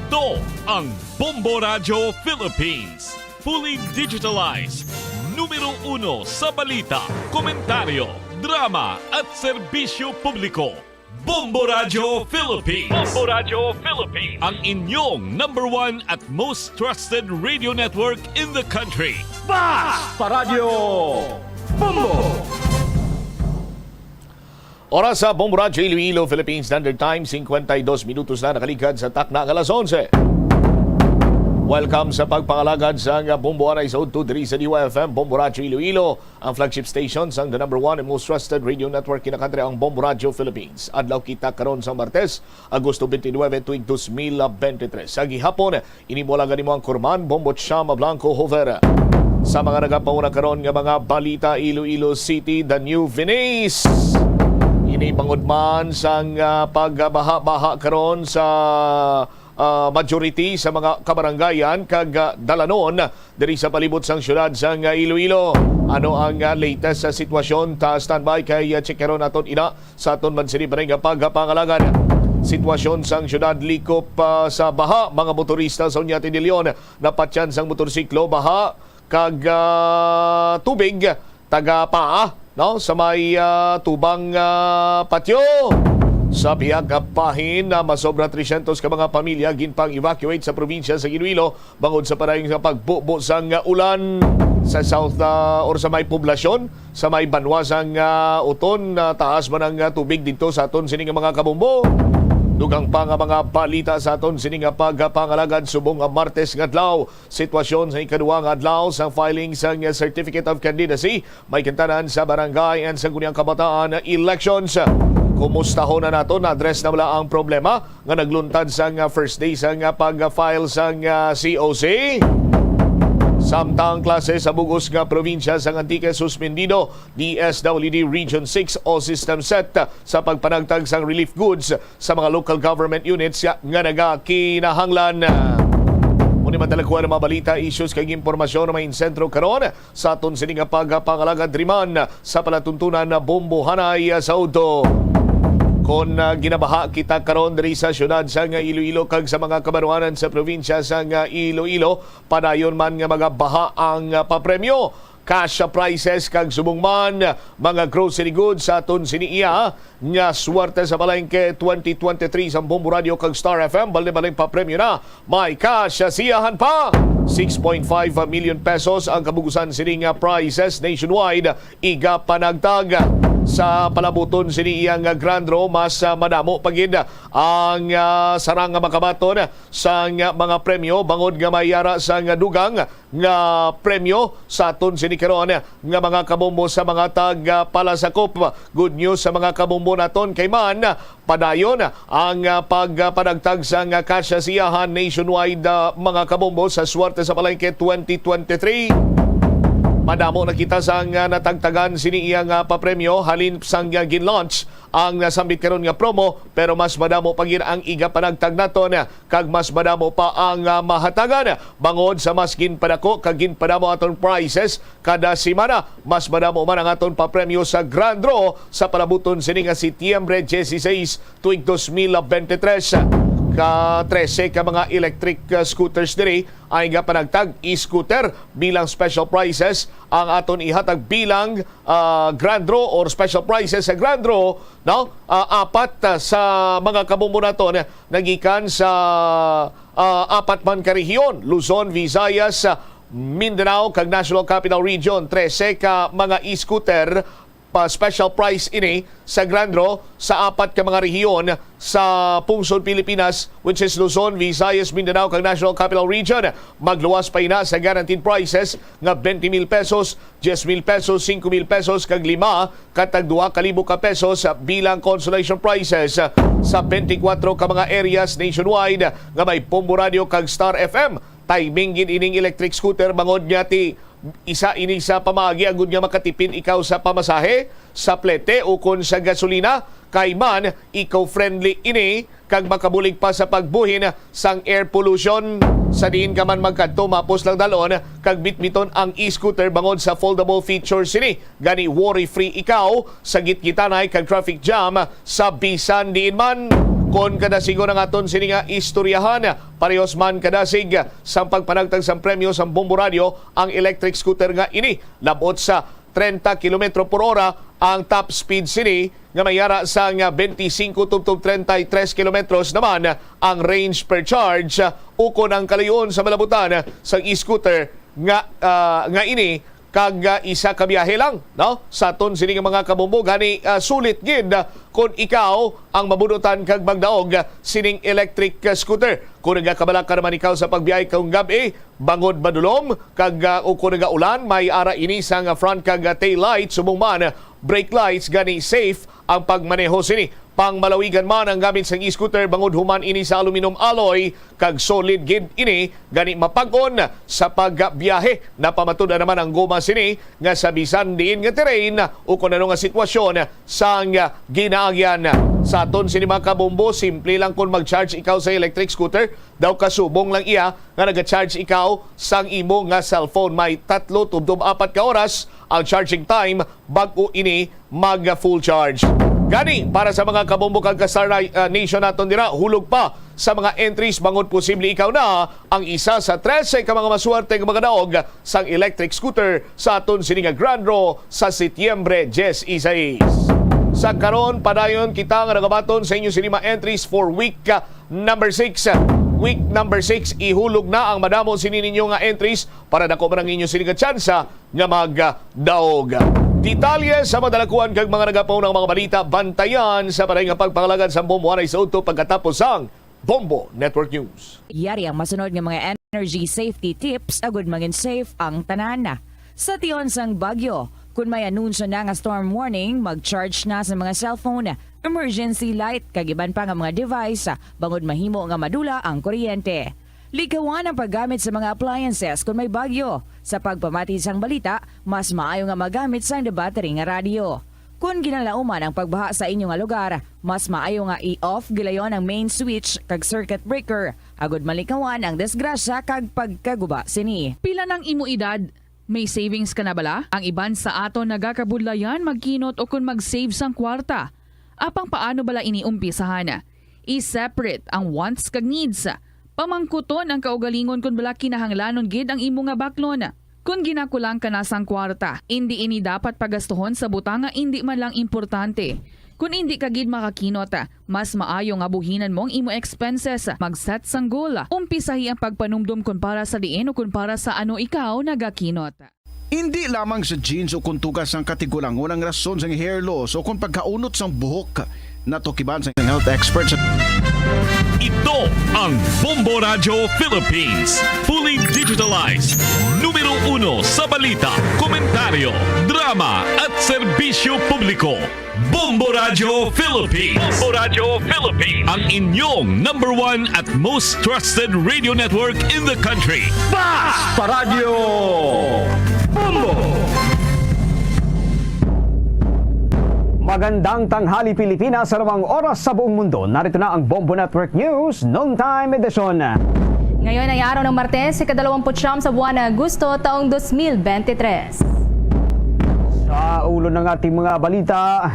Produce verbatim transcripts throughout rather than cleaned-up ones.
Ito ang Bombo Radyo Philippines. Fully digitalized. Numero uno sa balita, komentaryo, drama at serbisyo publiko. Bombo Radyo Philippines. Bombo Radyo Philippines. Ang inyong number one at most trusted radio network in the country. Basta Radyo Bombo! Oras sa Bombo Radyo Iloilo, Philippine Standard Time, cincuenta y dos minutos na nakaligad sa takna nga alas onse. Welcome sa pagpangalagad sa nga Bombo Anay sa Udto diri sa D Y F M, Bombo Radyo Iloilo, ang flagship station sang the number one and most trusted radio network in the country, ang Bombo Radyo Philippines. Adlaw kita karon sa Martes, Agosto twenty-nine, tuig dos mil bente tres. Sa gihapon, ini mo lang nimo ang kurman, Bombo Chama Blanco Hover. Sa mga nagapanguna karon nga mga balita, Iloilo City, the new Venice. Ini bangod man sang, ah, pagbaha-baha karon sa, ah, majority sa mga kabarangayan kag, ah, dalanon diri sa palibot sang siyudad sang, ah, Iloilo. Ano ang, ah, latest sa sitwasyon? Ta standby kay, ah, checkeron naton ina sa aton man sini pa nga pagpangalagad. Sitwasyon sang siyudad, likop, ah, sa baha, mga motorista sa Oñate de Leon, napatyan sang motorsiklo, baha kag, ah, tubig taga paa, no, sa may, ah, tubang, ah, patyo. Sa bihag, ah, bahin, na masobra trescientos ka mga pamilya ginpang-evacuate sa probinsya sa Iloilo bangod sa padayon nga pagbubo sang, ah, ulan sa south, ah, or sa may poblasyon, sa may banwa sang, ah, Oton, ah, taas man ang, ah, tubig dito sa aton sini nga mga kabombo. Dugang pa nga mga balita sa aton sini nga pagpangalagad subong nga Martes nga adlaw. Sitwasyon sa ikaduha nga adlaw sa filing sang Certificate of Candidacy, may gintanan sa barangay and Sangguniang Kabataan elections. Kumustahon na nato, na-address na bala ang problema nga nagluntad sa nga first day sa nga pag-file sa nga C O C. Samtang klase sa bug-os nga probinsya sa Antique suspendido, D S W D Region six, all system set sa pagpanagtag sang relief goods sa mga local government units nga, nga nagakinahanglan. Muni man talakuan ang mga balita, issues kag impormasyon nga may insentro karon sa aton sini nga pagpangalagad diri man sa palatuntunan na Bombohanay sa Udto. Kon, ah, ginabaha kita karon diri sa siyudad sa nga Iloilo kag sa mga kabaruanan sa probinsya sa nga Iloilo, padayon man nga magabaha ang, ah, papremyo, cash prizes kag subong man mga grocery goods sa aton sini iya nga Swerte sa Palengke twenty twenty-three sa Bombo Radio kag Star F M. Balde-baldeng papremyo na, may cash siyahan pa. Six point five million pesos ang kabugusan sini nga prizes nationwide. Iga panagtag sa palabuton sini iya nga grand draw, mas, ah, madamo pa gid ang, ah, sarang nga makabaton sang mga premyo bangod nga may yara sang dugang nga premyo sa aton sini karon nga mga kabombo sa mga tag, ah, palasakop. Good news sa mga kabombo naton kay man padayon ang, ah, pagpanagtag sang cash siyahan nationwide, ah, mga kabombo sa Swerte sa Palengke twenty twenty-three. Madamo na kita sang, ah, natagtagan sini iya nga papremyo halin sang, ah, gin-launch ang nasambit karon nga promo, pero mas madamo pa gid ang iga panagtag naton, kag mas madamo pa ang, ah, mahatagan bangod sa mas ginpadako kag ginpadamo aton prizes kada semana. Mas madamo man ang aton papremyo sa grand draw sa palabuton sini nga Setyembre dieciséis tuig dos mil veintitrés. Ka trese ka mga electric, ah, scooters diri ang iga panagtag, e-scooter bilang special prizes ang aton ihatag bilang, ah, grand draw or special prizes sa grand draw, no? Ah, apat, ah, sa mga kabombo naton nagikan sa, ah, apat man ka rehiyon, Luzon, Visayas, ah, Mindanao, kag National Capital Region. Trese ka mga e-scooter pa special prize ini sa grand draw sa apat ka mga rehiyon sa pungsod Pilipinas, which is Luzon, Visayas, Mindanao, kag National Capital Region. Magluwas pa ina sa guaranteed prizes nga twenty mil pesos, diyes mil pesos, singko mil pesos, kag lima ka tag duha ka libo ka pesos bilang consolation prizes sa twenty-four ka mga areas nationwide nga may Bombo Radio kag Star F M. Timing gid ining electric scooter bangod nga ti isa ini sa pamaagi agud nga makatipid ikaw sa pamasahe, sa plete, ukon sa gasolina. Kay man, eco-friendly ini kag makabulig pa sa pagbuhin sang air pollution. Sa diin ka man magkadto, mapos lang dalon kag bitbiton ang e-scooter bangod sa foldable feature sini. Gani, worry-free ikaw sa gitgitanay kag traffic jam sa bisan diin man. Kon kadasigon ang aton sini nga istoryahan, parehos man kadasig sang pagpanagtag sang premyo sang Bombo Radyo ang electric scooter nga ini, labot sa treinta kilometro por hora ang top speed sini, nga may ara sang twenty-five tubtob treinta y tres kilometros naman ang range per charge, ukon ang kalayoon sa malabutan sang e-scooter nga, ah, nga ini kag, ah, isa ka biyahe lang, no? Sa aton sini nga mga kabombo, gani, ah, sulit gid, ah, kon ikaw ang mabunutan kag magdaog, ah, sining electric, ah, scooter. Kung nagakabalaka naman ikaw sa pagbiyahe kung gab-i, bangod madulom, kag, ah, o kung nagaulan, may ara ini sang, ah, front kag, ah, tail light, subong man, ah, brake lights, gani safe ang pagmaneho sini. Pangmalawigan man ang gamit sang e-scooter bangod human ini sa aluminum alloy, kag solid gid ini, gani mapag-on sa pagbiyahe. Napamatud-an naman ang goma sini nga sa bisan diin nga terrain o kon ano nga sitwasyon sang ginaagyan. Sa aton sini mga kabombo, simple lang kon mag-charge ikaw sa electric scooter, daw kasubong lang iya nga naga-charge ikaw sang imo nga cellphone. May tatlo tubtob apat ka oras ang charging time bag-o ini mag full charge. Gani, para sa mga kabombo kag ka-Star Ni-, ah, Nation naton dira, hulog pa sa mga entries bangod posible ikaw na ang isa sa trese ka mga maswerte nga makadaog sang electric scooter sa aton sini nga Grand Draw sa Setyembre diyes y seis. Sa karon, padayon kita nga nagabaton sa inyo sini mga entries for week, ah, number six. Week number six, ihulog na ang madamo sini ninyo nga entries para dako man ang inyo sini nga tsansa nga magdaog. Detalye sa madalakuan kag mga nagapaunang mga balita, bantayan sa balay nga pagpangalagad sa Bombo anay sa udto pagkatapos sang Bombo Network News. Yari ang masunod nga mga energy safety tips agud mangin safe ang tanan. Sa tion sang bagyo, kun may anunsyo na nga storm warning, mag-charge na sa mga cellphone, emergency light, kag iban pa nga mga device, bangod mahimo nga madula ang kuryente. Likawan ang paggamit sa mga appliances kon may bagyo. Sa pagpamati sang balita, mas maayo nga magamit sang debattery nga radyo. Kon ginalauman ang pagbaha sa inyo nga lugar, mas maayo nga i-off gilayon ang main switch kag circuit breaker, agud malikawan ang disgrasya kag pagkaguba sini. Pila nang imo edad? May savings ka na bala? Ang iban sa aton nagakabudlayan magkinot ukon mag-save sang kwarta. Apang paano bala ini umpisahan? I-separate ang wants kag needs. Pamangkuton ang kaugalingon kon bala kinahanglanon gid ang imo nga baklon. Kon ginakulang ka na sang kwarta, indi ini dapat pagastuhon sa butang nga indi man lang importante. Kon indi ka gid makakinot, mas maayo nga buhinan mo ang imo expenses. Mag-set sang goal. Umpisahi ang pagpanumdom kon para sa diin o kon para sa ano ikaw nagakinot. Indi lamang sa genes o kon tugas sang katigulangon ang rason sang hair loss o kon pagkaunot sang buhok. Natukiban sang health experts. Ito ang Bombo Radyo Philippines. Fully digitalized. Numero uno sa balita, komentaryo, drama, at serbisyo publiko. Bombo Radyo Philippines. Bombo Radyo Philippines. Ang inyong number one at most trusted radio network in the country. Basta Radyo Bombo! Magandang tanghali, Pilipinas, sa anumang oras sa buong mundo. Narito na ang Bombo Network News Noontime Edition. Ngayon ay araw ng Martes, ikadalawamput-siyam sa buwan ng Agosto, taong dos mil bente tres. Sa ulo ng ating mga balita,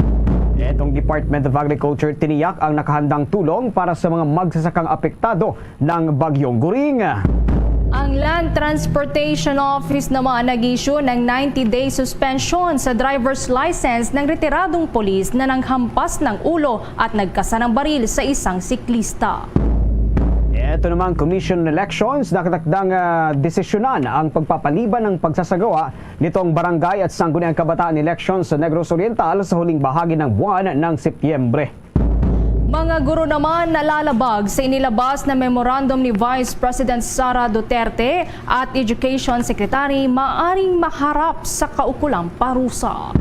itong Department of Agriculture tiniyak ang nakahandang tulong para sa mga magsasakang apektado ng Bagyong Goring. Ang Land Transportation Office naman nag-issue ng ninety-day suspension sa driver's license ng retiradong pulis na nanghampas ng ulo at nagkasa ng baril sa isang siklista. Ito namang Commission on Elections, nakatakdang, ah, desisyonan ang pagpapaliban ng pagsasagawa nitong barangay at sangguniang kabataan elections sa Negros Oriental sa huling bahagi ng buwan ng Setyembre. Mga guro naman nalalabag sa inilabas na memorandum ni Vice President Sara Duterte at Education Secretary maaring maharap sa kaukulang parusa.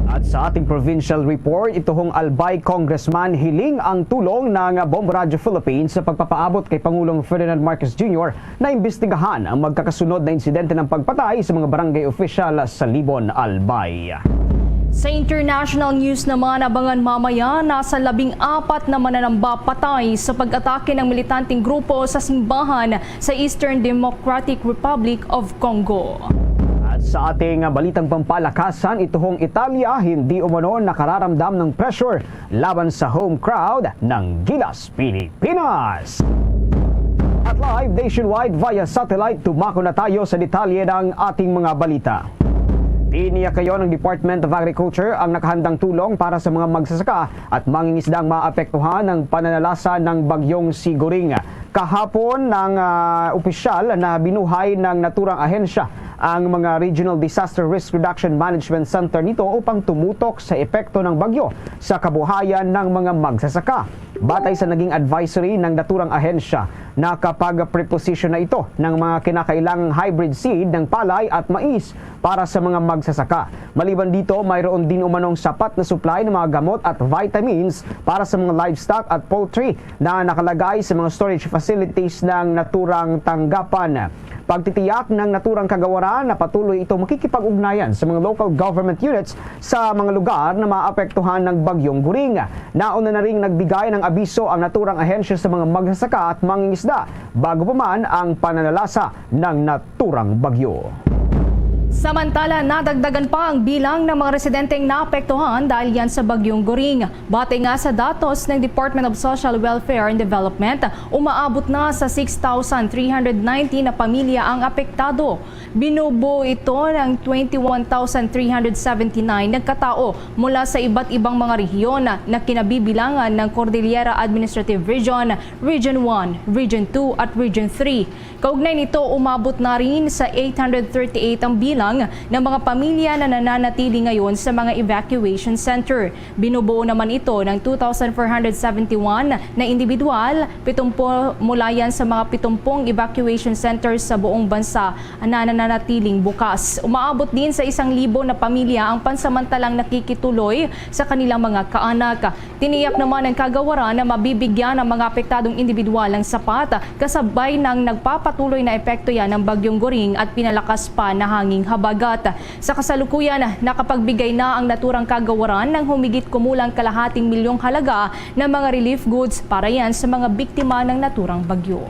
At sa ating provincial report, ituhong Albay Congressman hiling ang tulong ng Bombo Radyo Philippines sa pagpapaabot kay Pangulong Ferdinand Marcos Junior na imbestigahan ang magkakasunod na insidente ng pagpatay sa mga barangay opisyal sa Libon, Albay. Sa international news naman, abangan mamaya, nasa labing apat na mananamba patay sa pag-atake ng militanteng grupo sa simbahan sa Eastern Democratic Republic of Congo. At Sa ating balitang pampalakasan, ito hong Italia hindi umano nakararamdam ng pressure laban sa home crowd ng Gilas Pilipinas. At live nationwide via satellite, tumako na tayo sa detalye ng ating mga balita. Tiniyak kayo ng Department of Agriculture ang nakahandang tulong para sa mga magsasaka at mangingisdang maapektuhan ng pananalasa ng Bagyong Sigoring. Kahapon, ng ah, opisyal na binuhay ng naturang ahensya ang mga Regional Disaster Risk Reduction Management Center nito upang tumutok sa epekto ng bagyo sa kabuhayan ng mga magsasaka. Batay sa naging advisory ng naturang ahensya, nakapag-preposition na ito ng mga kinakailangang hybrid seed ng palay at mais para sa mga magsasaka. Maliban dito, mayroon din umanong sapat na supply ng mga gamot at vitamins para sa mga livestock at poultry na nakalagay sa mga storage facilities ng naturang tanggapan. Pagtitiyak ng naturang kagawaran na patuloy itong makikipag-ugnayan sa mga local government units sa mga lugar na maapektuhan ng Bagyong Goring. Nauna na ring nagbigay ng abiso ang naturang ahensya sa mga magsasaka at mangingisda bago pa man ang pananalasa ng naturang bagyo. Samantala, nadagdagan pa ang bilang ng mga residenteng naapektuhan dahil yan sa Bagyong Goring. Batay nga sa datos ng Department of Social Welfare and Development, umaabot na sa six thousand three hundred nineteen na pamilya ang apektado. Binubuo ito ng twenty-one thousand three hundred seventy-nine na katao mula sa iba't ibang mga rehiyon na kinabibilangan ng Cordillera Administrative Region, Region one, Region two, at Region three. Kaugnay nito, umabot na rin sa eight hundred thirty-eight ang bilang ng mga pamilya na nananatili ngayon sa mga evacuation center. Binubuo naman ito ng two thousand four hundred seventy-one na individual, pitumpu mula yan sa mga pitumpung evacuation centers sa buong bansa na nananatiling bukas. Umaabot din sa isang libo na pamilya ang pansamantalang nakikituloy sa kanilang mga kaanak. Tiniyak naman ng kagawaran na mabibigyan ang mga apektadong individual ng sapat, kasabay ng nagpapatuloy na epekto yan ng Bagyong Goring at pinalakas pa na hanging habagat. Sa kasalukuyan, nakapagbigay na ang naturang kagawaran ng humigit kumulang kalahating milyong halaga ng mga relief goods para yan sa mga biktima ng naturang bagyo.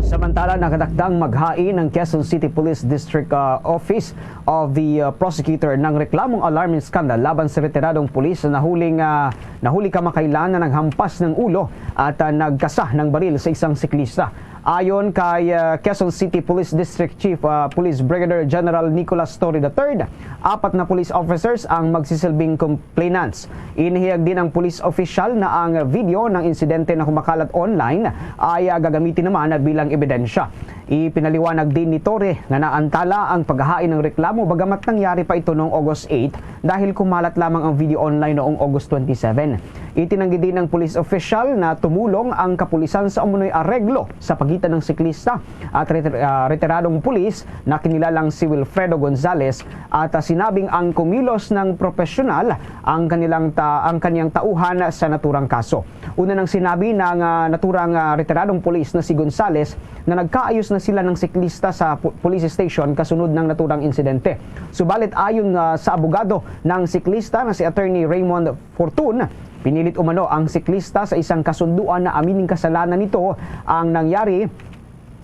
Samantala, nakatakdang maghain ang Quezon City Police District, ah, Office of the, ah, Prosecutor ng reklamong alarming scandal laban sa retiradong pulis na nahuling, ah, nahuli kamakailan na naghampas ng ulo at, ah, nagkasa ng baril sa isang siklista. Ayon kay, ah, Quezon City Police District Chief, ah, Police Brigadier General Nicolas Torre the third, apat na police officers ang magsisilbing complainants. Inihayag din ang police official na ang video ng insidente na kumakalat online ay, ah, gagamitin naman bilang ebidensya. Ipinaliwanag din ni Torre nga naantala ang paghahain ng reklamo bagamat nangyari pa ito noong August eight dahil kumalat lamang ang video online noong August twenty-seven. Itinanggi din ng police official na tumulong ang kapulisan sa umunoy areglo sa pagitan ng siklista at retir-, ah, retiradong pulis na kinilalang si Wilfredo Gonzalez at, ah, sinabing ang kumilos ng propesyonal ang kanilang ta-, ang kaniyang tauhan sa naturang kaso. Una nang sinabi ng, ah, naturang, ah, retiradong pulis na si Gonzalez na nagkaayos na sila ng siklista sa pu-, police station kasunod ng naturang insidente. Subalit ayon, ah, sa abogado ng siklista na si Attorney Raymond Fortun, pinilit umano ang siklista sa isang kasunduan na aminin kasalanan nito ang nangyari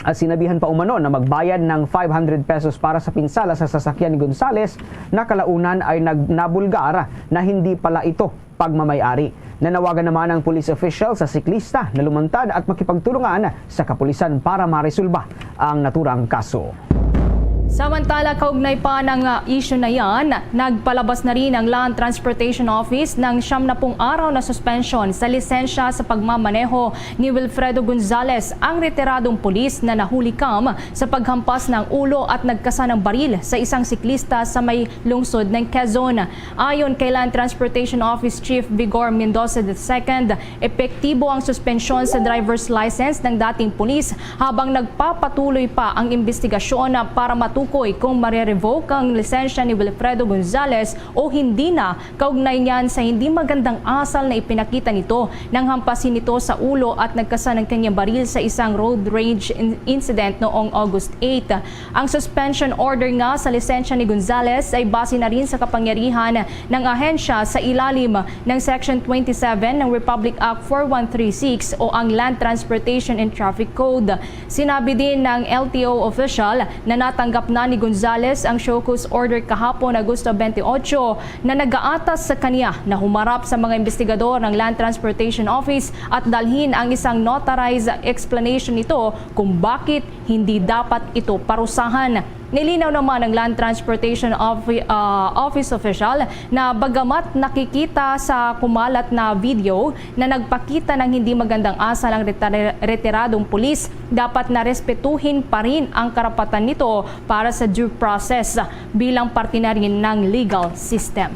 at sinabihan pa umano na magbayad ng five hundred pesos para sa pinsala sa sasakyan ni Gonzalez na kalaunan ay nag-, nabulgar na hindi pala ito pagmamay-ari. Nanawagan naman ang police official sa siklista na lumantad at makipagtulungan sa kapulisan para maresolba ang naturang kaso. Samantala, kaugnay pa ng, ah, isyu na yan, nagpalabas na rin ang Land Transportation Office ng siyam na pung araw na suspensyon sa lisensya sa pagmamaneho ni Wilfredo Gonzalez, ang retiradong pulis na nahuli kam sa paghampas ng ulo at nagkasa ng baril sa isang siklista sa may lungsod ng Quezon. Ayon kay Land Transportation Office Chief Vigor Mendoza the second, epektibo ang suspensyon sa driver's license ng dating pulis habang nagpapatuloy pa ang imbestigasyon para matukoy kung mare-revoke ang lisensya ni Wilfredo Gonzalez o hindi na, kaugnay niyan sa hindi magandang asal na ipinakita nito nang hampasin ito sa ulo at nagkasa ng kanyang baril sa isang road rage in-, incident noong August eight. Ang suspension order nga sa lisensya ni Gonzalez ay base na rin sa kapangyarihan ng ahensya sa ilalim ng Section twenty-seven ng Republic Act four one three six o ang Land Transportation and Traffic Code. Sinabi din ng L T O official na natanggap na ni Gonzales ang show cause order kahapon, Agosto twenty-eight, na nagaatas sa kaniya na humarap sa mga investigador ng Land Transportation Office at dalhin ang isang notarized explanation nito kung bakit hindi dapat ito parusahan. Nilinaw naman ng Land Transportation Offi-, ah, Office official na bagamat nakikita sa kumalat na video na nagpakita ng hindi magandang asal ang retire-, retiradong pulis, dapat na respetuhin pa rin ang karapatan nito para sa due process bilang parte na rin ng legal system.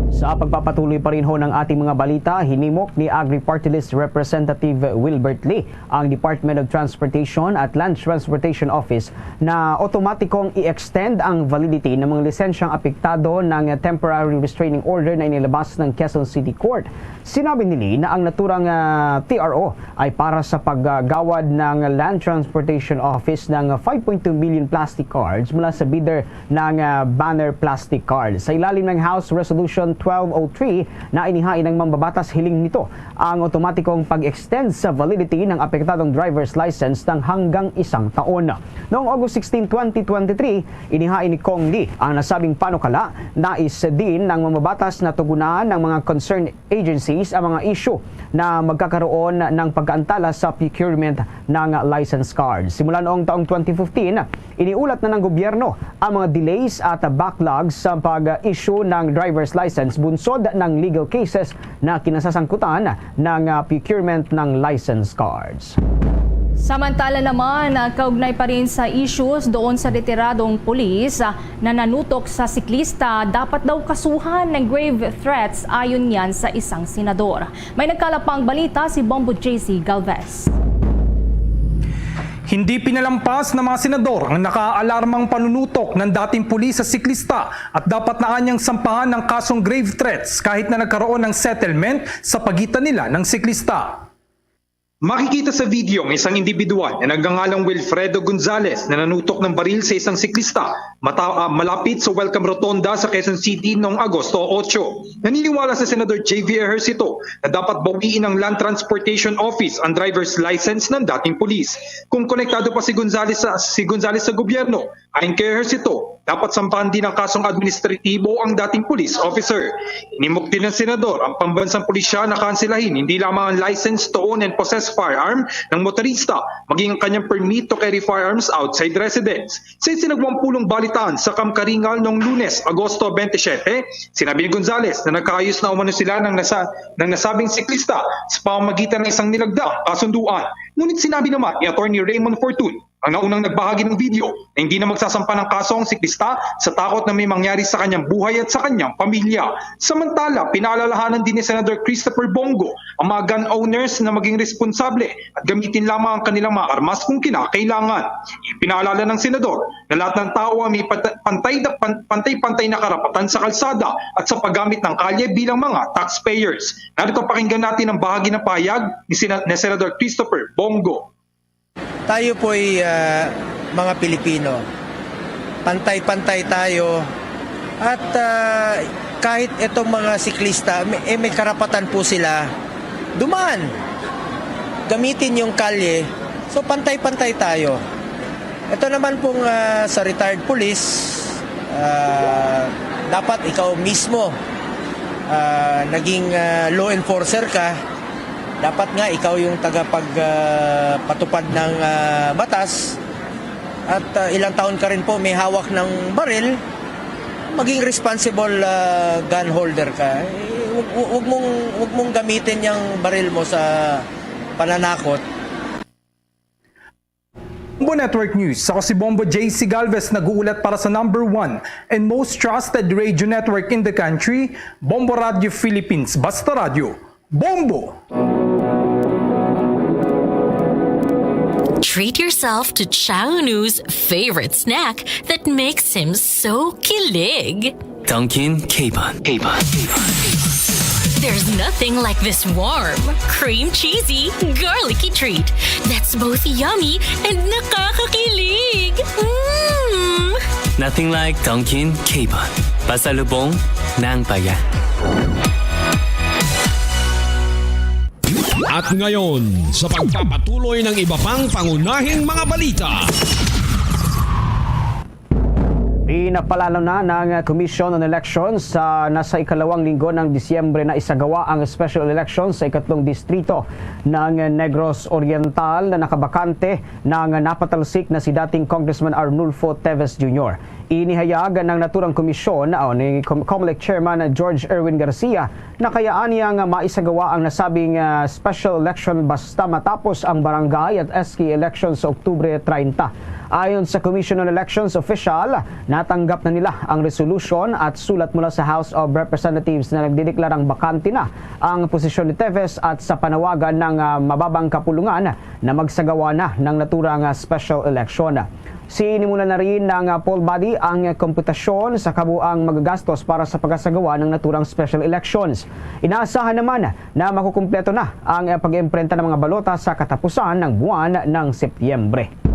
Sa pagpapatuloy pa rin ho ng ating mga balita, hinimok ni Agri Party List Representative Wilbert Lee ang Department of Transportation at Land Transportation Office na otomatikong i-extend ang validity ng mga lisensyang apektado ng temporary restraining order na inilabas ng Quezon City Court. Sinabi ni Lee na ang naturang, ah, T R O ay para sa paggawad ng Land Transportation Office ng five point two million plastic cards mula sa bidder ng, ah, banner plastic cards. Sa ilalim ng House Resolution twelve oh three na inihain ng mambabatas, hiling nito ang otomatikong pag-extend sa validity ng apektadong driver's license ng hanggang isang taon. Noong August sixteen, twenty twenty-three, inihain ni Kong Lee ang nasabing panukala. Nais din ng mambabatas na tugunan ng mga concerned agencies ang mga issue na magkakaroon ng pagkaantala sa procurement ng license card. Simula noong taong twenty fifteen, iniulat na ng gobyerno ang mga delays at backlogs sa pag-issue ng driver's license bunsod ng legal cases na kinasasangkutan ng, ah, procurement ng license cards. Samantala naman, ah, kaugnay pa rin sa issues doon sa retiradong pulis, ah, na nanutok sa siklista, dapat daw kasuhan ng grave threats, ayon yan sa isang senador. May nagkalap pang balita, si Bombo J C Galvez. Hindi pinalampas ng mga senador ang nakaalarmang panunutok ng dating pulis sa siklista at dapat na anyang sampahan ng kasong grave threats kahit na nagkaroon ng settlement sa pagitan nila ng siklista. Makikita sa video ang isang individual na nagngangalang Wilfredo Gonzales na nanutok ng baril sa isang siklista mata-, ah, malapit sa Welcome Rotonda sa Quezon City noong Agosto otso. Naniniwala si Senador J V Ejercito na dapat bawiin ng Land Transportation Office ang driver's license ng dating pulis. Kung konektado pa si Gonzales sa, si Gonzales sa gobyerno, ayon kay Ejercito, dapat sampahan din ng kasong administratibo ang dating police officer. Hinimok din ng senador ang pambansang pulisya na kansilahin hindi lamang ang license to own and possess firearm ng motorista, maging ang kanyang permit to carry firearms outside residence. Sa isinagwang pulong balitaan sa Kamkaringal noong Lunes, Agosto twenty-seven, sinabi ni Gonzales na nagkaayos na umano sila ng nasa-, ng nasabing siklista sa pamamagitan ng isang nilagdaang kasunduan. Ngunit sinabi naman ni Attorney Raymond Fortun, ang naunang nagbahagi ng video, na hindi na magsasampa ng kaso ang siklista sa takot na may mangyari sa kanyang buhay at sa kanyang pamilya. Samantala, pinaalalahanan din ni Senador Christopher Bong Go ang mga gun owners na maging responsable at gamitin lamang ang kanilang mga armas kung kinakailangan. Ipinaalala ng senador na lahat ng tao ay may pata-, pantay na, pan-, pantay-pantay na karapatan sa kalsada at sa paggamit ng kalye bilang mga taxpayers. Narito, pakinggan natin ang bahagi ng pahayag ni Sena-, ni Senador Christopher Bong Go. Tayo po'y, ah, mga Pilipino. Pantay-pantay tayo. At, ah, kahit itong mga siklista, may, eh, may karapatan po sila dumaan. Gamitin yung kalye. So, pantay-pantay tayo. Ito naman pong, ah, sa retired police, ah, dapat ikaw mismo, ah, naging, ah, law enforcer ka. Dapat nga ikaw yung tagapag, ah, patupad ng, ah, batas. At, ah, ilang taon ka rin po may hawak ng baril, maging responsible, ah, gun holder ka. Eh, wag, wag, wag mong, wag mong gamitin yung baril mo sa pananakot. Bombo Network News. Ako si Bombo J C Galvez, nag-uulat para sa number one and most trusted radio network in the country, Bombo Radio Philippines. Basta Radyo, Bombo! Treat yourself to Chownu's favorite snack that makes him so kilig. Dunkin' Capon. Capon. There's nothing like this warm, cream cheesy, garlicky treat that's both yummy and nakakakilig. Mm! Nothing like Dunkin' Capon. Pasalubong ng bayan. At ngayon, sa pagpapatuloy ng iba pang pangunahing mga balita. Pinapalalo na ng Commission on Elections sa nasa ikalawang linggo ng Disyembre na isagawa ang special election sa ikatlong distrito ng Negros Oriental na nakabakante ng napatalsik na si dating Congressman Arnulfo Teves Junior. Inihayag ng naturang komisyon o ni Com-, Comelec Chairman George Erwin Garcia na kayaan niya nga maisagawa ang nasabing, ah, special election basta matapos ang barangay at S K election sa Oktubre treinta. Ayon sa Commission on Elections official, natanggap na nila ang resolution at sulat mula sa House of Representatives na nagdideklarang bakante na ang posisyon ni Teves at sa panawagan ng, ah, mababang kapulungan na magsagawa na ng naturang, ah, special election. Sinimula na rin ng, ah, poll body ang komputasyon sa kabuang magagastos para sa pagkasagawa ng naturang special elections. Inaasahan naman na makukumpleto na ang, ah, pag-iimprenta ng mga balota sa katapusan ng buwan ng Setyembre.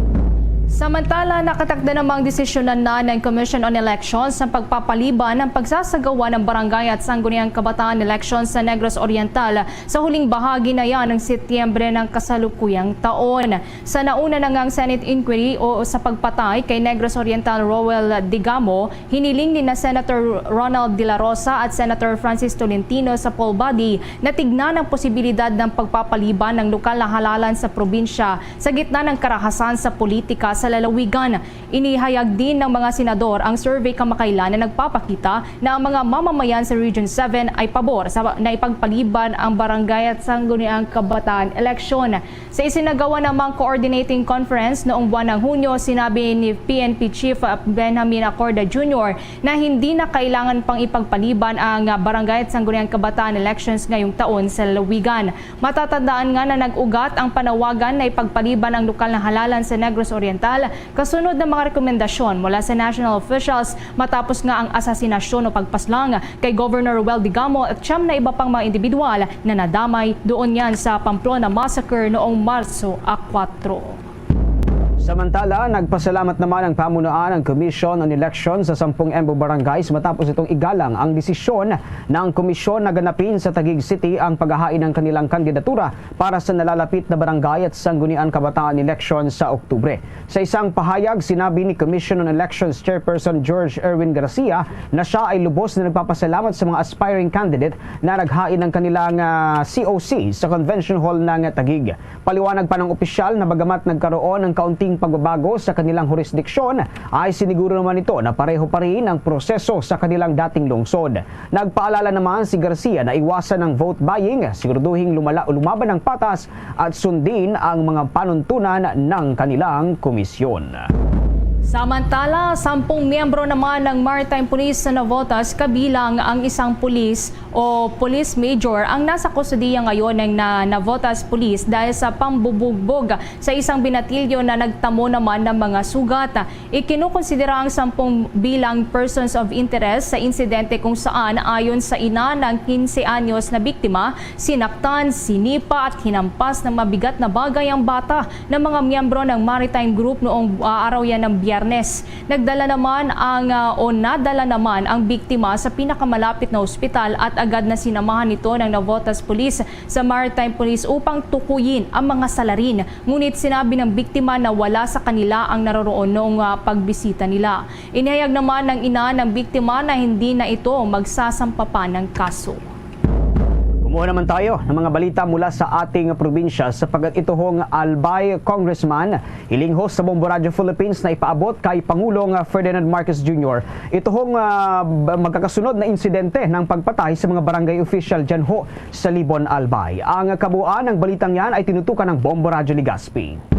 Samantala, nakatakda namang desisyonan na ng Commission on Elections ang pagpapaliban ng pagsasagawa ng barangay at sangguniang kabataan elections sa Negros Oriental sa huling bahagi na yan ng Setyembre ng kasalukuyang taon. Sa nauna na ngang Senate inquiry o sa pagpatay kay Negros Oriental Roel Digamo, hiniling ni na Senator Ronald De La Rosa at Senator Francis Tolentino sa poll body na tignan ang posibilidad ng pagpapaliban ng lokal na halalan sa probinsya sa gitna ng karahasan sa politika sa lalawigan. Inihayag din ng mga senador ang survey kamakailan na nagpapakita na ang mga mamamayan sa Region seven ay pabor sa na ipagpaliban ang barangay at sangguniang kabataan eleksyon. Sa isinagawa namang coordinating conference noong buwan ng Hunyo, sinabi ni P N P Chief Benjamin Acorda Junior na hindi na kailangan pang ipagpaliban ang Barangay at Sangguniang Kabataan elections ngayong taon sa lalawigan. Matatandaan nga na nag-ugat ang panawagan na ipagpaliban ang lokal na halalan sa Negros Oriental kasunod ng mga rekomendasyon mula sa national officials matapos nga ang asasinasyon o pagpaslang kay Governor Roel Digamo at siyam na iba pang mga individual na nadamay doon yan sa Pamplona Massacre noong Marso a kuwatro. Samantala, nagpasalamat naman ang pamunuan ng Commission on Elections sa sampung Embu Barangays matapos itong igalang ang desisyon ng komisyon na ganapin sa Taguig City ang paghahain ng kanilang kandidatura para sa nalalapit na barangay at sangguniang kabataan election sa Oktubre. Sa isang pahayag, sinabi ni Commission on Elections Chairperson George Erwin Garcia na siya ay lubos na nagpapasalamat sa mga aspiring candidate na naghain ng kanilang, ah, C O C sa Convention Hall ng Taguig. Paliwanag pa ng opisyal na bagamat nagkaroon ng kaunting pagbabago sa kanilang jurisdiksyon, ay siniguro naman ito na pareho pa rin ang proseso sa kanilang dating lungsod. Nagpaalala naman si Garcia na iwasan ang vote buying, siguraduhing lumala-, lumaban ang patas at sundin ang mga panuntunan ng kanilang komisyon. Samantala, sampung miyembro naman ng Maritime Police sa Navotas, kabilang ang isang pulis o police major, ang nasa kustodiya ngayon ng na-, Navotas Police dahil sa pambubugbog sa isang binatilyo na nagtamo naman ng mga sugat. Ikinukonsidera ang sampung bilang persons of interest sa insidente kung saan, ayon sa ina ng quince anyos na biktima, sinaktan, sinipa at hinampas ng mabigat na bagay ang bata ng mga miyembro ng Maritime Group noong, ah, araw yan ng Biyernes. Nagdala naman ang, ah, o nadala naman ang biktima sa pinakamalapit na ospital at agad na sinamahan ito ng Navotas Police sa Maritime Police upang tukuyin ang mga salarin. Ngunit sinabi ng biktima na wala sa kanila ang naroroon noong, ah, pagbisita nila. Inihayag naman ng ina ng biktima na hindi na ito magsasampa pa ng kaso. Kumuha naman tayo ng mga balita mula sa ating probinsya, sapagkat ito hong Albay Congressman hilinghos sa Bombo Radyo Philippines na ipaabot kay Pangulong Ferdinand Marcos Junior. Ito hong, ah, b-, magkakasunod na insidente ng pagpatay sa mga barangay official dyan ho sa Libon, Albay. Ang kabuuan ng balitang yan ay tinutukan ng Bombo Radyo Legazpi.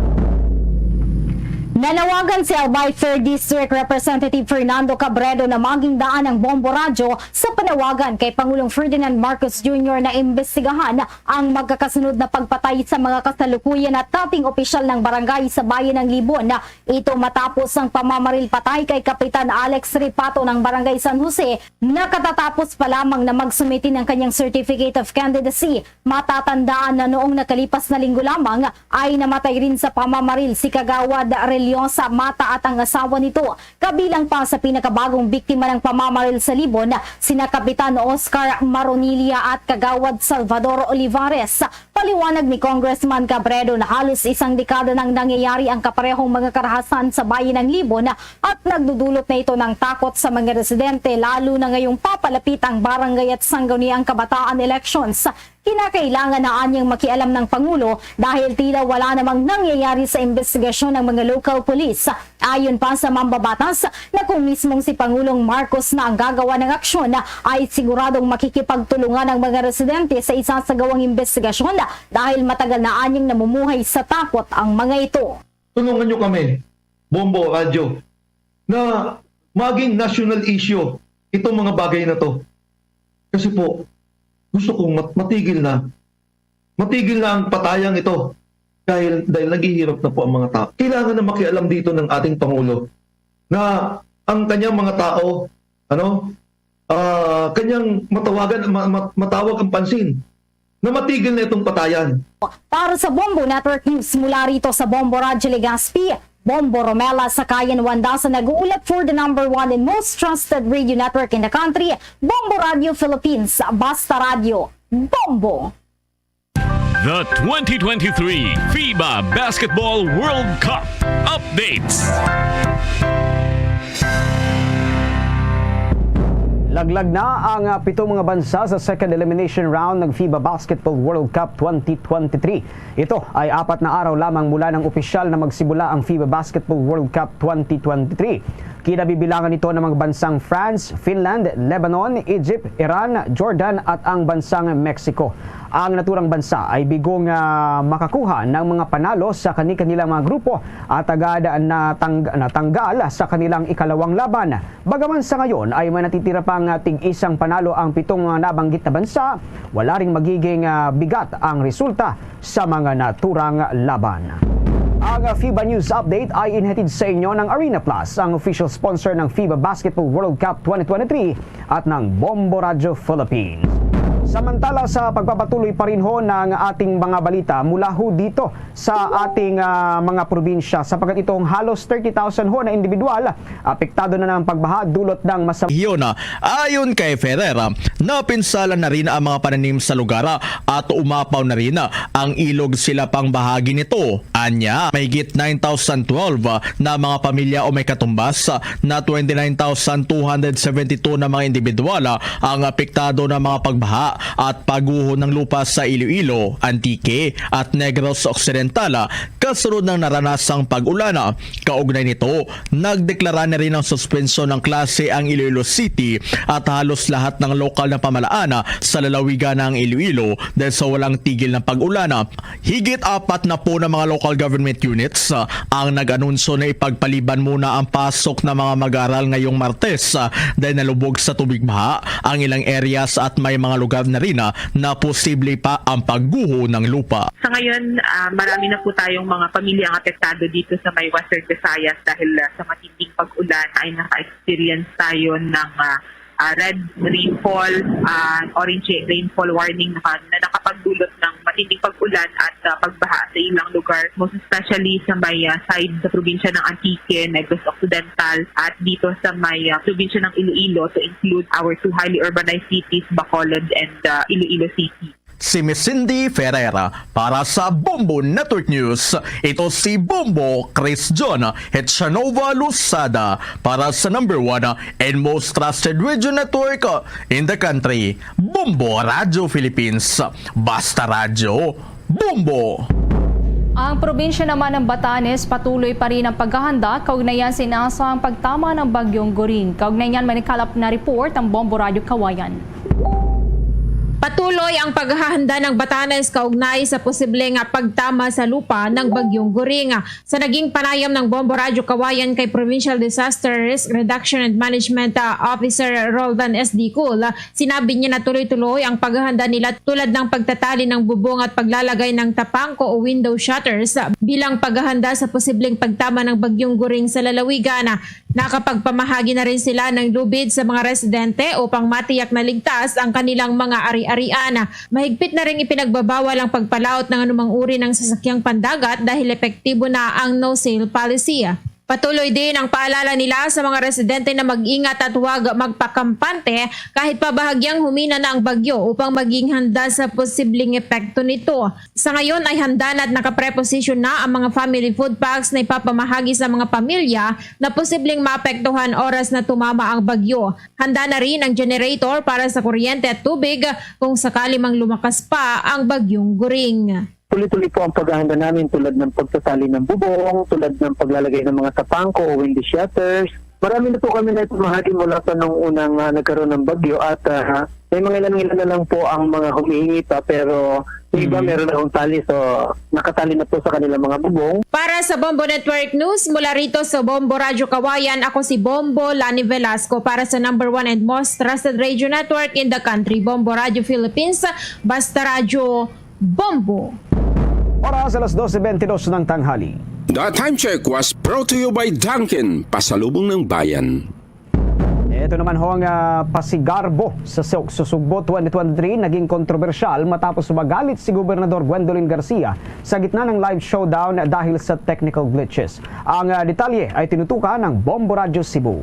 Nanawagan si Albay Third District Representative Fernando Cabredo na maging daan ang Bombo Radyo sa panawagan kay Pangulong Ferdinand Marcos Junior na imbestigahan ang magkakasunod na pagpatay sa mga kasalukuyan at dating opisyal ng barangay sa bayan ng Libon. Ito matapos ang pamamaril patay kay Kapitan Alex Ripato ng Barangay San Jose, na katatapos pa lamang na magsumite ng kanyang Certificate of Candidacy. Matatandaan na noong nakalipas na linggo lamang ay namatay rin sa pamamaril si Kagawad Reliosa Mata at ang asawa nito, kabilang pa sa pinakabagong biktima ng pamamaril sa Libon, sina Kapitan Oscar Maronilia at Kagawad Salvador Olivares. Paliwanag ni Congressman Cabredo na halos isang dekada nang nangyayari ang kaparehong mga karahasan sa Bayan ng Libon at nagdudulot na ito ng takot sa mga residente, lalo na ngayong papalapit ang barangay at sangguniang kabataan elections. Kinakailangan na anyang makialam ng Pangulo dahil tila wala namang nangyayari sa imbestigasyon ng mga local police. Ayon pa sa mambabatas na kung mismong si Pangulong Marcos na ang gagawa ng aksyon, ay siguradong makikipagtulungan ang mga residente sa isasagawang imbestigasyon dahil matagal na anyang namumuhay sa takot ang mga ito. Tulungan niyo kami, Bombo, Radyo, na maging national issue itong mga bagay na to. Kasi po, gusto kong mat-, matigil na. Matigil na ang patayang ito dahil, dahil naghihirap na po ang mga tao. Kailangan na makialam dito ng ating Pangulo na ang kanyang mga tao, ano, ah, kanyang matawagan, ma-, ma-, matawag ang pansin na matigil na itong patayan. Para sa Bombo Network News, mula rito sa Bombo Radyo Legazpi, Bombo Romela Sakayan Wanda sa nag-uulat for the number one and most trusted radio network in the country, Bombo Radio Philippines. Basta Radyo, Bombo! The twenty twenty-three FIBA Basketball World Cup updates. Laglag na ang, ah, pitong mga bansa sa second elimination round ng FIBA Basketball World Cup twenty twenty-three. Ito ay apat na araw lamang mula nang opisyal na magsimula ang FIBA Basketball World Cup twenty twenty-three. Kinabibilangan ito ng mga bansang France, Finland, Lebanon, Egypt, Iran, Jordan at ang bansang Mexico. Ang naturang bansa ay bigong, ah, makakuha ng mga panalo sa kani-kanilang mga grupo at agad natang-, natanggal sa kanilang ikalawang laban. Bagaman sa ngayon ay may natitira pang, ah, tig-isang panalo ang pitong mga nabanggit na bansa, wala ring magiging, ah, bigat ang resulta sa mga naturang laban. Ang, ah, FIBA News Update ay inhatid sa inyo ng Arena Plus, ang official sponsor ng FIBA Basketball World Cup twenty twenty-three at ng Bombo Radyo Philippines. Samantala, sa pagpapatuloy pa rin ho ng ating mga balita mula ho dito sa ating, ah, mga probinsya, sapagkat itong halos thirty thousand ho na individual apektado na ng pagbaha dulot ng masam- Yun, ah, ayon kay Ferreira, napinsala na rin ang mga pananim sa lugar, ah, at umapaw na rin, ah, ang ilog sila pang bahagi nito. Anya, mahigit nine thousand twelve, ah, na mga pamilya o may katumbas, ah, na twenty-nine thousand two hundred seventy-two na mga individual, ah, ang apektado ng mga pagbaha at pagguho ng lupa sa Iloilo, Antique at Negros Occidental, ah, kasunod ng naranasang pag-ulan. Kaugnay nito, nagdeklara na rin ng suspensyon ng klase ang Iloilo City at halos lahat ng lokal na pamalaan sa lalawigan ng Iloilo dahil sa walang tigil na pag-ulan. Higit apat na po na mga local government units, ah, ang nag-anunsyo na ipagpaliban muna ang pasok ng mga mag-aaral ngayong Martes, ah, dahil nalubog sa tubig baha ang ilang areas at may mga lugar na rin, ah, na posible pa ang pagguho ng lupa. Sa ngayon, ah, marami na po tayong mga pamilya ang apektado dito sa may Western Visayas dahil, ah, sa matinding pag-ulan ay naka-experience tayo ng, ah, ah, red rainfall, ah, orange rainfall warning na, na nakapagdulot ng matinding pag-ulan at, ah, pagbaha sa ilang lugar, most especially sa may, ah, side sa probinsya ng Antique, Negros Occidental, at dito sa may, ah, probinsya ng Iloilo, to include our two highly urbanized cities, Bacolod and, ah, Iloilo City. Si Miss Cindy Ferreira para sa Bombo Network News. Ito si Bombo Chris John Hechanova Losada para sa number one and most trusted radio network in the country, Bombo Radio Philippines. Basta Radyo, Bombo! Ang probinsya naman ng Batanes patuloy pa rin ang paghahanda kaugnay sa inaasahang pagtama ng Bagyong Goring. Kaugnay niyan, may nakalap na report ang Bombo Radio Kawayan. Patuloy ang paghahanda ng Batanes kaugnay sa posibleng pagtama sa lupa ng Bagyong Goring. Sa naging panayam ng Bombo Radyo Kawayan kay Provincial Disaster Risk Reduction and Management, ah, Officer Roldan S. Dicul, ah, sinabi niya na tuloy-tuloy ang paghahanda nila tulad ng pagtatali ng bubong at paglalagay ng tapangko o window shutters, ah, bilang paghahanda sa posibleng pagtama ng Bagyong Goring sa lalawigan. Nakapagpamahagi na rin sila ng lubid sa mga residente upang matiyak na ligtas ang kanilang mga ari-arian. Mahigpit na ring ipinagbabawal ang pagpalaot ng anumang uri ng sasakyang pandagat dahil epektibo na ang no-sail policy. Patuloy din ang paalala nila sa mga residente na mag-ingat at huwag magpakampante kahit pa bahagyang humina na ang bagyo upang maging handa sa posibleng epekto nito. Sa ngayon ay handa na at nakapreposisyon na ang mga family food packs na ipapamahagi sa mga pamilya na posibleng maapektuhan oras na tumama ang bagyo. Handa na rin ang generator para sa kuryente at tubig kung sakali mang lumakas pa ang bagyong Goring. Tuloy-tuloy po ang paghahanda namin tulad ng pagtatali ng bubong, tulad ng paglalagay ng mga tapangko o window shutters. Marami na po kami na ipamahagi mula pa nung unang ah, nagkaroon ng bagyo at ah, may mga ilan-ilan na lang po ang mga humihingi pa, pero yung iba meron na akong tali, so nakatali na po sa kanilang mga bubong. Para sa Bombo Network News, mula rito sa Bombo Radyo Kawayan, ako si Bombo Lani Velasco para sa number one and most trusted radio network in the country, Bombo Radyo Philippines, Basta Radyo, Bombo. Oras alas dose bentidós ng tanghali. The time check was brought to you by Dunkin, Pasalubong ng Bayan. Ito naman ho ang ah, pasigarbo sa Su- sa Sugbo twenty twenty-three naging kontrobersyal matapos magalit si Gobernador Gwendolyn Garcia sa gitna ng live showdown dahil sa technical glitches. Ang ah, detalye ay tinutukan ng Bombo Radyo Cebu.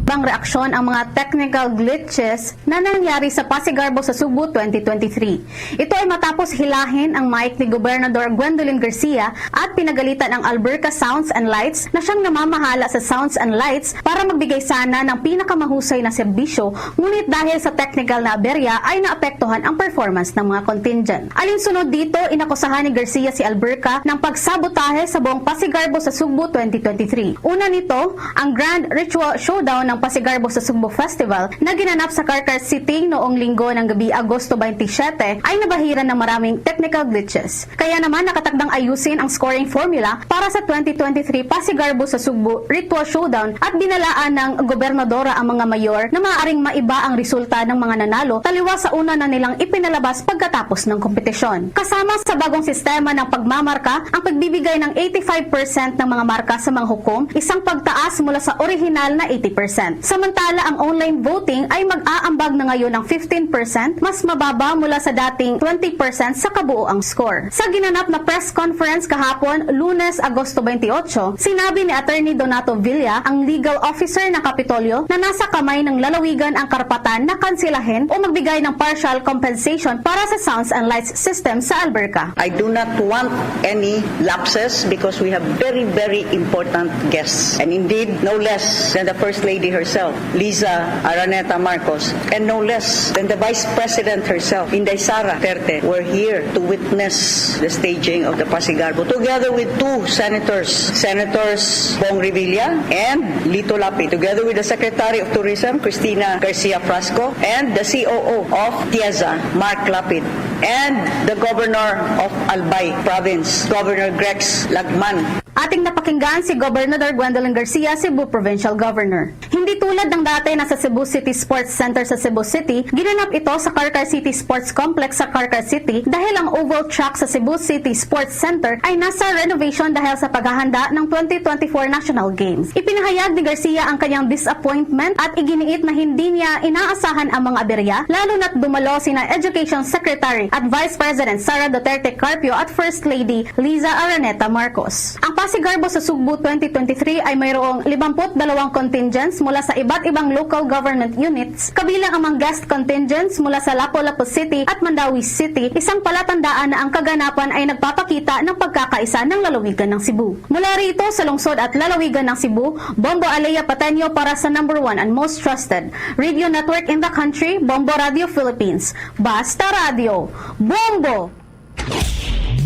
Bang reaksyon ang mga technical glitches na nangyari sa Pasigarbo sa Sugbo twenty twenty-three. Ito ay matapos hilahin ang mic ni Gobernador Gwendolyn Garcia at pinagalitan ang Alberca Sounds and Lights na siyang namamahala sa Sounds and Lights para magbigay sana ng pinakamahusay na serbisyo, ngunit dahil sa technical na aberya ay naapektuhan ang performance ng mga contingent. Alinsunod dito, inakusahan ni Garcia si Alberca ng pagsabotahe sa buong Pasigarbo sa Sugbo twenty twenty-three. Una nito, ang Grand Ritual Showdown ng Pasigarbo sa Sugbo Festival na ginanap sa Carcar City noong Linggo ng gabi, Agosto twenty-seven, ay nabahiran ng maraming technical glitches. Kaya naman nakatakdang ayusin ang scoring formula para sa twenty twenty-three Pasigarbo sa Sugbo Ritual Showdown at binalaan ng gobernadora ang mga mayor na maaaring maiba ang resulta ng mga nanalo taliwas sa una na nilang ipinalabas pagkatapos ng kompetisyon. Kasama sa bagong sistema ng pagmamarka ang pagbibigay ng eighty-five percent ng mga marka sa mga hukom, isang pagtaas mula sa orihinal na eighty percent. Samantala, ang online voting ay mag-aambag na ngayon ng fifteen percent, mas mababa mula sa dating twenty percent sa kabuoang score. Sa ginanap na press conference kahapon, Lunes, Agosto twenty-eight, sinabi ni Attorney Donato Villa, ang legal officer ng Kapitolyo, na nasa kamay ng lalawigan ang karapatan na kansilahin o magbigay ng partial compensation para sa Sounds and Lights system sa Alberca. I do not want any lapses because we have very, very important guests. And indeed, no less than the First Lady herself, Liza Araneta Marcos, and no less than the Vice President herself, Inday Sara Duterte, were here to witness the staging of the Pasigarbo, together with two senators, Senators Bong Revilla and Lito Lapid, together with the Secretary of Tourism, Cristina Garcia Frasco, and the C O O of TIEZA, Mark Lapid, and the Governor of Albay Province, Governor Grex Lagman. Ating napakinggan si Gobernador Gwendolyn Garcia, Cebu Provincial Governor. Hindi tulad ng dati na sa Cebu City Sports Center sa Cebu City, ginanap ito sa Carcar City Sports Complex sa Carcar City dahil ang oval track sa Cebu City Sports Center ay nasa renovation dahil sa paghahanda ng twenty twenty-four National Games. Ipinahayag ni Garcia ang kanyang disappointment at iginiit na hindi niya inaasahan ang mga aberya, lalo na't dumalo sina Education Secretary at Vice President Sara Duterte Carpio at First Lady Liza Araneta Marcos. Ang Pasigarbo sa Sugbo twenty twenty-three ay mayroong limamput dalawang contingents mula sa iba't ibang local government units, kabilang ang mga guest contingents mula sa Lapu-Lapu City at Mandaue City, isang palatandaan na ang kaganapan ay nagpapakita ng pagkakaisa ng lalawigan ng Cebu. Mula rito sa lungsod at lalawigan ng Cebu, Bombo Alea Pateño para sa number one and most trusted radio network in the country, Bombo Radio Philippines. Basta Radio, Bombo!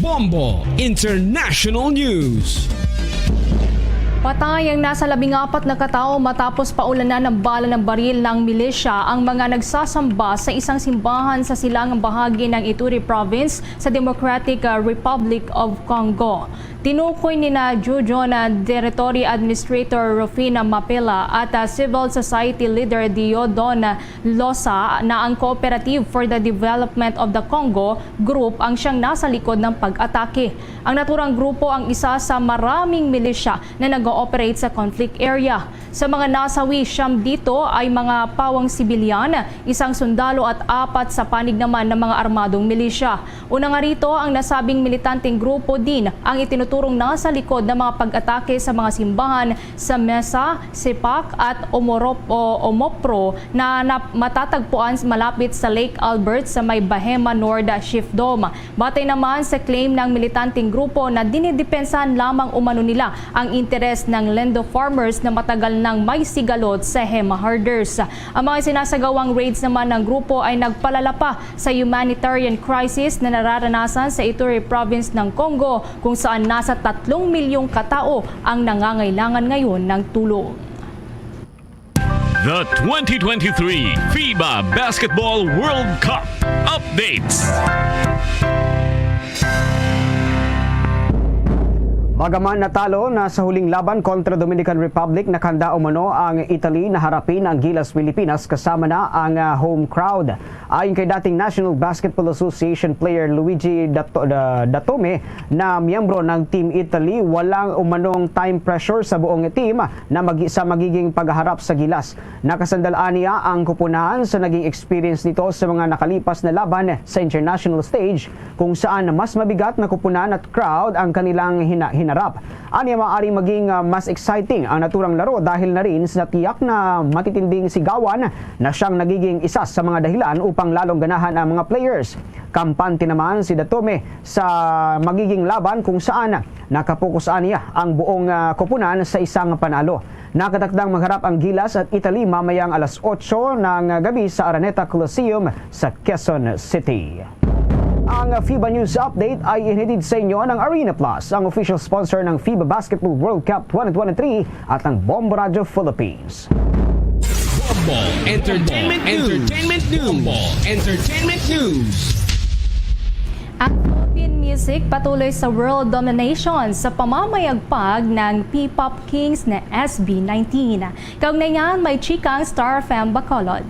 Bombo International News. Patay ang nasa labing apat na katao matapos paulanan ng bala ng baril ng milisya ang mga nagsasamba sa isang simbahan sa silangang bahagi ng Ituri Province sa Democratic, uh, Republic of Congo. Tinukoy ni na Jujon, uh, Territory Administrator Rufina Mapela at, uh, Civil Society Leader Diodon Losa na ang Cooperative for the Development of the Congo Group ang siyang nasa likod ng pag-atake. Ang naturang grupo ang isa sa maraming milisya na nag operate sa conflict area. Sa mga nasawi, siyam dito ay mga pawang sibilyan, isang sundalo at apat sa panig naman ng mga armadong milisya. Una nga rito, ang nasabing militanteng grupo din ang itinuturong nasa likod ng mga pag-atake sa mga simbahan sa Mesa, Sipak at Omorop-, o Omopro na nap-, matatagpuan malapit sa Lake Albert sa may Bahema Nord Chiefdom. Batay naman sa claim ng militanteng grupo na dinidepensahan lamang umano nila ang interes ng Lendo farmers na matagal nang may sigalot sa Hema herders. Ang mga sinasagawang raids naman ng grupo ay nagpalala pa sa humanitarian crisis na nararanasan sa Ituri province ng Congo, kung saan nasa tatlong milyong katao ang nangangailangan ngayon ng tulong. The twenty twenty-three FIBA Basketball World Cup updates. Bagaman natalo na sa huling laban kontra Dominican Republic, nakahanda umano ang Italy na harapin ang Gilas Pilipinas kasama na ang ah, home crowd. Ayon kay dating National Basketball Association player Luigi Dato- Da- Datome na miyembro ng Team Italy, walang umanong time pressure sa buong team na magi- sa magiging pagharap sa Gilas. Nakasandal aniya ang kupunan sa naging experience nito sa mga nakalipas na laban sa international stage, kung saan mas mabigat na kupunan at crowd ang kanilang hina- hinarap. Aniya maaring maging ah, mas exciting ang naturang laro dahil na rin sa tiyak na matitinding sigawan na siyang nagiging isa sa mga dahilan upang lalong ganahan ang mga players. Kampante naman si Datome sa magiging laban kung saan nakapokus aniya ang buong ah, kupunan sa isang panalo. Nakatakdang magharap ang Gilas at Italy mamayang alas otso ng gabi sa Araneta Coliseum sa Quezon City. Ang FIBA News Update ay inhatid sa inyo ng Arena Plus, ang official sponsor ng FIBA Basketball World Cup twenty twenty-three at ang Bombo Radio Philippines. Bombo Entertainment News. Entertainment News. Bombo Entertainment News. Ang Philippine music patuloy sa world domination sa pamamayagpag ng P-pop Kings na S B nineteen. Kaugnay niyan, may chikang Star F M Bacolod.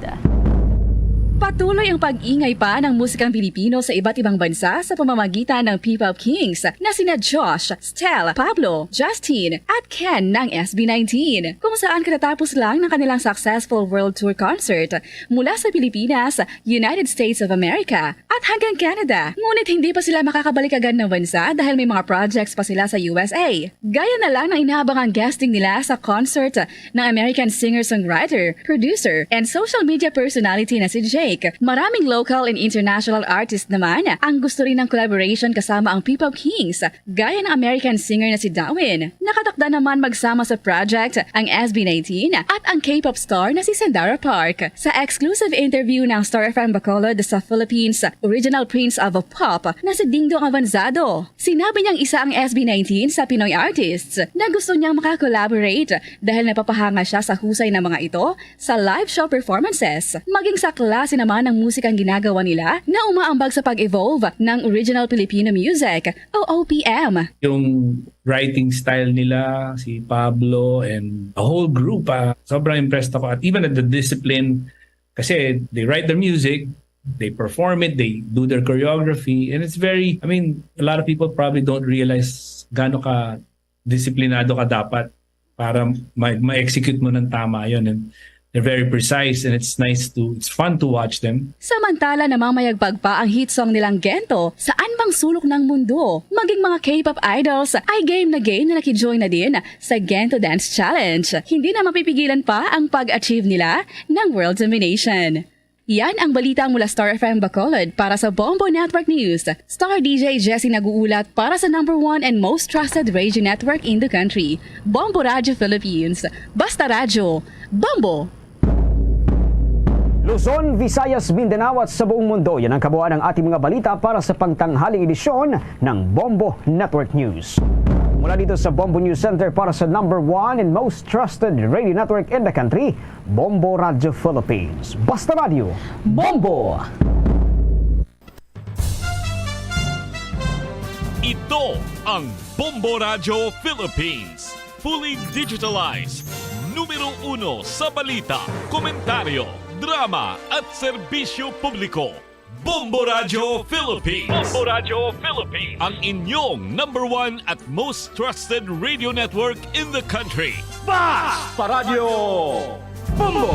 Patuloy ang pag-ingay pa ng musikang Pilipino sa iba't ibang bansa sa pamamagitan ng P-pop Kings na sina Josh, Stel, Pablo, Justin, at Ken ng S B nineteen, kung saan katatapos lang ng kanilang successful world tour concert mula sa Pilipinas, United States of America, at hanggang Canada. Ngunit hindi pa sila makakabalik agad ng bansa dahil may mga projects pa sila sa U S A. Gaya na lang ng inaabangang guesting nila sa concert ng American singer-songwriter, producer, and social media personality na si Jake. Maraming local and international artists naman ang gusto rin ng collaboration kasama ang P-pop Kings, gaya ng American singer na si Dawin. Nakatakda naman magsama sa project ang S B nineteen at ang K-pop star na si Sandara Park. Sa exclusive interview ng Star F M Bacolod sa Philippines Original Prince of Pop na si Dingdong Avanzado, sinabi niyang isa ang S B nineteen sa Pinoy artists na gusto niyang makakollaborate dahil napapahanga siya sa husay ng mga ito sa live show performances. Maging sa klase naman ng musikang ginagawa nila na umaambag sa pag-evolve ng original Filipino music o O P M. Yung writing style nila, si Pablo and the whole group, ah, sobrang impressed ako. At even at the discipline, kasi they write their music, they perform it, they do their choreography, and it's very, I mean, a lot of people probably don't realize gaano ka disiplinado ka dapat para ma- ma-execute mo ng tama yon. And they're very precise, and it's nice to, it's fun to watch them. Samantala, namamayagpag pa ang hit song nilang Gento saan mang sulok ng mundo. Maging mga K-pop idols ay game na game na nakijoin na din sa Gento Dance Challenge. Hindi na mapipigilan pa ang pag-achieve nila ng world domination. Yan ang balita mula Star F M Bacolod. Para sa Bombo Network News, Star D J Jesse nag-uulat para sa number one and most trusted radio network in the country, Bombo Radio Philippines. Basta Radyo, Bombo! Luzon, Visayas, Mindanao at sa buong mundo, yan ang kabuuan ng ating mga balita para sa pangtanghaling edisyon ng Bombo Network News. Mula dito sa Bombo News Center para sa number one and most trusted radio network in the country, Bombo Radio Philippines. Basta Radio, Bombo! Ito ang Bombo Radio Philippines. Fully digitalized. Numero uno sa balita, komentaryo, drama at serbisyo publiko. Bombo Radyo Philippines. Bombo Radyo Philippines. Ang inyong number one at most trusted radio network in the country. Basta Radyo Bombo!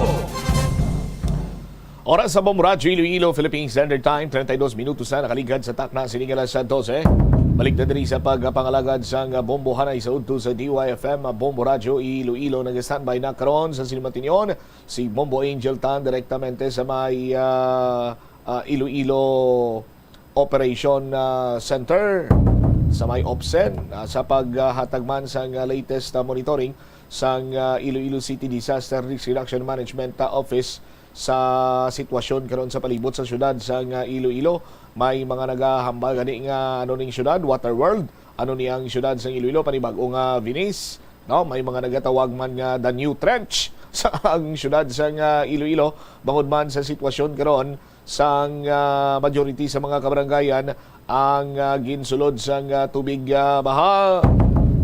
Oras sa Bombo Radyo Iloilo, Philippine Standard Time, treinta y dos minutos na nakaligad sa takna sining alas dose. Balik na diri sa pagpangalagad sang bombohanay sa udto sa D Y F M, Bombo Radyo Iloilo. Nag-standby na karon sa Silimatinyon si Bombo Angel Tan direktamente sa may, ah, ah, Iloilo Operation, ah, Center sa may OPCEN, ah, sa paghatag man sang, ah, latest, ah, monitoring sang, ah, Iloilo City Disaster Risk Reduction Management, ah, Office sa sitwasyon karon sa palibot sa siyudad sang, ah, Iloilo. May mga nagahambal gani nga ano ning siyudad, Water World, ano ni ang siyudad sang Iloilo, panibag-o nga Venice, no? May mga nagatawag man nga the new trench sa ang siyudad sang, ah, Iloilo, bangod man sa sitwasyon karon sang, ah, majority sa mga kabarangayan ang, ah, ginsulod sang, ah, tubig, ah, baha.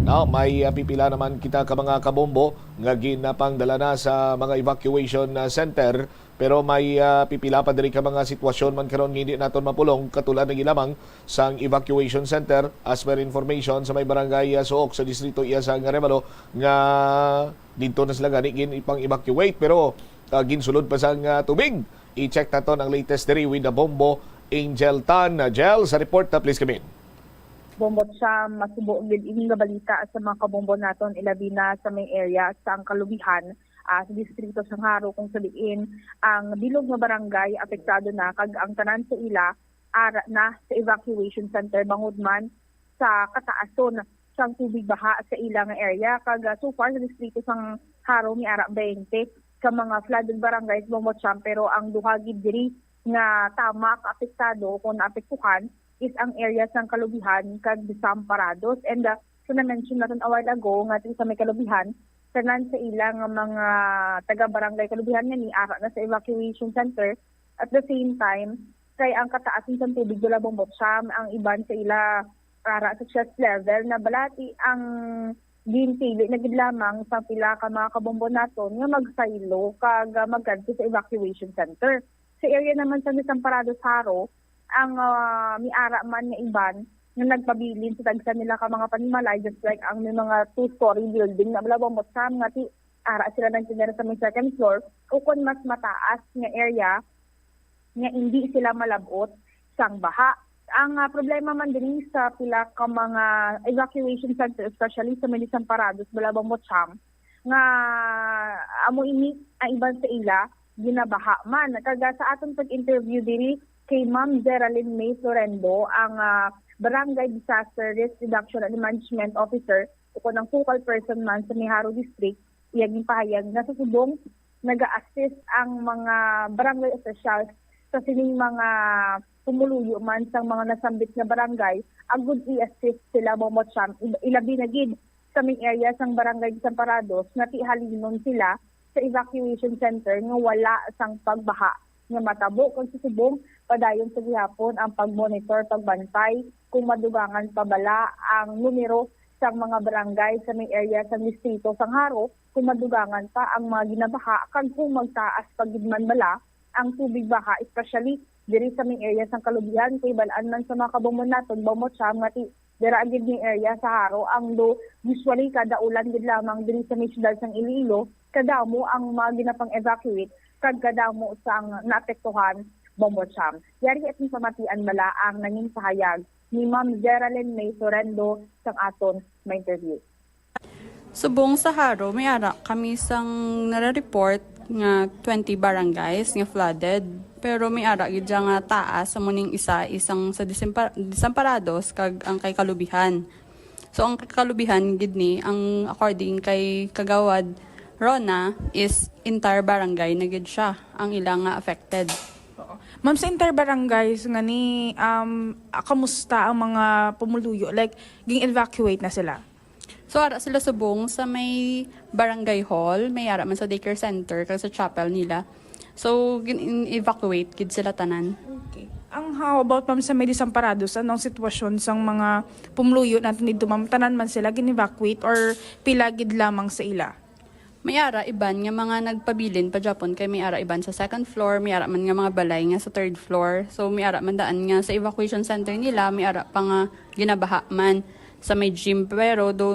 No, may, ah, pipila naman kita ka mga kabombo nga ginapangdala na sa mga evacuation, ah, center, pero may, ah, pipila pa diri ka mga sitwasyon man karon nga hindi naton mapulong, katulad na gid lamang sang evacuation center, as per information sa may barangay, ah, Suok sa distrito iya sang Arevalo, nga didto na sila gani gin ipang-evacuate, pero, ah, ginsulod pa sang, ah, tubig. I-check naton ang latest diri with the Bombo Angel Tan. Jel, sa report na, please come in. Bombo Cham, masubo gid ini nga balita sa mga kabombo naton, ilabi na sa may area sa ang kalubihan, ah, sa distrito sang Jaro, kung sa diin ang bilog nga barangay apektado na, kag ang tanan sa ila ara na sa evacuation center, bangod man sa kataason sang tubig baha sa ila nga area. Kag, ah, so far sa distrito sang Jaro, may ara twenty ka mga flooded barangays, Bombo Cham, pero ang duha gid diri nga tama ka apektado o kon naapektuhan is ang area sang Kalubihan kag Desamparados. And, ah, so na-mention naton a while ago nga diri sa may Kalubihan, tanan sa ila nga mga taga Barangay Kalubihan nga ni ara na sa evacuation center. At the same time, kay ang kataasan sang tubig, Bombo Cham, ang iban sa ila ara sa chest level, na balati ang ginpili na gid lamang sa pila ka mga kabombo naton nga magsaylo kag, ah, magkadto sa evacuation center. Sa area naman sa Desamparados, Jaro, ang, ah, may ara man nga iban nga nagpabilin sa tagsa nila ka mga panimalay, just like ang may mga two-story building na, Bombo Cham, nga ti ara sila nagtinira sa may second floor, o kon mas mataas nga area nga indi sila malab-ot sang baha. Ang, ah, problema man diri sa pila ka mga evacuation center, especially sa may Desamparados, Bombo Cham, nga amo ini ang iban sa ila ginabaha man. Kag, ah, sa aton pag-interview diri kay Ma'am Geraldine May Florendo, ang, ah, Barangay Disaster Risk Reduction and Management Officer, o kon ang focal person man sa may Jaro District, iya ginpahayag nga sa subong naga-assist ang mga barangay officials sa sining mga pumuluyo man sang mga nasambit nga barangay, agud i-assist sila, Bombo Cham, ib-, ilabi na gid sa main area sang Barangay Desamparados, nga ti halinon sila sa evacuation center nga wala sang pagbaha nga matabo, kag sa subong padayon sa gihapon ang pagmonitor, pagbantay kung madugangan pa bala ang numero sang mga barangay sa may area sang distrito sang Jaro, kung madugangan pa ang mga ginabaha, kag kung magtaas pa gid man bala ang tubig baha, especially diri sa may area sang Kalubihan, kay bal-an man sa mga kabombo naton, Bombo Cham, nga ti-, dira gid ni area sa Jaro ang do, usually kada ulan gid lamang diri sa may siyudad sang Iloilo, kadamo ang mga ginapang-evacuate kag kadamo sang naapektuhan, Bombo Cham. Yari aton pamatian bala ang nangin pahayag ni Ma'am Geraldine May Sorendo sang aton ma-interview. Subong sa Jaro, may ara kami sang nare-report nga twenty barangays nga flooded. Pero may ara gid dya nga taas, amo ning isa, isang sa Desempa-, Desamparados kag ang kay Kalubihan. So, ang kay Kalubihan gid ni, ang according kay Kagawad Rona, is entire barangay na gid siya ang ila nga affected. Oo. Ma'am, sa entire barangays nga ni, um, ah, kamusta ang mga pumuluyo? Like, ging-evacuate na sila? So, ara sila subong sa may barangay hall, may ara man sa daycare center, kag sa chapel nila. So, gin-, in-evacuate gid sila tanan. Okay. Ang how about, ma'am, sa may Desamparados, ano ang sitwasyon sang mga pumuluyo natin dito, ma'am? Tanan man sila gin-evacuate or pila gid lamang sa ila? May ara iban nga mga nagpabilin pa gyapon kay may ara iban sa second floor, may ara man nga mga balay nga sa third floor. So may ara man daan nga sa evacuation center nila, may ara pa nga ginabaha man sa may gym. Pero do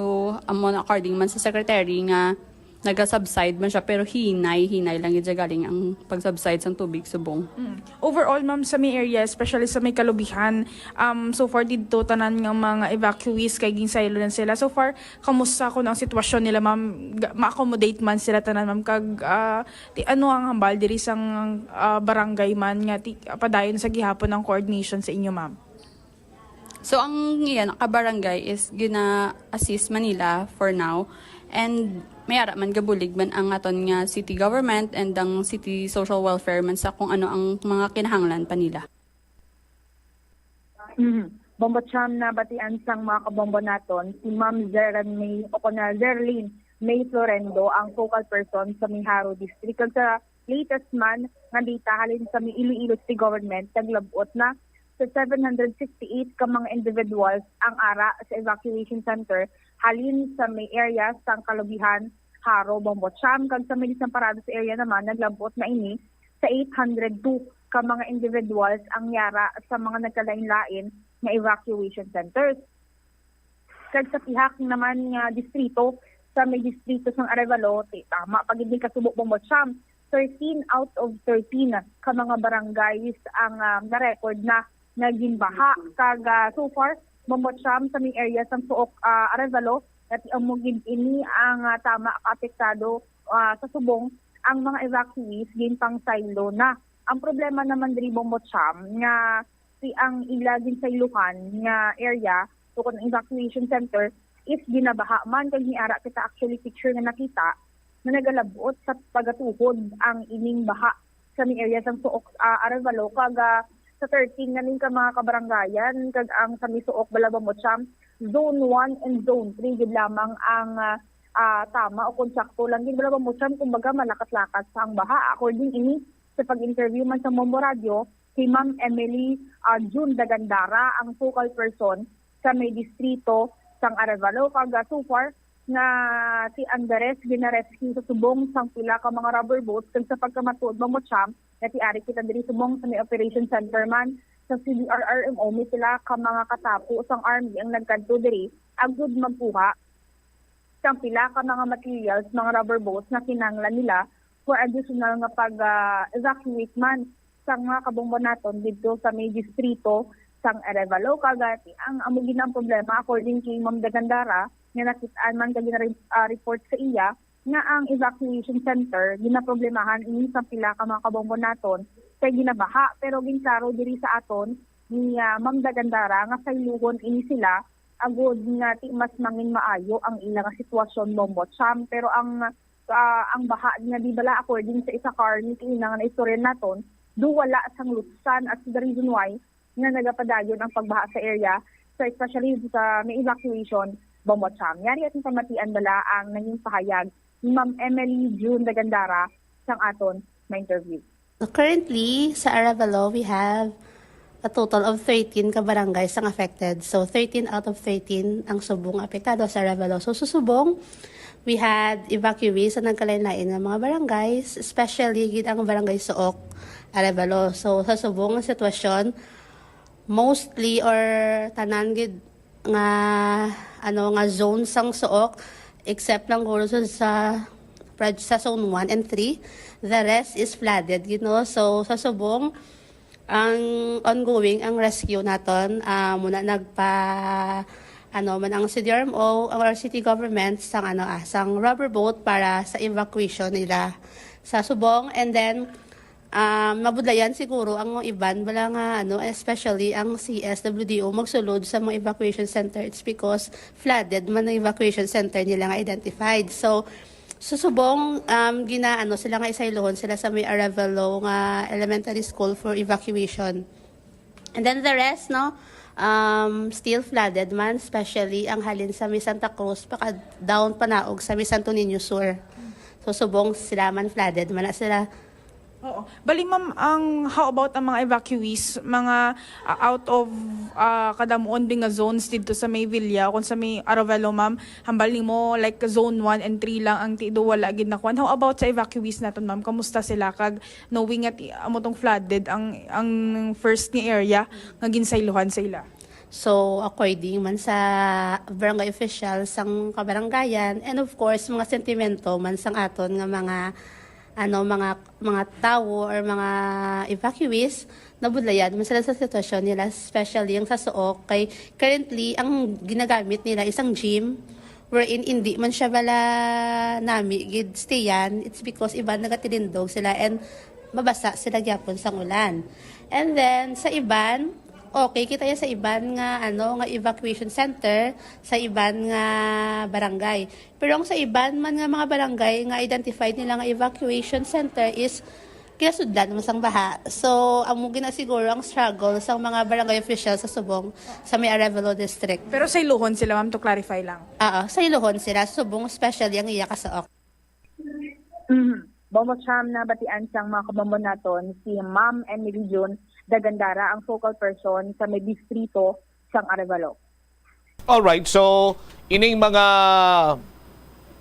amo na, according man sa secretary, nga naga-subside man siya, pero hinay-hinay lang gid siya galing ang pag-subside sang tubig subong. Mm. Overall, ma'am, sa may area, especially sa may kalubihan, um, so far didto tanan nga mga evacuees kay ginsaylo na sila. So far, kamusta kuno ang sitwasyon nila, ma'am? Ga- ma-accommodate man sila tanan, ma'am? Kag ah, ti ano ang hambal diri sang ah, barangay man nga ti padayon sa gihapon ang coordination sa inyo, ma'am? So ang iya nakabarangay is gina-assist man nila for now, and may ara man gabulig man ang aton nga city government and ang city social welfare man sa kung ano ang mga kinahanglan pa nila. Mhm. Bombo Cham, nabatian sang mga kabombo naton si Ma'am Zeran May o kon Zerlyn May Florendo, ang focal person sa may Jaro District. Kag sa latest man nga data halin sa may Iloilo City Government, naglab-ot na sa seven hundred sixty-eight ka mga individuals ang ara sa evacuation center halin sa may area sang Kalubihan, Jaro, Bombo Cham, kag sa may Desamparados area naman naglab-ot na ini sa eight hundred two ka mga individuals ang yara sa mga nagkalain-lain nga evacuation centers. Kag sa pihak naman nga distrito, sa may distrito sang Arevalo, ti tama pa gid ni kasubo, Bombo Cham, thirteen out of thirteen ka mga barangays ang ah, na-record na nga ginbaha. Kag ah, so far, Bombo Cham, sa may area sang Suok, ah, Arevalo, dati amo gid ini ang ah, tama ka apektado ah, sa subong ang mga evacuees ginpangsaylo na. Ang problema naman diri, Bombo Cham, nga si ang ila ginsayluhan nga area, so kung evacuation center, is ginabaha man, kag niara kita actually picture nga nakita na nagalab-ot sa pagatuhod ang ining baha sa may area sang Suok, ah, Arevalo, kag ah, sa thirteen na ning ka mga kabarangayan, kag ang sa may Suok, Balabang, Mocham, Zone one and Zone three gid lamang ang ah, ah, tama o kung sakto lang gid, Balabang, Mocham, kumbaga malakat-lakat sa ang baha. According ini sa pag-interview man sa Bombo Radio, si Ma'am Emily ah, June Dagandara ang focal person sa may distrito sang Arevalo, kag ah, so far nga si Andres gina-rescue sa subong sang pila ka mga rubber boats, kag sa pagkamatuod, Bombo Cham, nga ti ari kita diri subong sa may operation center man sa C D R R M O, may pila ka mga katapo sang army ang nagkadto diri agud magkuha sang pila ka mga materials, mga rubber boats nga kinahanglan nila for additional nga pag ah, evacuate man sang mga kabombo naton didto sa may distrito sang Arevalo. Kag ah, ang amo gid ang problema, according kay Ma'am Dagandara, nga nakit-an man kag gina-, ah, report sa iya nga ang evacuation center ginaproblemahan ini sang pila ka mga kabombo naton kay ginabaha, pero ginklaro diri sa aton ni ah, Ma'am Dagandara nga sayluhon ini sila agud nga ti mas mangin maayo ang ila nga sitwasyon, Bombo Cham. Pero ang ah, ang baha nga di bala, according sa isa ka army, kay ina nga naistorya naton, do wala sang lutsan, at the reason why nga nagapadayon ang pagbaha sa area, so especially sa may evacuation, Bombo Cham. Yari ating pamatian bala ang naging pahayag ni Ma'am Emily June Dagandara sang aton ma-interview. Currently, sa Arevalo, we have a total of thirteen ka barangays ang affected. So, thirteen out of thirteen ang subong apektado sa Arevalo. So, sa subong, we had evacuees sa nagkalain-lain nga mga barangays, especially gid ang barangay Suok, Arevalo. So, sa subong ang sitwasyon, mostly or tanan gid nga, ano, nga zone sang Suok, except lang guro sa, sa proj-, sa zone one and three. The rest is flooded, you know. So, sa subong, ang ongoing ang rescue naton, ah, muna nagpa, ano man, ang C D R M O or city government sang, ano, ah, sang rubber boat para sa evacuation nila sa subong. And then, um, mabudlayan siguro ang iban bala nga, ano, especially ang C S W D O magsulod sa mga evacuation center. It's because flooded man ang evacuation center nila nga identified. So, sa subong, um, gina, ano, sila nga isaylohon sila sa may Arevalo nga elementary school for evacuation. And then the rest, no, um, still flooded man, especially ang halin sa may Santa Cruz, paka down panaog sa may Santo Niño Sur. So, subong sila man flooded man na sila. Oo. Bali, ma'am, ang, how about ang mga evacuees, mga, ah, out of, ah, kadamuon din nga zones didto sa may Villa, kung sa may Aravelo, ma'am, hambal nimo, like, zone one and three lang ang tido, wala gid nakuan. How about sa evacuees naton, ma'am? Kamusta sila? Kag knowing nga ti-, amo tong flooded ang, ang first nga area nga ginsaylohan sa ila. So, according man sa barangay officials sang kabarangayan, and of course, mga sentimento man sang aton nga mga, ano, mga, mga tawo or mga evacuees, nabudlayan man sila sa sitwasyon nila, especially ang sa Suok, kay currently, ang ginagamit nila is ang gym, wherein hindi man siya bala nami gid stayan. It's because iban nagatilindog sila and mabasa sila gyapon sang ulan. And then, sa iban, okay, kita ya sa iban nga, ano, nga evacuation center, sa iban nga barangay. Pero ang sa iban man nga mga barangay nga identified nila nga evacuation center is kinasudlan naman sang baha. So, amo gina siguro ang struggle sang mga barangay officials sa Subong, sa may Arevalo District. Pero sayluhon sila, ma'am, to clarify lang. Oo, sayluhon sila. Subong, especially ang iya ka Suok. Mhm. Bombo Cham, nabatian sang mga kabombo naton, si Ma'am Emily June Dagandara ang focal person sa may distrito sang Arevalo. Alright, so ining mga,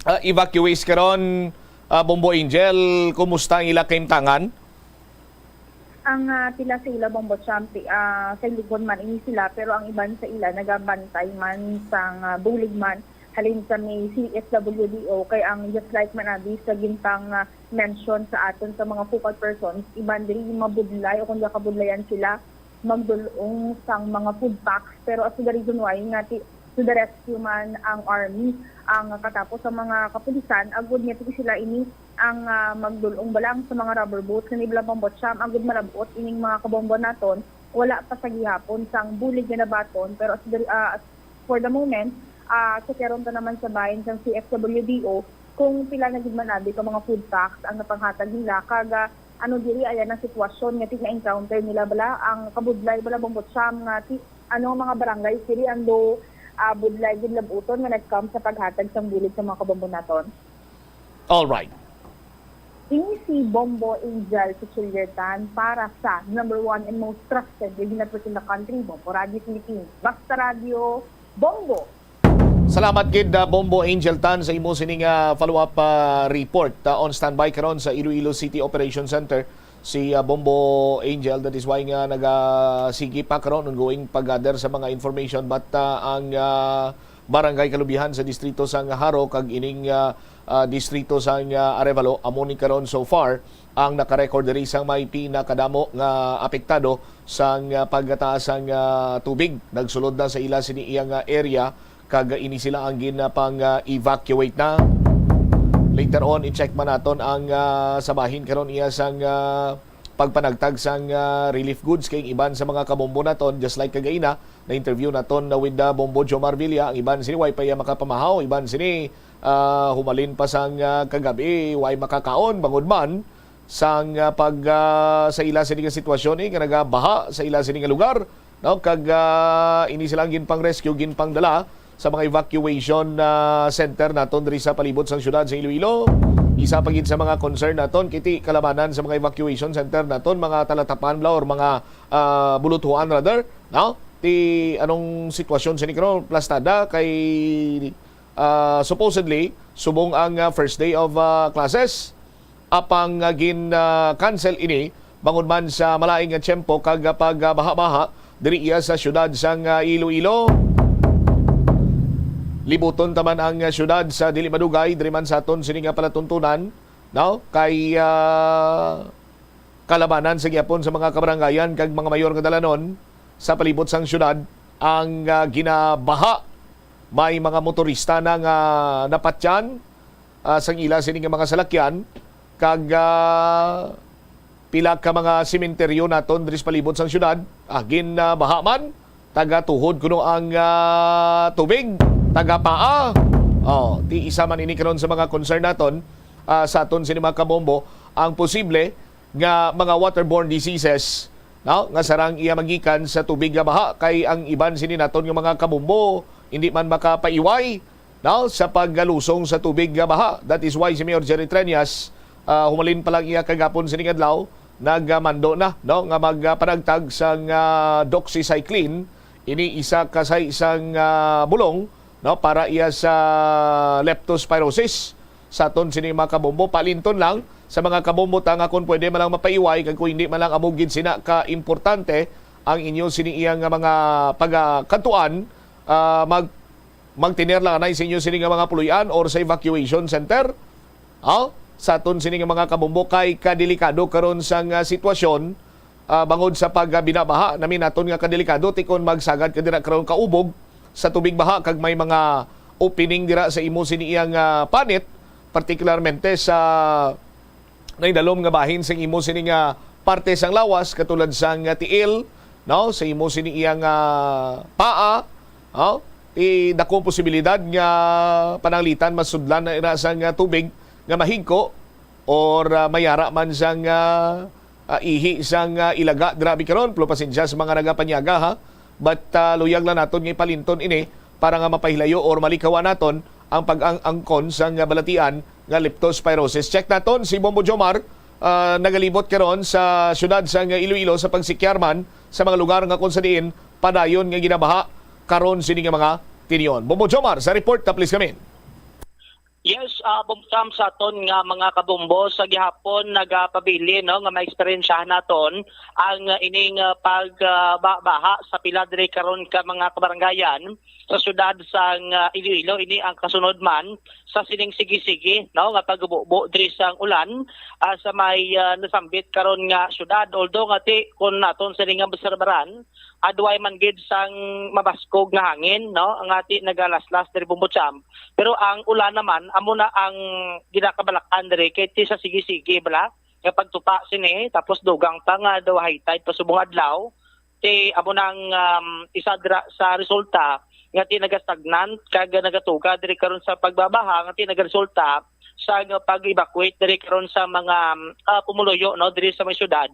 ah, evacuees karon, ah, Bombo Angel, kumusta ang ila kahimtangan? Ang, ah, pila sa ila, Bombo Cham, ti-, ah, sayluhon man ini sila, pero ang iban sa ila nagabantay man sang, ah, bulig man halin sa may C S W D O, kay ang just like man abi sa gintang, ah, mention sa aton sa mga focal persons, iban diri mabudlay o kung kabudlayan sila magdul-ong sang mga food packs, pero as to the reason why nga ti-, to the rescue man ang army, ang katapos sa mga kapulisan, agud nga ti sila ini ang, ah, magdul-ong balang sa mga rubber boats nga nibla Bombo Cham, agud malab-ot ining mga kabombo naton, wala pa sa gihapon sang bulig nga nabaton, pero as the, ah, as for the moment, ah, sa karon ta naman sa bahin sang C S W D O kung pila na gid man abi ka mga food packs ang napanghatag nila, kag, ah, ano diri ayan ang sitwasyon nga ti na-encounter nila bala, ang kabudlay bala, Bombo Cham, nga ti ano ang mga barangay diri ang do, ah, budlay gid labuton nga nag-come sa paghatag sang bulig sa mga kabombo naton? All right. Ini si Bombo Angel Cuchillertan para sa number one and most trusted radio network in the country, Bombo Radio Philippines. Basta Radio, Bombo! Salamat gid, ah, Bombo Angel Tan, sa imo sining, ah, follow-up, ah, report. Ah, on standby karon sa Iloilo City Operation Center si, ah, Bombo Angel. That is why nga nagasigi pa karon, ongoing pag-gather sa mga information. But, ah, ang, ah, barangay kalubihan sa distrito sang Jaro kag ining, ah, ah, distrito sang, ah, Arevalo, amo ni karon so far ang naka-record diri sang may pinakadamo nga apektado sang, ah, pagtaas sang, ah, tubig. Nagsulod na sa ila sini iya nga area, kag ini sila ang ginapang, ah, evacuate na. Later on, i-check man naton ang, ah, sa bahin karon iya sang, ah, pagpanagtag sang, ah, relief goods kay iban sa mga kabombo naton, just like kagaina, na-interview naton na with, ah, Bombo Jomar Villa, ang iban sini way pa iya makapamahaw, iban sini, ah, humalin pa sang, ah, kagabi, way makakaon, bangod man sang, ah, pag, ah, sa ila sini nga sitwasyon, eh, nga nagabaha sa ila sini nga lugar, no? Kag, ah, ini sila ang ginpang-rescue, ginpangdala sa mga evacuation, ah, center naton diri sa palibot sang siyudad sa Iloilo. Isa pa gid sa mga concern naton, kiti kalabanan sa mga evacuation center naton, mga talatapan bala or mga, ah, buluthuan rather, no? Ti anong sitwasyon sini karon, plastada kay, ah, supposedly subong ang, ah, first day of, ah, classes. Apang, ah, gin, ah, cancel ini bangod man sa malain nga tiyempo kag, ah, pagbaha-baha diri iya sa siyudad sang, ah, Iloilo. Libuton ta man ang, ah, siyudad sa dili madugay diri man sa aton sini nga palatuntunan, no? Kay, ah, kalabanan sa gihapon sa mga kabarangayan kag mga mayor nga dalanon sa palibot sang siyudad ang, ah, ginabaha. May mga motorista na nga napatyan, ah, sang ila sini nga mga salakyan, kag, ah, pila ka mga sementeryo naton diri sa palibot sang siyudad, ah, gin, ah, baha man, taga tuhod kuno ang, ah, tubig, taga paa. Oh, ti isa man ini karon sa mga concern naton, ah, sa aton sini mga kabombo, ang posible nga mga waterborne diseases, no, nga sarang iya magikan sa tubig nga baha, kay ang iban sini naton nga mga kabombo hindi man makapaiway, no, sa paggalusong sa tubig nga baha. That is why si Mayor Jerry Treñas Ah, humalin pa lang iya kagapon sining adlaw, nagmando na, no, nga magpanagtag sang, ah, doxycycline, ini isa ka sa isang, ah, bulong, no, para iya sa leptospirosis. Sa aton sini mga kabombo, palinton lang sa mga kabombo ta nga kung pwede man lang mapaiway, kag kung hindi man lang amo gid sina ka importante ang inyo sini iya nga mga pagakadtuan, ah, mag magtiner lang anay sa inyo sini nga mga puloy-an or sa evacuation center. Oh, sa aton sini nga mga kabombo, kay kadelikado karon sang, ah, sitwasyon, ah, bangod sa pagbinabaha. Nami naton nga kadelikado ti kon magsagad ka dira karon kaubog sa tubig baha kag may mga opening dira sa imo sini iyang, ah, panit, partikularmente sa naidalom nga bahin sang imo sini nga parte sang lawas, katulad sang, ah, tiil, no, sa imo sini iyang, ah, paa, no? Ti dako posibilidad nga pananglitan masudlan na ira sang, ah, tubig nga mahigko or, ah, mayara man sang, ah, ah, ihi sang, ah, ilaga. Grabe karon, pero pasensya sa mga nagapanyaga, ha. But, ah, luyag lang naton nga ipalinton ini para nga mapahilayo or malikawan naton ang pag-ang-angkon sang balatian nga leptospirosis. Check naton si Bombo Jomar, ah, nagalibot karon sa siyudad sang Iloilo sa pagsikyar man sa mga lugar nga kung sa diin padayon nga ginabaha karon sini nga mga tion. Bombo Jomar, sa report ta, please, kami. Yes, ah, Bombo Sam, sa aton nga mga kabombo, sa gihapon nagapabilin, no, nga maeksperiensyahan naton ang, ah, ining, ah, pag, ah, ba-, baha sa pila diri karon ka mga kabarangayan sa siyudad sang, ah, Iloilo. Ini ang kasunod man sa sining sige-sige, no, nga pagbubo diri sang ulan, ah, sa may, ah, nasambit karon nga siyudad. Although nga ti kun naton sini nga obserbaran, adway man gid sang mabaskog nga hangin, no, nga ti nagalaslas diri, Bombo Sam. Pero ang ulan naman, amo na ang ginakabalak-an diri, kay ti sa sige-sige bala nga pagtupa sini, tapos dugang pa nga daw high tide pa subong adlaw, ti amo nang, um, isa dira sa resulta nga ti nagastagnant kag nagatuga diri karon sa pagbabaha, nga ti nagaresulta sa pag-evacuate diri karon sa mga, um, ah, pumuluyo, no, diri sa may siyudad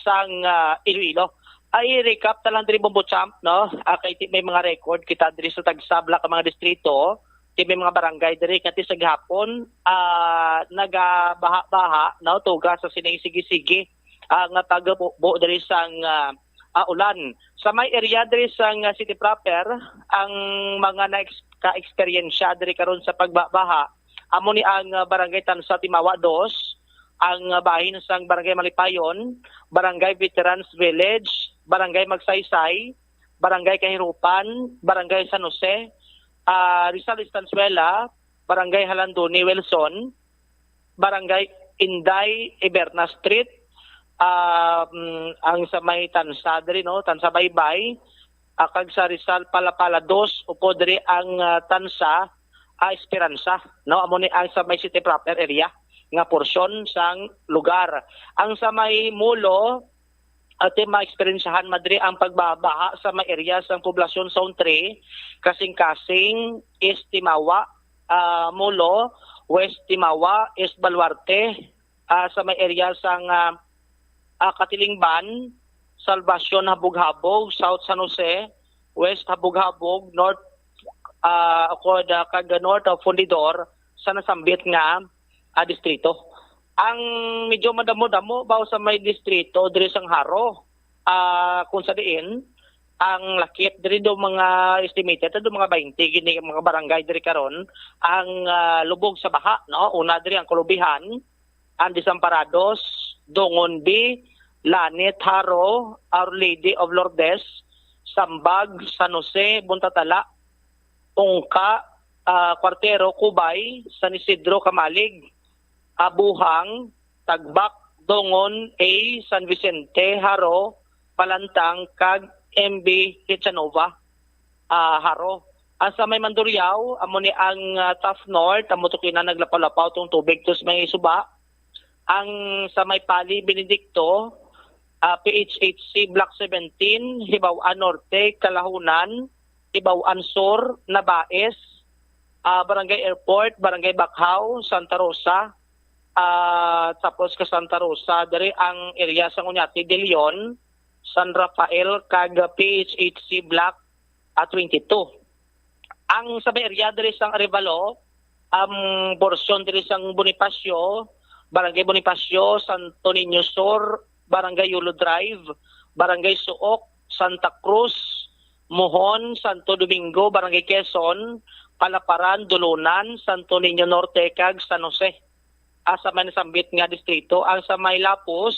sang, ah, Iloilo. Ay, recap ta lang diri, Bombo Sam, no? Ah, kay ti may mga record kita diri sa tagsabla ka mga distrito, ti may mga barangay diri nga ti sa gihapon, ah, nagabaha-baha, no? Tuga sa sining sige-sige, ah, nga pagbubo diri sang, ah, ah, ulan. Sa may area diri sang, ah, city proper, ang mga na-ex-, ka-eksperyensya diri karon sa pagbabaha, amo ni ang, ah, Barangay Tansa Timawa dos, ang, ah, bahin sang Barangay Malipayon, Barangay Veterans Village, Barangay Magsaysay, Barangay Kahirupan, Barangay San Jose, ah, Rizal Estanzuela, Barangay Jalandoni Wilson, Barangay Inday Iberna Street, um, ang sa may Tansa diri, no, Tansa Baybay, ah, kag sa Rizal Palapala dos, upod diri ang, ah, Tansa, ah, Esperanza, no, amo ni ang sa may city proper area nga porsyon sang lugar. Ang sa may Molo, ati maeksperiensyahan man diri ang pagbabaha sa may area sang Poblacion Zone three, kasing-kasing East Timawa, ah, Molo, West Timawa, East Baluarte, ah, sa may area sang, ah, ah, Katilingban, Salvacion, Habog-Habog, South San Jose, West Habog-Habog, North, ah, ako da, kag North of Fundidor sa nasambit nga, ah, distrito. Ang medyo madamo-damo ba sa may distrito diri sang Jaro, ah, kung sa diin ang lakip diri do mga estimated do mga twenty gini mga barangay diri karon ang, ah, lubog sa baha, no? Una diri ang Kulubihan, ang Desamparados, Dungon B, Lanit, Jaro, Our Lady of Lourdes, Sambag, San Jose, Buntatala, Ungka, ah, Cuartero, Cubay, San Isidro, Camalig, Abuhang, Tagbak, Dungon A, San Vicente, Jaro, Palantang, kag M B Kitchanova, ah, Jaro. Ang sa may Mandurriao, amo ni ang, ah, Taft North, amo to kina naglapaw-lapaw tong tubig tus may suba. Ang sa may Pali, Benedicto, ah, P H H C Block seventeen, Hibaw-an Norte, Kalahunan, Hibaw-an Sur, Nabais, ah, Barangay Airport, Barangay Bacjao, Santa Rosa, ah, tapos ka Santa Rosa, diri ang area sa Oñate de Leon, San Rafael, kag P H H C Block, ah, twenty-two. Ang sa may area diri sang Arevalo, ang porsyon diri sang Bonifacio, Barangay Bonifacio, Santo Niño Sur, Barangay Yulo Drive, Barangay Suok, Santa Cruz, Mohon, Santo Domingo, Barangay Quezon, Palaparan, Dolonan, Santo Niño Norte, kag San Jose. Ah, sa may nasambit nga distrito, ang sa may Lapos,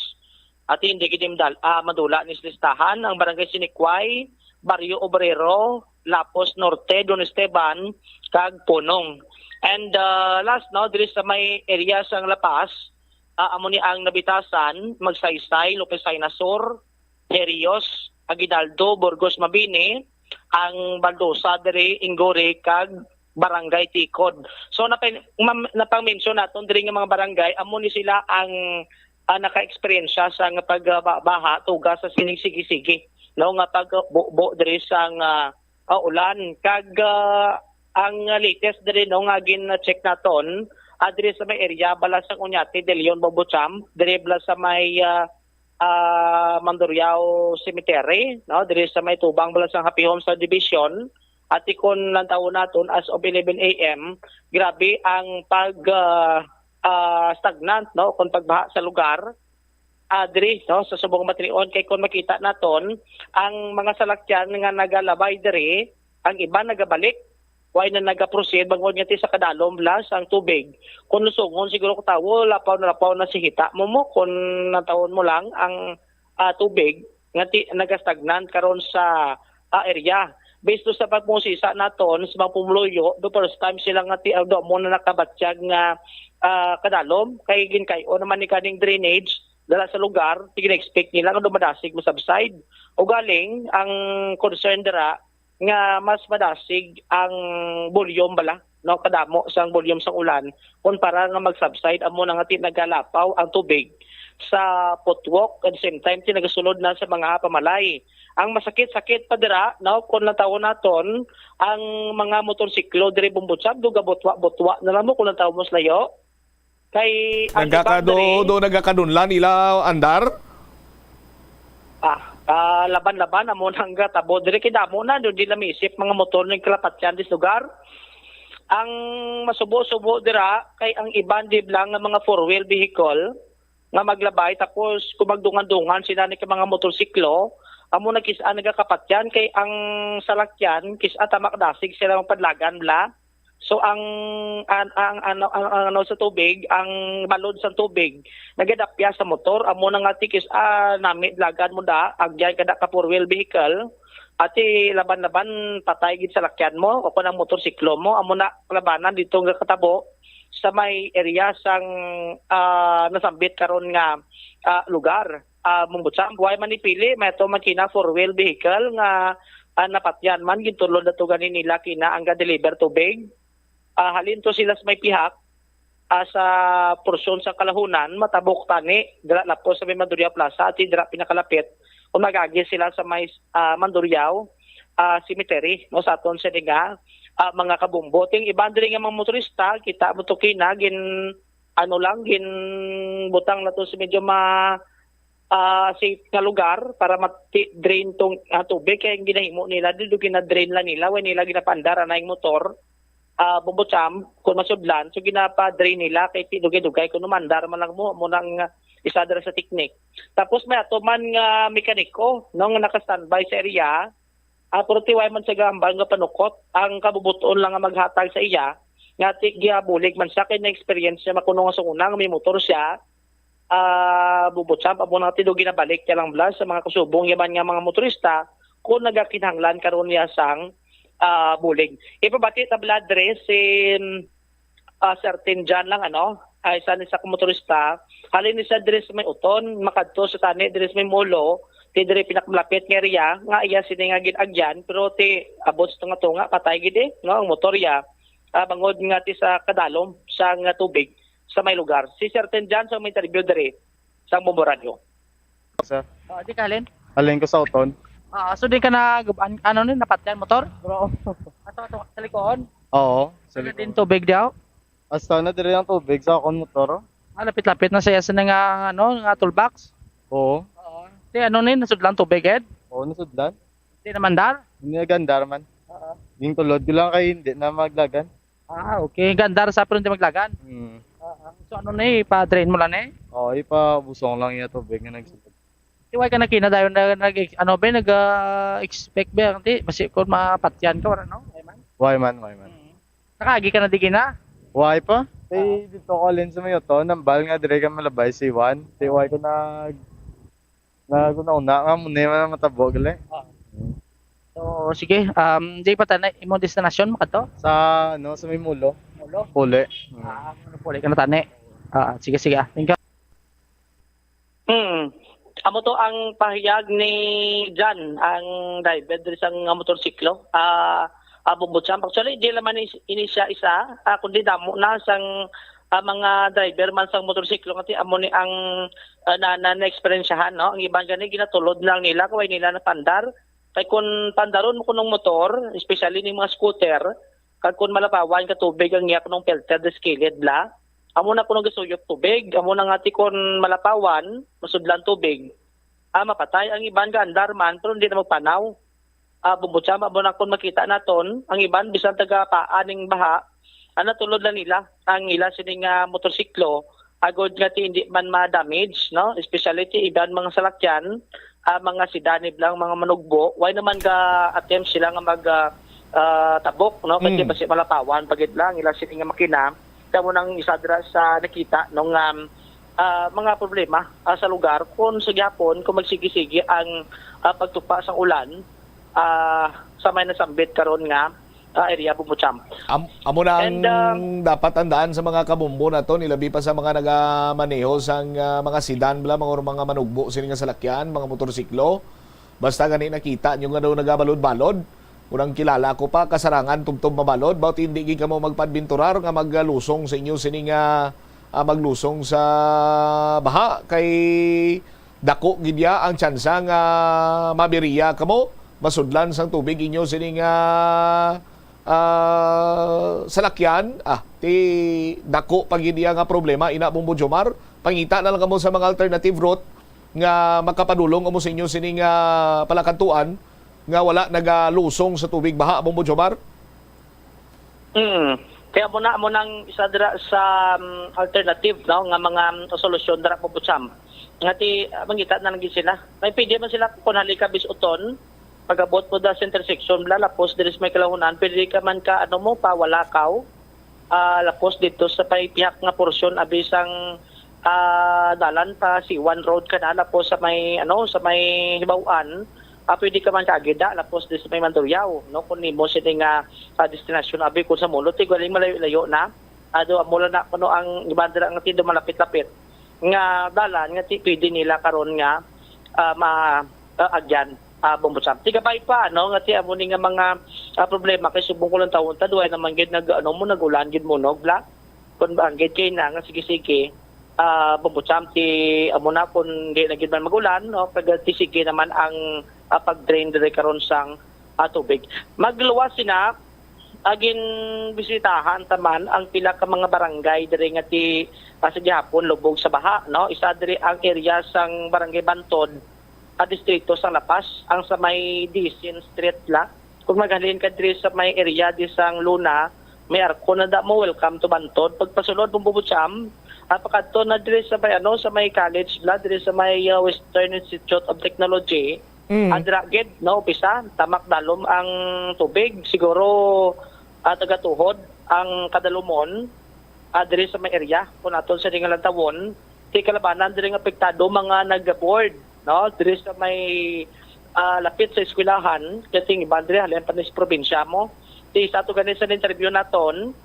at hindi gid madal-, ah, madula ni sa listahan, ang Barangay Sinikway, Barrio Obrero, Lapos Norte, Don Esteban, kag Punong. And, ah, last, no, diri sa may area sang La Paz, ah, amo ni ang Nabitasan, Magsaysay, Lopez Jaena Sur, Herios, Aguinaldo, Burgos, Mabini, ang Baldosa diri, Ingory, kag Barangay Tikod. So, napang-, mam-, napang-mention naton diri nga mga barangay, amo ni sila ang, ah, naka-eksperyensya sa nga pagbaha, tuga sa sining sige-sige, no, nga pagbubo diri sa nga, ah, ulan. Kag, ah, ang latest diri, no, nga gin-check naton, ah, diri sa may area, bala sang Oñate, De Leon, Bombo Champ, diri bala sa may, ah, ah, Mandurriao Cemetery, no, diri sa may tubang bala sang Happy Home Subdivision, ati kon lantawon naton as of eleven a m, grabe ang pag, ah, ah, stagnant, no, kon pagbaha sa lugar. Ah, diri, no, sa subong Matrion, kay kon makita naton, ang mga salakyan nga nagalabay diri, ang iban nagabalik, way na nagaproceed, bangod nga ti sa kadalom blas ang tubig. Kung lusungon siguro ka tawo, lapaw na lapaw na si hita mo mo, kung natawon mo lang ang, ah, tubig nga ti nagastagnant karon sa, ah, area. Based to sa pagmusisa naton sa mga pumuluyo, the first time sila nga ti, ah, do mo na nakabatyag nga, ah, kadalom, kay ginkay-o naman ni kaning drainage dala sa lugar, ti gina-expect nila nga dumadasig masubside. Ugaling, ang concern dira nga mas madasig ang volume bala, no, kadamo sang volume sang ulan kumpara nga mag-subside, amo na nga ti nagalapaw ang tubig sa footwalk, at the same time ti nagasulod na sa mga pamalay. Ang masakit-sakit pa dira, no, kung natawon naton, ang mga motorsiklo diri Bumbutsab, do gabutwa-butwa na lang mo kung natawon mo sa layo. Kay ang iban diri, do nagakadunlan ila andar? Ah, ah, laban-laban amo nang gatabo diri kay damo na do di lamisip mga motor ning kalapatyan dis lugar. Ang masubo-subo dira kay ang iban di lang nga mga four-wheel vehicle nga maglabay, tapos kung magdungan-dungan sila ni ka mga motorsiklo, amo na kis-a nagakapatyan kay ang salakyan kis-a tamak dasig sila mapadlagan bla. So, ang, an-, ang, ano, ang, ang, ano sa tubig, ang balod sa tubig, nagadapya sa motor, amo na nga tikis, ah, nami, dalagan mo da, agyan ka da ka four-wheel vehicle, ati laban-laban, patay gid sa lakyan mo, o kung ang motorsiklo mo, amo na labanan dito nga katabo, sa may area sang, ah, nasambit karon nga, ah, lugar. Ah, Mumbutsang, buhay man ni pili, may ato man kina four-wheel vehicle nga, ah, napatyan man, gintulod na to gani nila kina ang ga-deliver tubig. Ah, halin to sila sa may pihak, ah, sa porsyon sa Kalahunan, matabok tani, dira lapos sa may Mandurriao Plaza, ati dira pinakalapit, kung mag-agi sila sa may, ah, Mandurriao, ah, cemetery, no, sa aton sini nga, ah, mga kabombo. Ting iban diri nga mga motorista, kita mo to kina, gin, ano lang, gin butang na to sa medyo ma-, ah, safe nga lugar para mati-, drain tong, ah, tubig. Kaya ang ginahimo nila, dito gina-drain lang nila, when nila ginapaandar, anay motor, ah, bumbutsam, kung masudlan, so ginapa-drain nila, kay ti-, dugay-dugay, kung umandar man lang mo, mo nang, ah, isa dira sa teknik. Tapos may ato man nga mekaniko, no, nga naka-standby sa area, ah, pero ti way man siya gahambal nga panukot, ang kabubuton lang nga maghatag sa iya, nga ti-, gihabulig man siya, kay na-experience niya makuno nga sunguna nga may motor siya, ah, bubutsa, amo na ti do ginabalik niya lang bala sa mga kasubong niya man nga mga motorista kung nagakinahanglan karon niya sang, ah, bulig. Ipabati ta bala dre si, ah, Sir Tinjan lang, ano, ay isa ni sa motorista, halin ni siya dre sa may Uton, makadto sa tani dre sa may Molo, ti dre pinakamalapit nga area, nga iya sini nga gin-agyan, pero ti abot sa tunga-tunga, patay gid eh, no, ang motor ya, ah, bangod nga ti sa kadalom sa nga tubig sa may lugar. Si Sir Tinjan sa may interview diri sa Bombo Radio. Sir. Oh, di ka halin? Halin ko sa Uton. Ah, so di ka na, an-, ano ni, napatyan motor? Bro. Ato, ato, sa likuon? Oo, sa Sa likuon. Din tubig daw? Hasta na diri ang tubig sa akon motor. Ah, lapit-lapit na siya sa nga, ano, nga toolbox? Oo. Oo. Di ano ni, nasudlan tubig, Ed? Oo, nasudlan. Di naman dar? Hindi nagandar man. Oo. Yung tulod ko lang kay hindi na maglagan. Ah, okay. Gandar sa pero hindi maglagan? Hmm. Oo. So ano ni, ipa-drain mo lang ni? Oo, ipabusong lang iya tubig nga nagsugod. Di way ka nakina dayon na nag ano ba nag ah, expect ba ti basi kon mapatyan ka wala no? Way man. Way man, way man. Mm. Nakaagi ka na di kina? Way pa? Kay dito ko alin sa may uto, nambal nga dire ka malabay si Juan. Di way ko nag naguna-una nga mo man matabo gali. So sige, um, di pa tanay imong destinasyon mo kadto? Sa ano, sa may mulo. Mulo. Puli. Ah, ano puli ka na tani? Ah, sige sige. Ah. Thank you. Hmm. Amo to ang pahayag ni Jan, ang driver diri sang motorsiklo. Ah, ah, Bumbo Champ. Actually, di naman is- ini siya isa, ah, kundi damo na sang ah, mga driver man sang motorsiklo nga ti amo ni ang ah, na, na naeksperyensyahan, no? Ang iban gani ginatulod lang nila kay nila napandar. Kay kun pandaron mo kunong motor, especially ni mga scooter, kag kun malapawan ka tubig ang iya kunong filter sa kilid bla, amo na kunong gasuyop tubig, amo na nga ti kun malapawan, masudlan tubig. Ah, mapatay ang iban gaandar man pero hindi na magpanaw. Ah, Bumbo Champ, amo na kun makita naton, ang iban bisan taga paa ning baha, ah, natulod lang nila ang ila sini nga motorsiklo agod nga ti hindi man ma-damage, no? Especially ti iban mga salakyan, ah, mga sedan, iblang mga manugbo, way naman ga attempt sila nga mag ah, ah, tabok, no? Kasi Mm. basi malapawan pagit lang ila sini nga makina. Kamo nang isa dira sa nakita no nga ah, mga problema ah, sa lugar kung sa gyapon kung magsigi-sigi ang ah, pagtupa sa ulan ah, sa may nasambit karon nga ah, area, Bumbo Champ. Am, amo na ang And, um, dapat tandaan sa mga kabumbo naton, ilabi pa sa mga nagamaneho sang ah, mga sedan bla, mga, mga manugbo sini nga salakyan, mga motorsiklo. Basta gani nakita nyo nga daw nagabalod-balod, unang kilala ko pa, kasarangan tubtob mabalod, ba't hindi gid kamo magpaadventurar nga maglusong sa inyo sini nga ah, maglusong sa baha kay dako gid ya ang tsansa nga mabiriya kamo, masudlan sang tubig inyo sini nga ah, salakyan. Ah, ti dako pa gid ya nga problema ina, Bumbo Jomar. Pangita na lang kamo sa mga alternative route nga makapadulong kamo sa inyo sini nga palakadtuan nga wala nagalusong sa tubig baha, Bumbo Jomar. Mm. Kaya mo na mo nang isa dira sa um, alternative, no, nga mga um, solusyon dira po, Bumbo Champ. Nga ti ah, mangita na lang gid sila. May pwede man sila kung halika bis uton, pagabot po da sa intersection bla, lapos diri sa may kalahunan, pwede ka man ka ano mo pa wala kaw. Ah, lapos dito sa may pihak nga porsyon abi sang ah, dalan pa si One Road kana, lapos sa may ano, sa may Hibaw-an, ah, pwede ka man kaagid da, lapos di sa may Mandurriao, no, kung nimo sini nga ah, destinasyon abi kung sa Mulo ti galing malayo-layo na. Ado amo lang na kuno ang iban dira nga ti do malapit-lapit nga dalan nga ti pwede nila karon nga ah, ma ah, agyan, ah, Bumbo Champ. Ti gabay pa, no, nga ti amo ni nga mga ah, problema kay subong ko lang tawon ta duay naman gid nag ano mo nagulan gid mo no, bla. Kun ba gid kay na nga sige-sige, ah, Bumbo Champ, ti amo na kun di na gid man magulan, no, kag ti sige naman ang ah, pag-drain diri karon sang ah, tubig. Magluwas sina, ah, ginbisitahan ta man ang pila ka mga barangay diri nga ti ah, sa gihapon lubog sa baha, no? Isa diri ang area sang Barangay Bantod, ah, distrito sang La Paz, ang sa may Disin Street la. Kung maghalin ka diri sa may area di sang Luna, may arko na da mo, welcome to Bantod. Pagpasulod mong Bubucham, ah, pakadto na diri sa may ano, sa may college la, diri sa may ah, Western Institute of Technology. Mm. Adra gid, no, umpisa, tamak dalom ang tubig. Siguro ah, tagatuhod ang kadalumon ah, diri sa may area kung aton sa nga lantawon. Ti kalabanan diri nga apektado mga nag-board, no, diri sa may ah, lapit sa eskwelahan, kasi ang iban diri halin pa ni sa probinsya mo. Ti sa ato gani sa interview naton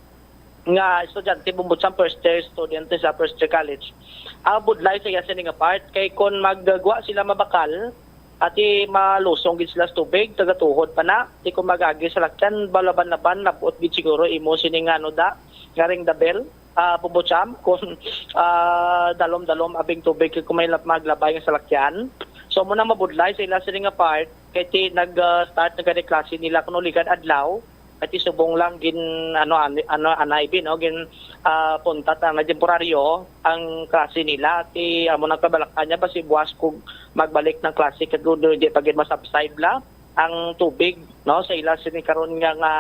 nga estudyante, Bumbutsang first year student sa first year college, ang budlay sa iya sini nga part kay kon maggwa sila mabakal, ati malusong gid sila sa tubig, tagatuhod pa na. Di ko magagi sa lakyan, balaban-laban, nabuot gid siguro imo sini nga ano da, nga ring the bell, ah, Bumbutsam, kung ah, dalom-dalom abing tubig kay kung may lab- maglabay nga salakyan. So mo na mabudlay sa ila sini nga part, kay ti nag-start na gani klase nila kuno likan adlaw, kay ti subong lang gin ano ano anay bi no gin ah, puntat na temporaryo ang klase nila. Ti amo nang kabalakan niya basi buwas kog magbalik ng klase kag di pa gid masubside la ang tubig, no, sa ila sini karon nga nga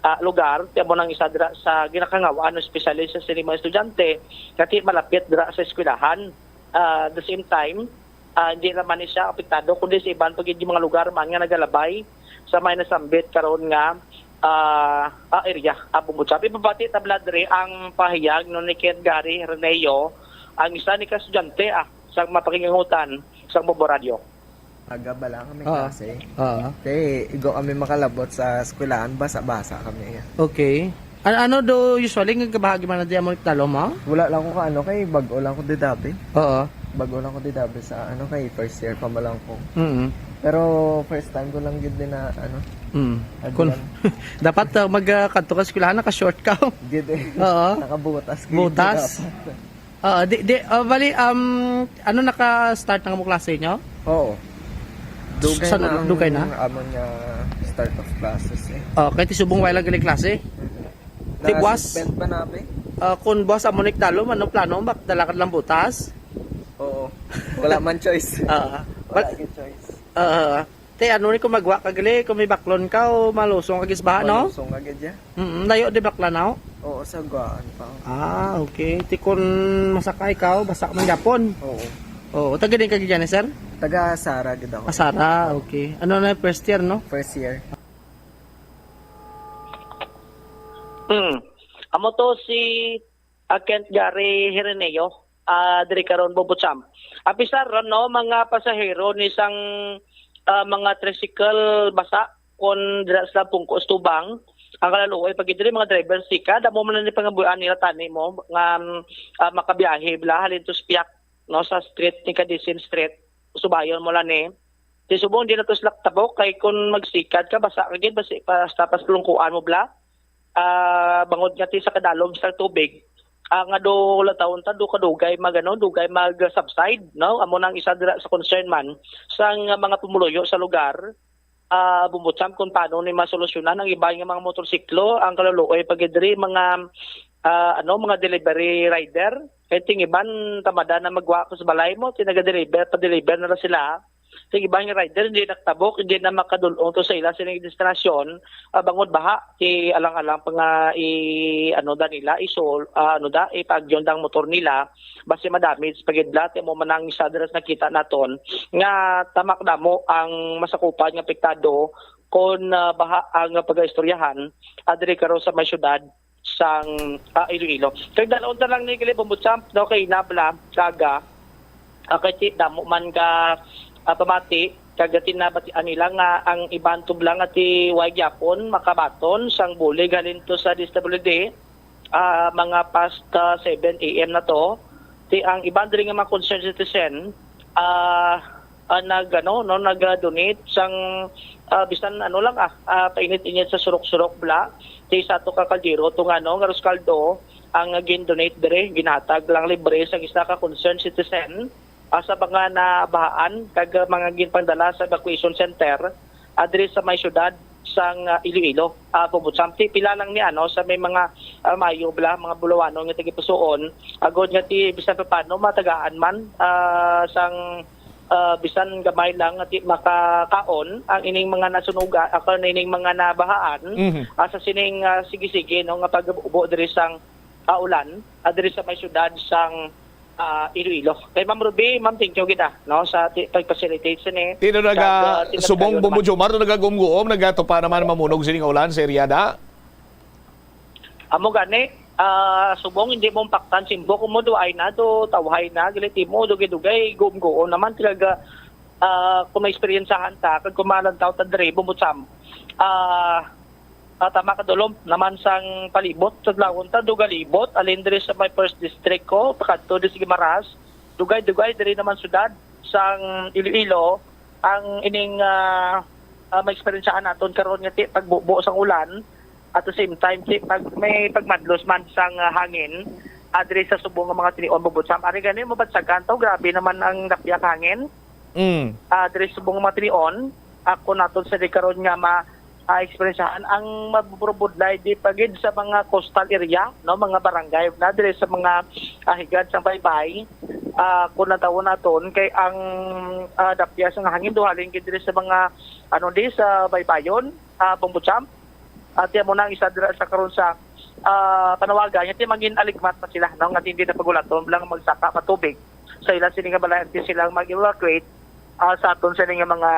ah, lugar, ti amo nang isa dira sa ginakangawaan, especially sa sini mga estudyante, nga ti malapit dira sa eskwelahan. Ah, the same time, ah, hindi naman ni siya apektado, kundi sa iban pa gid yung mga lugar man nga nagalabay sa may nasambit karon nga, ah, ah, area, ah, Bumbocham. Ipabati ta bala diri ang pahayag, no, ni Kent Gary Reneo, ang isa ni ka estudyante, ah, sa mapakingahutan sa Bombo Radio. Aga bala kami Oo. Klase. Oo. Kay igo kami makalabot sa eskwelahan, basa-basa kami. Okay. An-, ano do usually nga kabahagi man na di amo ni Talom, ha? Wala lang ko ka ano, kay bag-o lang ko didabi. Oo. Bag-o lang ko didabi sa ano, kay first year pa man lang ko. Mm. Pero first time ko lang gid din na ano, Mm. Kun, dapat, uh, mag, uh, kadto ka eskwelahan, naka-short ka. Gid eh. Oo. Nakabutas gid. Butas. Dapat. Oo, di, di, ah, bali, um, ano, naka-start na mo klase nyo? Oo. Dugay Sa na ang dugay na? Amon nga start of classes eh. Oh, kay ti subong wala gali klase. Mhm. Ti buwas? Suspend pa na, be. Ah, kung buwas amo ni Talom, ano plano? Mak-, dala ka lang butas? Oo. Wala man choice. Ah, wala but, choice. Ah, Te, ano ni kung magwa ka gali, kung may baklon ka o malusong ka gis baha, no? Malusong ka gid, ya. Mm, layo di bakla na, oh? Oo, sa Guaan pa. Ah, okay. Ti kun masakay ka, oh, basa man gapon. Oo. Oo, taga din ka gid, sir? Taga Sara gid ako. Ah, Sara, okay. Ano na, first year, no? First year. Hmm. Amo to si ah, Kent Gary Hireneo, ah, diri karon, Bumbocham. Apisar ron, no, mga pasahero ni sang, ah, mga tricycle basa kon dira sila pungko sa tubang, ang kalaluoy pa gid diri mga driver sika, damo man ni pangabuhian nila tani mo nga, mm, ah, makabiyahe bala halin to sa piyak, no, sa street ni Kadisin Street. Subayon mo lang ni. Di subong di na to sila tabok kay kon magsikad ka basa ka gid basi pa sa tapas lungkuan mo bala. Ah, bangod nga ti sa kadalom sa tubig, ah, nga do latawon ta do kadugay mag, ano, dugay mag-subside, no? Amo nang isa dira sa concern man sang mga pumuluyo sa lugar, ah, Bumbocham, kung paano ni masolusyonan ang iban nga mga motorsiklo, ang kaluluoy pa gid diri mga, ah, ano, mga delivery rider. Kay ting iban tamada na magwa ko sa balay mo, tinaga-deliver, pa-deliver na lang sila. Sa iban nga rider, hindi nakatabok, hindi na makadul-ong to sa ila sining destinasyon, ah, bangod baha, ti alang-alang pa nga i-, ano da nila, isol-, ah, ano da, ipaagyon da ang motor nila, basi madamage pa gid la, ti amo man ang isa dira sa nakita naton, nga tamak damo ang masakupan nga apektado kon, ah, baha ang pagaistoryahan, ah, diri karon sa may syudad sang, ah, Iloilo. Kay dalon ta lang ni gali, Bumbocham, no, kay nabla, kaga, ah, kay ti damo man ka, ah, pamati, kag tinabatian nila nga ang iban tubla nga ti way gyapon makabaton sang bulig halin to sa D S W D, ah, mga past, ah, seven A M na to. Ti ang iban diri nga mga concerned citizen, ah, ah, nag, ano, no, nag, ah, donate sang, ah, bisan ano lang, ah, ah, painit-init sa surok-surok bala. Ti sa ato ka kaldero to nga, ano, nga Roscaldo ang gin-donate diri, ginhatag lang libre sa isa ka concerned citizen, ah, sa mga nabahaan kag, ah, mga ginpangdala sa evacuation center, ah, diri sa may syudad sang, ah, Iloilo. Ah, Bumbocham, ti pila lang ni, ano, sa may mga, ah, mayo bala, mga bulawanon nga tagipusoon, agod nga ti bisan pa paano matagaan man, ah, sang, ah, bisan gamay lang nga ti makakaon ang ining mga nasunuga, ah, kan ining mga nabahaan, Mhm. ah, sa sining, ah, sige-sige, no, nga pag-ubo diri sang, ah, ulan, ah, diri sa may syudad sang, ah, Iloilo. Kay Ma'am Ruby, Ma'am, thank you gid, ah, no, sa ti-, pag-facilitate sini. Tino naga Kag, ah, tino subong kayo Bumbo naman. Jomar, no, nagagumguom, nagatupa naman mamunog sining ulan sa area da? Amo gani, ah, subong hindi mo paktan, simbok mo do ay na do, tawhay na, gali ti mo, dugay-dugay, gumguom naman, talaga, ah, kung maeksperiyensahan ta, kag kung malantaw ta diri, Bumbocham, ah, ah, tama ka dulom naman sang palibot, sa dlawon ta, dugalibot, alin diri sa may first district ko, pakadto diri sa Guimaras, dugay-dugay, diri naman syudad, sang Iloilo, ang ining, ah, ah, maeksperiyensahan naton karon nga ti pagbubo sang ulan, at the same time, ti pag, may pagmadlos man sang, ah, hangin, ah, diri sa subong nga mga tinion, Bumbocham. Ari gani, mabansagan to, grabe naman ang dapyak hangin. Mm. Ah, diri sa subong nga mga tinion, ako naton sa di karon nga ma-, ah, eksperyensyahan ang mabuburbudlay di pa gid sa mga coastal area, no, mga barangay na diri sa mga, ah, higad sang baybay. Ah, kung natawon naton kay ang, ah, dapya sang hangin duhalin gid diri sa mga, ano, di sa baybayon, ah, Bumbocham. Ati mo na ang isa dira sa karon sa, ah, panawagan, nga ti mangin aligmat pa sila, no, nga hindi na pagulaton lang magsaka pa tubig sa ila sini nga balay, ati sila mag-evacuate, ah, sa aton sini nga mga,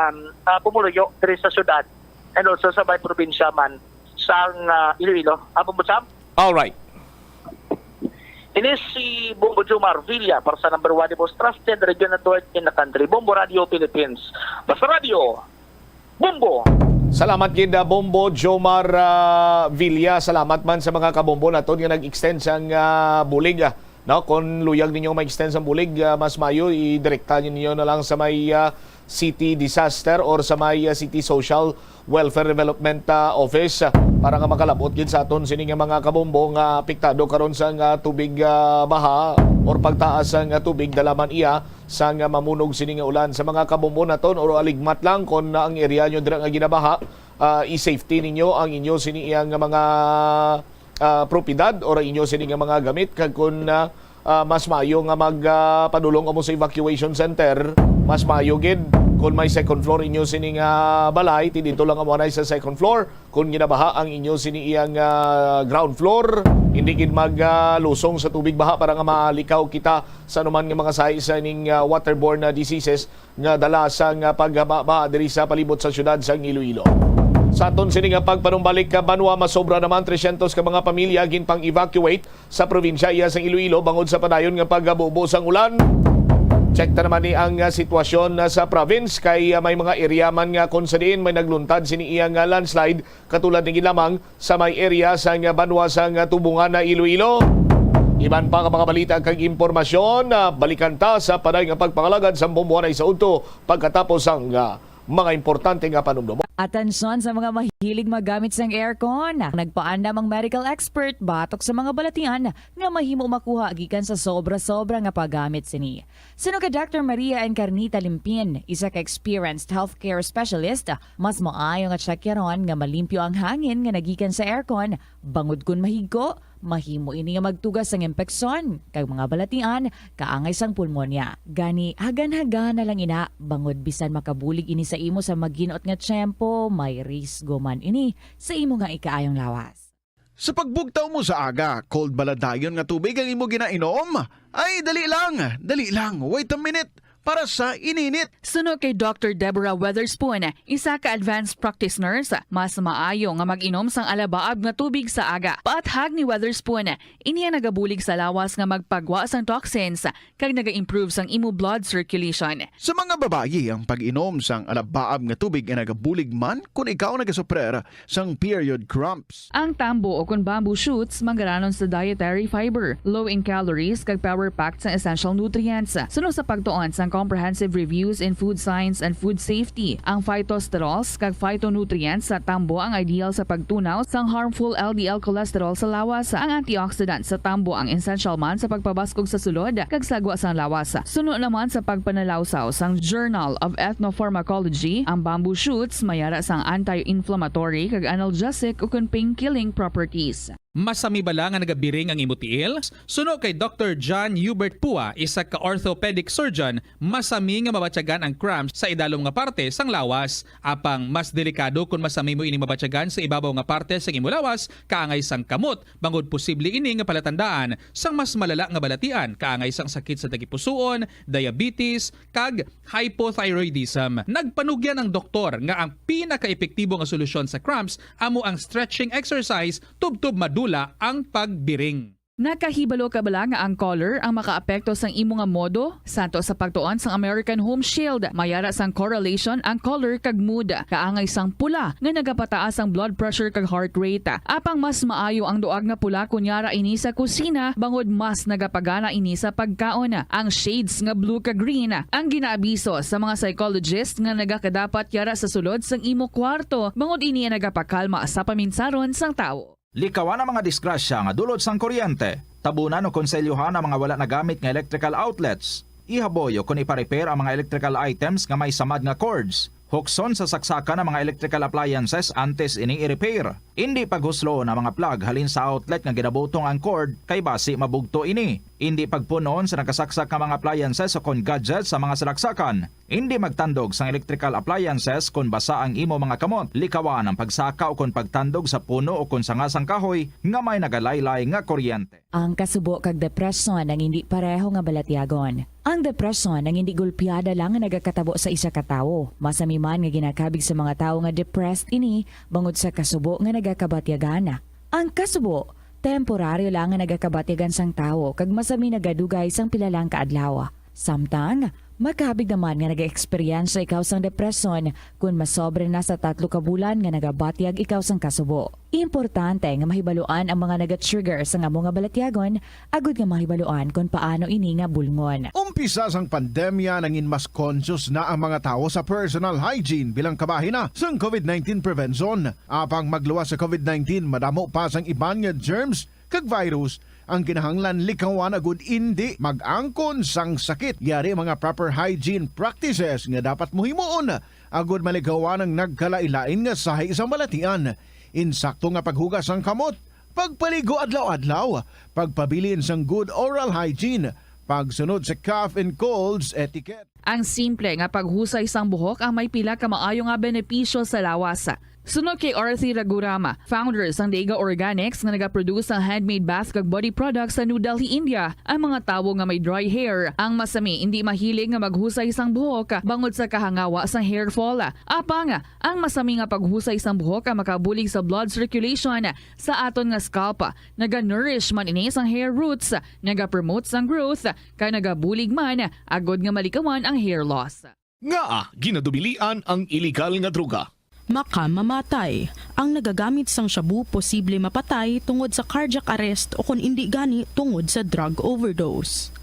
ah, pumuluyo diri sa syudad and also sa may probinsya man sang, ah, Iloilo. Apo mo, Sam? Alright. Ini si Bombo Jomar Villa para sa number one, the most trusted radio network in the country, Bombo Radio Philippines. Basta Radio, Bombo! Salamat gid, ah, Bombo Jomar, ah, Villa. Salamat man sa mga kabombo naton nga nag-extend sang, ah, bulig, ah. No, kung luyag ninyo ma-extend sang bulig, ah, mas mayo i-direkta ninyo na lang sa may, ah, City Disaster or sa may, ah, City Social Welfare Development, ah, Office, ah, para nga makalabot gid sa aton sini nga mga kabombo nga apektado karon sang, ah, tubig, ah, baha or pagtaas sang, ah, tubig dala man iya sang, ah, mamunog sini nga ulan. Sa mga kabombo naton, or aligmat lang kon ang area nyo dira nga ginabaha, ah, i-safety ninyo ang inyo sini iya nga mga, ah, propiedad or ang inyo sini nga mga gamit, kag kun, ah, ah, mas maayo nga mag, ah, padulong kamo sa evacuation center, mas maayo gid kun may second floor inyo sini nga balay, ti dito lang kamo anay sa second floor. Kun ginabaha ang inyo sini iyang, ah, ground floor, hindi gid mag, ah, lusong sa tubig baha para nga malikaw kita sa anuman nga mga sahi sa ning, ah, waterborne na diseases nga dala sang, ah, pagbaha diri sa palibot sa siyudad sang Iloilo. Sa aton sini nga pagpanumbalik ka banwa, masobra naman tresyentos ka mga pamilya ginpang-evacuate sa probinsya iya sang Iloilo bangod sa padayon nga pagbubo sang ulan. Check ta naman ni ang, ah, sitwasyon na sa province kay, ah, may mga area man nga kung sa diin may nagluntad sini iya nga landslide katulad ni lamang sa may area sang banwa sang Tubungan na Iloilo. Iban pa nga mga balita kag impormasyon, ah, balikan ta sa panay nga pagpangalagad sa Bombo Anay sa udto pagkatapos sang, ah, mga importante nga panumdom. Atensyon sa mga mahilig maggamit sang aircon. Nagpaandam ang medical expert batok sa mga balatian nga mahimo makuha gikan sa sobra-sobra nga paggamit sini. Suno kay Doctor Maria Encarnita Limpin, isa ka experienced healthcare specialist, mas maayo nga tsakyaron nga malimpyo ang hangin nga nagikan sa aircon, bangod kon mahigko, mahimo ini nga magtugas sang impeksyon kag mga balatian kaangay sang pulmonya. Gani, hagan-hagan na lang ina, bangod bisan makabulig ini sa imo sa maginot nga tiyempo, may risgo man ini sa imo nga ikaayong lawas. Sa pagbugtaw mo sa aga, cold bala dayon nga tubig ang imo ginainom? Ay, dali lang, dali lang, wait a minute, para sa ininit. Suno kay Doctor Deborah Weatherspoon, isa ka advanced practice nurse, mas maayo nga mag-inom sang alabaab nga tubig sa aga. Paathag ni Weatherspoon, ini ang nagabulig sa lawas nga magpagwa sang toxins kag naga-improve sang imo blood circulation. Sa mga babayi, ang pag-inom sang alabaab nga tubig ay nagabulig man kon ikaw nagasuprer sang period cramps. Ang tambo o kon bamboo shoots manggaranon sa dietary fiber, low in calories kag power-packed sang essential nutrients. Suno sa pagtuon sang Comprehensive Reviews in Food Science and Food Safety, ang phytosterols kag phytonutrients sa tambo ang ideal sa pagtunaw sang harmful L D L cholesterol sa lawas. Ang antioxidant sa tambo ang essential man sa pagpabaskog sa sulod kag sagwa sang lawas. Suno naman sa pagpanalawsaw sang Journal of Ethnopharmacology, ang bamboo shoots mayara sang anti-inflammatory kag analgesic ukon pain-killing properties. Masami bala nga nagabiring ang imo tiil? Suno kay Doctor John Hubert Pua, isa ka orthopedic surgeon, masami nga mabatyagan ang cramps sa idalom nga parte sang lawas. Apang mas delikado kon masami mo ining mabatyagan sa ibabaw nga parte sang imo lawas, kaangay sang kamot, bangod posible ini nga palatandaan sang mas malala nga balatian, kaangay sang sakit sa tagipusoon, diabetes, kag hypothyroidism. Nagpanugyan ang doktor nga ang pinakaepektibo nga solusyon sa cramps amo ang stretching exercise tubtob madula ang pagbiring. Nakahibalo ka bala nga ang color ang makaapekto sang imo nga modo? Santo sa pagtuon sang American Home Shield, mayara sang correlation ang color kag mood. Kaangay sang pula nga nagapataas ang blood pressure kag heart rate. Apang mas maayo ang duag nga pula kon yara ini sa kusina, bangod mas nagapagana ini sa pagkaon. Ang shades nga blue kag green ang ginaabiso sa mga psychologist nga nagakadapat yara sa sulod sang imo kwarto, bangod ini ang nagapakalma sa paminsaron sang tawo. Likawan ang mga disgrasya nga dulot sang kuryente. Tabunan o konselyohan ang mga wala nagamit nga electrical outlets. Ihaboy o kon ipa-repair ang mga electrical items nga may samad nga cords. Bukson sa saksakan ang mga electrical appliances antes ini i-repair. Indi paghusloon ang mga plug halin sa outlet nga ginabutong ang cord kay basi mabugto ini. Indi pagpun-on sa nagkasaksak nga mga appliances o kon gadgets sa mga salaksakan. Indi magtandog sang electrical appliances kon basa ang imo mga kamot. Likawan ang pagsaka o kon pagtandog sa puno o kon sanga sang kahoy nga may nagalaylay nga kuryente. Ang kasubo kag depresyon ang indi pareho nga balatyagon. Ang depresyon ang indi gulpiada lang nga nagakatabo sa isa ka tawo. Masami man nga ginakabig sa mga tawo nga depressed ini bangod sa kasubo nga nagakabatyagan. Ang kasubo, temporaryo lang nga nagakabatyagan sang tawo kag masami nagadugay sang pila lang ka adlaw. Samtang, makabig naman nga nag-eksperyensya ikaw sang depresyon kon masobra na sa tatlo ka bulan nga nagabatyag ikaw sang kasubo. Importante nga mahibaluan ang mga naga-trigger sang amo nga balatyagon agud nga mahibaluan kon paano ini nga bulngon. Umpisa sang pandemya, nangin mas conscious na ang mga tawo sa personal hygiene bilang kabahin na sang covid nineteen prevention. Apang magluwas sa covid nineteen, madamo pa sang iban nga germs kag virus ang kinahanglan likawan agud indi mag-angkon sang sakit. Yari ang mga proper hygiene practices nga dapat mo himuon agud malikawan ang nagkalain-lain nga sahi sang balatian. Insakto nga paghugas sang kamot, pagpaligo adlaw-adlaw, pagpabilin sang good oral hygiene, pagsunod sa cough and colds etiquette. Ang simple nga paghusay sang buhok ang may pila ka maayo nga benepisyo sa lawas. Suno kay Arthi Raghuram, founder sang Dega Organics nga nagaproduce sang handmade bath kag body products sa New Delhi, India, ang mga tawo nga may dry hair ang masami indi mahilig nga maghusay sang buhok bangod sa kahangawa sang hair fall. Apang ang masami nga paghusay sang buhok ang makabulig sa blood circulation sa aton nga scalp. Naga-nourish man ini sang hair roots, naga-promote sang growth, kag nagabulig man agud nga malikawan ang hair loss. Ngaa ginadubilian ang iligal nga droga? Makamamatay. Ang nagagamit sang shabu posible mapatay tungod sa cardiac arrest o kon indi gani tungod sa drug overdose.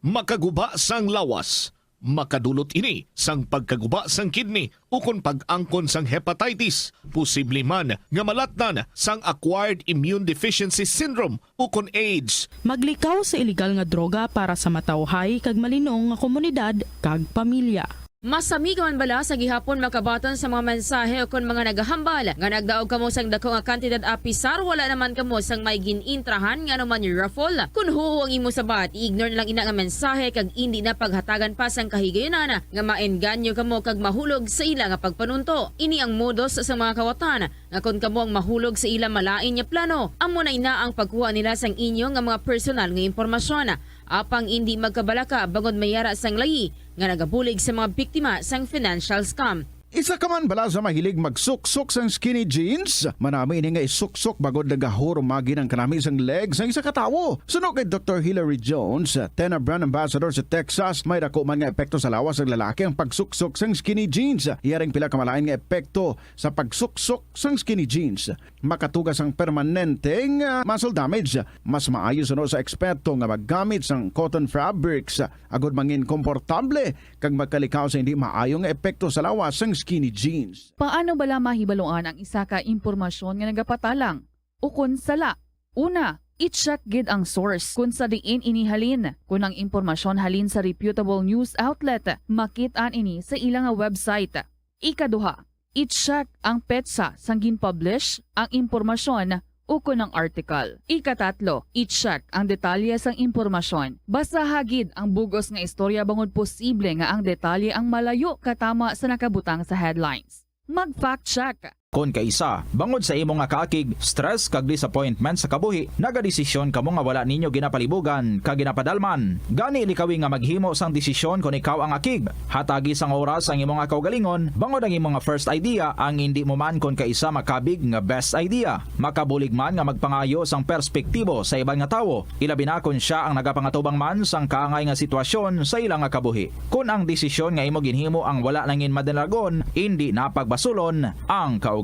Makaguba sang lawas. Makadulot ini sang pagkaguba sang kidney ukon pag-angkon sang hepatitis, posible man nga malatnan sang acquired immune deficiency syndrome ukon AIDS. Maglikaw sa iligal nga droga para sa matawhay kag malinong nga komunidad kag pamilya. Masami ka man bala sa gihapon makabaton sa mga mensahe ukon mga nagahambal nga nagdaog kamo sang dako nga kantidad apisar wala naman kamo sang may gin-intrahan nga anuman raffle? Kon huo ang imo sabat, i-ignore na lang ina nga mensahe kag indi na paghatagan pa sang kahigayunan nga maengganyo kamo kag mahulog sa ila nga pagpanunto. Ini ang modus sa mga kawatan nga kon kamo ang mahulog sa ila malain nga plano, amo na ina ang pagkuha nila sang inyo nga mga personal nga impormasyon. Apang indi magkabalaka bangod may ara sang layi nga nagabulig sa mga biktima sang financial scam. Isa ka man bala sa mahilig magsuksok sang skinny jeans? Manami ini nga isuksok bangod nagahurumagi ang kanami sang leg sang isa ka tawo. Suno kay Doktor Hilary Jones, ten-a brand ambassador sa Texas, may dako man nga epekto sa lawas sang lalaki ang pagsuksok sang skinny jeans. Yaring pila ka malain nga epekto sa pagsuksok sang skinny jeans. Makatuga sang permanente nga muscle damage. Mas maayo suno sa eksperto nga maggamit sang cotton fabrics agud mangin komportable kag magkalikaw sa hindi maayo nga epekto sa lawas sang skinny jeans. Paano bala mahibaluan ang isa ka impormasyon nga nagapatalang ukon sala? Una, i-check gid ang source kon sa diin ini halin. Kon ang impormasyon halin sa reputable news outlet, makit-an ini sa ila nga website. Ikaduha, i-check ang petsa sang gin-publish ang impormasyon ukon ang article. Ikatatlo, i-check ang detalye sang impormasyon. Basaha gid ang bug-os nga istorya bangod posible nga ang detalye ang malayo katama sa nakabutang sa headlines. Mag-fact check. Kon kaisa, bangod sa imo nga kaakig, stress kag disappointment sa kabuhi, nagadesisyon kamo nga wala ninyo ginapalibugan kag ginapadalman. Gani, likawi nga maghimo sang desisyon kon ikaw ang akig. Hatagi sang oras ang imo nga kaugalingon, bangod ang imo nga first idea ang indi mo man kon kaisa makabig nga best idea. Makabulig man nga magpangayo sang perspektibo sa iban nga tawo, ilabi na kon sia ang nagapangatubang man sang kaangay nga sitwasyon sa ila nga kabuhi. Kon ang desisyon nga imo ginhimo ang wala nangin madalagon, indi na pagbasulon ang kaugalingon.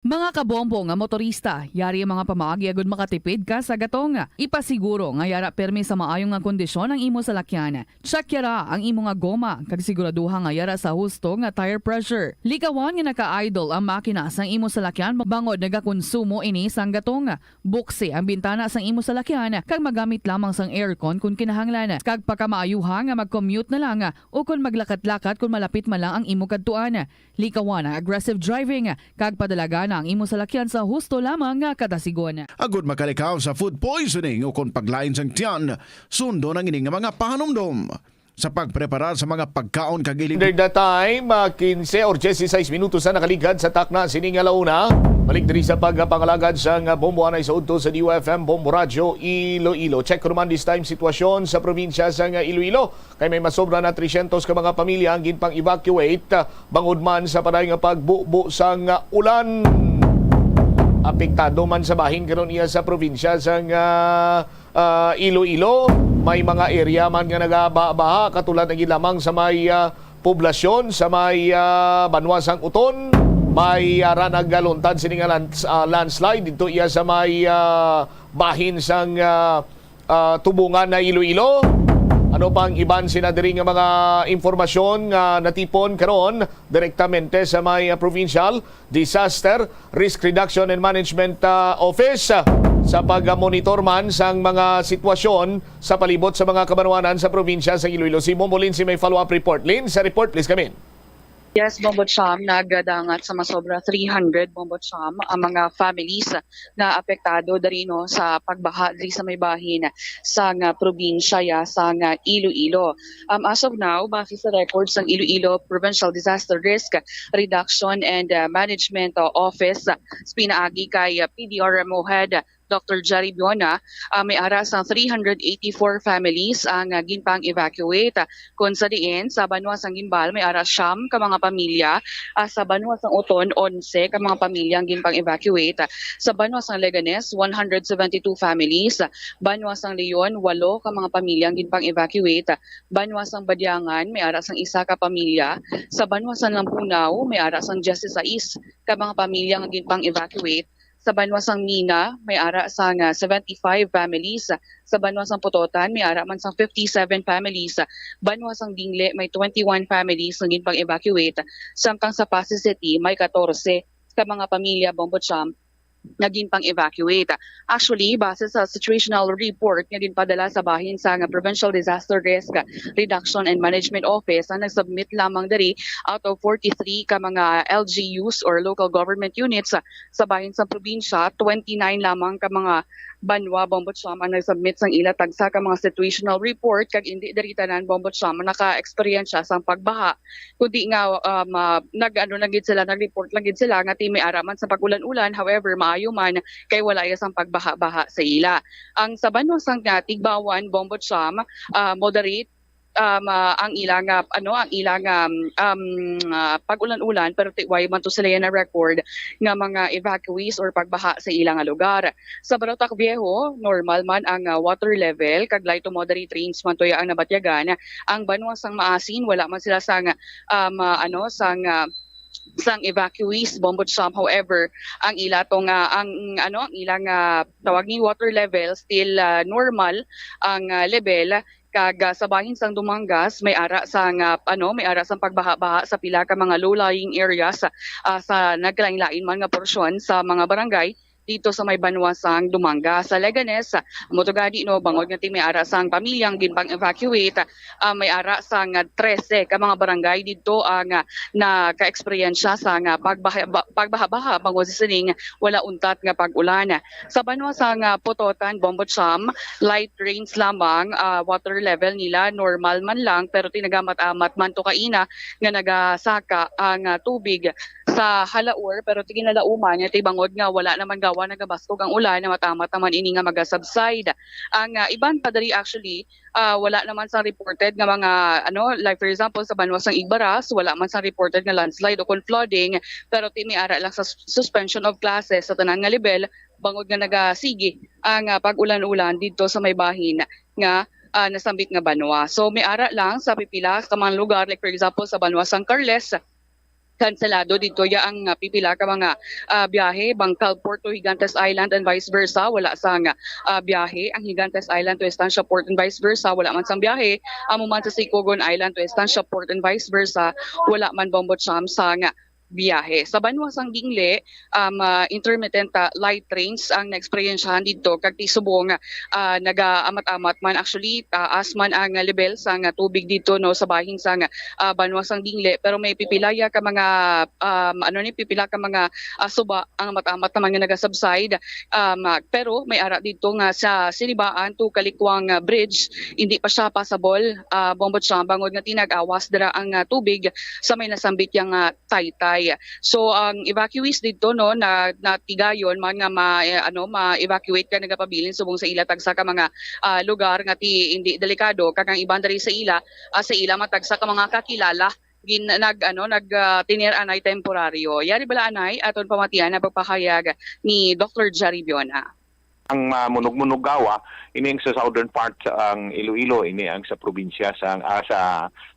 Mga kabombo nga motorista, yari ang mga pamaagi agud makatipid ka sa gatong. Ipasiguro nga yara permi sa maayo nga kondisyon ang imo salakyan. Check yara ang imo nga goma kag siguraduha nga yara sa husto nga tire pressure. Likawan nga naka-idle ang makina sang imo salakyan bangod nagakonsumo ini sang gatong. Buksi ang bintana sang imo salakyan kag magamit lamang sang aircon kon kinahanglan. Kag pakamaayuha nga mag-commute na lang o kon maglakat-lakat kon malapit man lang ang imo kadtuan. Likawan ang aggressive driving kag padalagan ang imo salakyan sa husto lamang nga kadasigon. Agud makalikaw sa food poisoning o kon paglain sang tiyan, sundon ang ini nga mga pahanumdom. Sa pagpreparar sa mga pagkaon kag ili Under the time, ah, quince or dieciséis minutos na nakaligad sa takna sini nga launa. Balik diri sa pagpangalagad sang bombo anay sa udto sa D U F M Bombo Radyo Iloilo. Check ko naman this time sitwasyon sa probinsya sang Iloilo. Kay may masobra na tresyentos ka mga pamilya ang ginpang-evacuate, ah, bangod man sa padayon nga pagbubo sang, ah, ulan. Apektado man sa bahin karon iya sa probinsya sang, ah, ah, Iloilo. May mga area man nga nagabaha-baha, katulad na gid lamang sa may, ah, poblasyon, sa may, ah, banwa sang Uton. May ara nagaluntad sini nga lands-, ah, landslide didto iya sa may, ah, bahin sang, ah, ah, Tubungan na Iloilo. Ano pa ang iban sina diri nga mga impormasyon nga natipon karon direktamente sa may, ah, provincial Disaster Risk Reduction and Management, ah, Office, ah, sa pag-monitor man sang mga sitwasyon sa palibot sa mga kabanwanan sa probinsya sa Iloilo? Si Bombo Lin si may follow-up report. Lin, sa report, please come in. Yes, Bombo Cham, nagadangat sa masobra three hundred, Bombo Cham, ang mga families nga apektado diri, no, sa pagbaha diri sa may bahin sa nga probinsya ya sa nga Iloilo. Um, as of now, base sa records sang Iloilo Provincial Disaster Risk Reduction and, uh, Management, uh, Office, sa pinaagi kay, uh, P D R M O Head Doctor Jerry Biona, ah, may ara sang three hundred eighty-four families ang, ah, ginpang-evacuate, ah, kon sa diin sa banwa sang Guimbal may ara siyam ka mga pamilya, ah, sa banwa sang Oton, onse ka mga pamilya ang ginpang-evacuate, ah, sa banwa sang Leganes, one hundred seventy-two families, ah, banwa sang Leon, walo ka mga pamilya ang ginpang-evacuate, ah, banwa sang Badiangan may ara sang isa ka pamilya, sa banwa sang Lampunao may ara sang dieciséis ka mga pamilya nga ginpang-evacuate, sa banwa sang Mina, may ara sang, ah, seventy-five families. Sa banwa sang Pototan, may ara man sang fifty-seven families. Banwa sang Dingle, may twenty-one families nga ginpang-evacuate. Samtang sa Passi City, may katorse ka mga pamilya, Bombo Cham, nga ginpang-evacuate. Actually, base sa situational report nga ginpadala sa bahin sa nga Provincial Disaster Risk Reduction and Management Office, ang nag-submit lamang diri out of forty-three ka mga L G Us or local government units, sa bahin sang probinsya, twenty-nine lamang ka mga banwa, Bombo Cham, ang nag-submit sang ila tagsa ka mga situational report, kag indi diri tanan, Bombo Cham, ang naka-eksperyensya sang pagbaha, kundi nga, um, ah, nag-, ano lang gid sila, nag-report lang gid sila nga ti may ara man sa pag-ulan-ulan. However, maayo man kay wala iya sang pagbaha-baha sa ila. Ang sa banwa sang, ah, Tigbauan, Bombo Cham, ah, moderate um, ah, ang ila nga, ano, ang ila nga, um, ah, pag-ulan-ulan, pero ti-, way man to sila yan na-record nga mga evacuees or pagbaha sa ila nga lugar. Sa Barotac Viejo, normal man ang, ah, water level, kag light to moderate rains man to ang nabatyagan. Ang banwa sang Maasin, wala man sila sang, um, ah, ano, sang, ah, sang evacuees, Bombo Cham. However, ang ila to nga, ang, ano, ang ila nga tawag ni water level still, ah, normal ang, ah, level. Kag, ah, sa bahin sang Dumangas, may ara sang, ah, ano, may ara sang pagbaha-baha sa pila ka mga low-lying areas, ah, sa nagkalain-lain man nga porsyon sa mga barangay dito sa may banwa sang Dumangas. Sa Leganes, ah, amo to gani, no, bangod nga ti may ara sang pamilyang ginpang-evacuate, ah, may ara sang, ah, trese ka mga barangay dito ang, ah, naka-eksperyensya sang, ah, pagbaha-, ba-, pagbaha-baha bangod sa sining wala untat nga pag-ulan. Sa banwa sang, ah, Pototan, Bombo Cham, light rains lamang, ah, water level nila normal man lang, pero ti nagamat-amat man to kaina nga nagasaka ang, ah, tubig sa halaor, pero ti ginalauman nga ti bangod nga wala naman gawa nagabaskog ang ulan, namat-amat naman ini nga maga-subside. Ang, ah, iban pa diri actually, ah, wala naman sang reported nga mga, ano, like for example, sa banwa sang Igbaras, wala man sang reported nga landslide o kon flooding, pero ti may ara lang sa sus-, suspension of classes sa tanan nga level, bangod nga nagasigi ang, ah, pag-ulan-ulan didto sa may bahin nga, ah, nasambit nga banwa. So, may ara lang sa pipila ka mga lugar, like for example, sa banwa sang Carles, kanselado didto ya ang, ah, pipila ka mga, ah, biyahe, Bangkal Port to Gigantes Island and vice versa, wala sang, ah, biyahe. Ang Gigantes Island to Estancia Port and vice versa, wala man sang biyahe. Amo man sa Sicogon Island to Estancia Port and vice versa, wala man, Bombo Cham, sang biyahe. Sa banwa sang Dingle, um, ah, intermittent, ah, light rains ang naeksperyensyahan didto, kag ti subong, ah, nagaamat-amat man. Actually, taas man ang level sang tubig didto, no, sa bahin sang, ah, banwa sang Dingle, pero may pipilaya ka mga, um, ano ni, pipila ka mga, ah, suba ang amat-amat naman nga naga-subside. Um, ah, pero may ara didto nga sa Sinibaan to Kalikwang, ah, Bridge, hindi pa siya passable, ah, Bombo Cham, bangod nga tinag-awas dira ang, ah, tubig sa may nasambit yang, ah, taytay. So, ang evacuees didto, no, na, natigayon man nga ma-, eh, ano, ma-evacuate ka nagapabilin subong sa ila tagsa ka mga, ah, lugar nga ti hindi delikado, kag ang iban diri sa ila, ah, sa ila matagsa ka mga kakilala gin-, nag-, ano, nag, ah, tener anay temporaryo. Yari bala anay aton pamatian ang pagpahayag ni Doktor Jerry Biona. Ang, ah, Munog-Munog gawa, ini ang sa southern part ang Iloilo, ini ang sa probinsya sa, ah, sa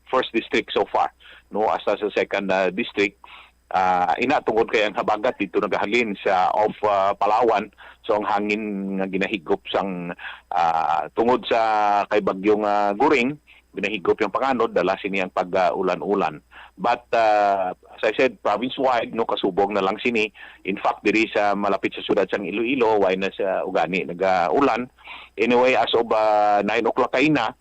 first district so far, no, hasta sa second, ah, district. Ah, ina tungod kay ang habagat dito nagahalin sa of, ah, Palawan, so ang hangin nga ginahigop sang, ah, tungod sa kay bagyong, ah, Goring, ginahigop yung panganod, dala sini ang pag-ulan-ulan. But, ah, as I said, province-wide, no, kasubong na lang sini. In fact, diri sa malapit sa siyudad sang Iloilo, way na sa ugani nagaulan. Anyway, as of, ah, nine o'clock kaina,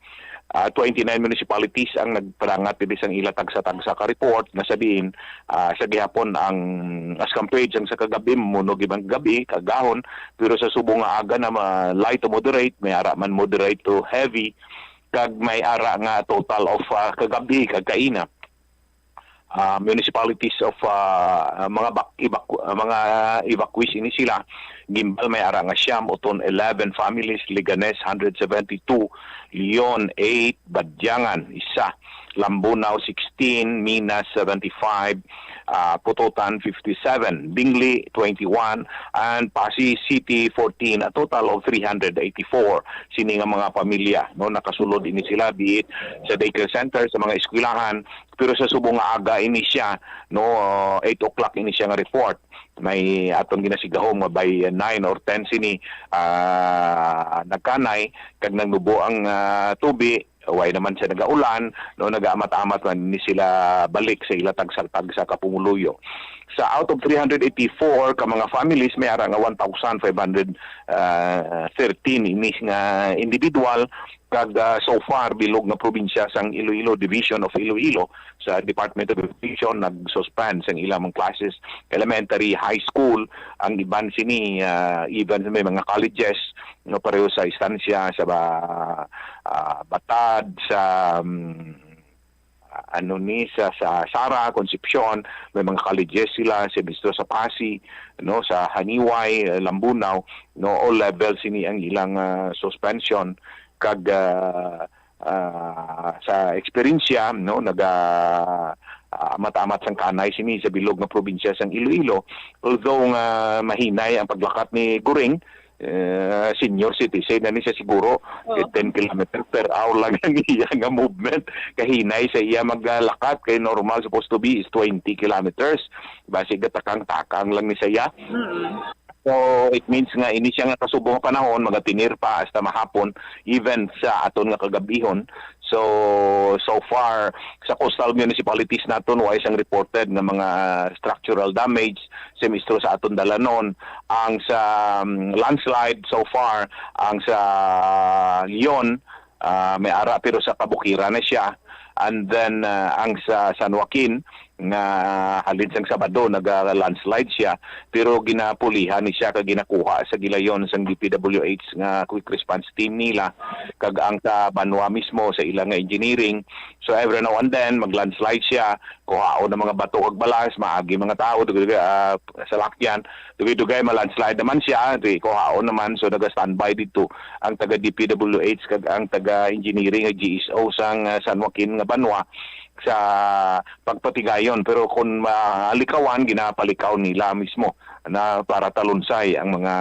ah, twenty-nine municipalities ang nagpadangat diri sang ila tagsa-tagsa ka report, nga sa diin, ah, sa gihapon ang as compared sang sa kagabi, munog ibang gabi, kagahon, pero sa subong nga aga na ma-, light to moderate, may ara man moderate to heavy, kag may ara nga total of, ah, kagabi kag kaina, ah, municipalities of, ah, mga bak-, evacu-, ah, mga evacuees ini sila. Guimbal may ara nga siyam, Oton eleven families, Leganes hundred seventy-two, Leon eight, Badiangan isa, Lambunao sixteen, Minas seventy-five, ah, Pototan fifty-seven, Dingli twenty-one, and Passi City fourteen, a total of three hundred eighty-four. Sini nga mga pamilya, no, nakasulod ini sila, be it sa daycare center, sa mga eskwelahan, pero sa subong nga aga ini siya, no, eight o'clock ini siya nga report. May aton ginasigahom nga by nine or ten sini, ah, nagkanay kag nagnubo ang, ah, tubi. Way naman siya nagaulan, no, nagaamat-amat man ni sila balik sa ila tagsa-tagsa ka pumuluyo. Sa out of three hundred eighty-four ka mga families, may ara nga one thousand five hundred, ah, thirteen ini nga individual, kag, ah, so far bilog nga probinsya sang Iloilo, Division of Iloilo sa Department of Education nag-suspend sang ilang mga classes, elementary, high school, ang iban sini, ah, even may mga colleges, no, pareho sa Estancia, sa ba, ah, Batad, sa, mm, ano ni, sa, sa Sara, Concepcion, may mga colleges sila, sa Bistro, sa Passi, no, sa Janiuay, eh, Lambunao, no, all levels sini ang ilang, ah, suspension, kag, ah, ah, sa eksperyensya, no, naga, ah, amat-amat sang kanay sini sa bilog nga probinsya sang Iloilo. Although nga mahinay ang paglakat ni Goring, eh, senior citizen na ni siya siguro, Oo. eh, ten kilometer per hour lang ang iya nga movement. Kahinay sa iya maglakat, kay normal supposed to be is twenty kilometers. Basi gatakang-takang lang ni siya. Mm. So, it means nga ini siya nga kasubong nga panahon, magatinir pa hasta mahapon, even sa aton nga kagabihon. So, so far, sa coastal municipalities naton, way sang reported nga mga structural damage, same istro sa aton dalanon. Ang sa, um, landslide, so far, ang sa Leon, ah, may ara, pero sa kabukiran na siya. And then, ah, ang sa San Joaquin, nga halin sang Sabado, naga-landslide siya, pero ginapulihan ni siya kag ginakuha sa gilayon sang D P W H nga quick response team nila, kag ang sa banwa mismo sa ila nga engineering. So, every now and then, mag-landslide siya, kuhaon ang mga bato kag balas, maagi mga tao, dugay-dugay, ah, salakyan, dugay-dugay, ma-landslide naman siya, di kuhaon naman, so naga-standby dito ang taga D P W H kag ang taga engineering, G S O sang, ah, San Joaquin nga banwa. sa pagpatigayon, pero kung malikawan, ginapalikaw nila mismo na para talunsay ang mga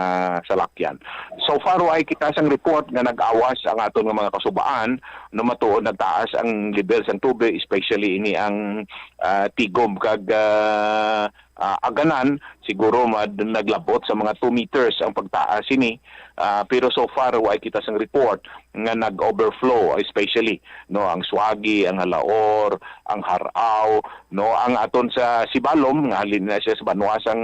salakyan. So far, wa kita sang report nga nag-awas ang aton nga mga kasubaan, no, matuod nagtaas ang level sang tubig, especially ini ang, ah, Tigom kag, ah, ah, Aganan. Siguro mad-, naglabot sa mga two meters ang pagtaas ini. Ah, pero so far, wa kita sang report nga nag-overflow, especially, no, ang Suagi, ang Halaor, ang Haraw, no, ang aton sa Sibalom, nga halin na siya sa banwa sang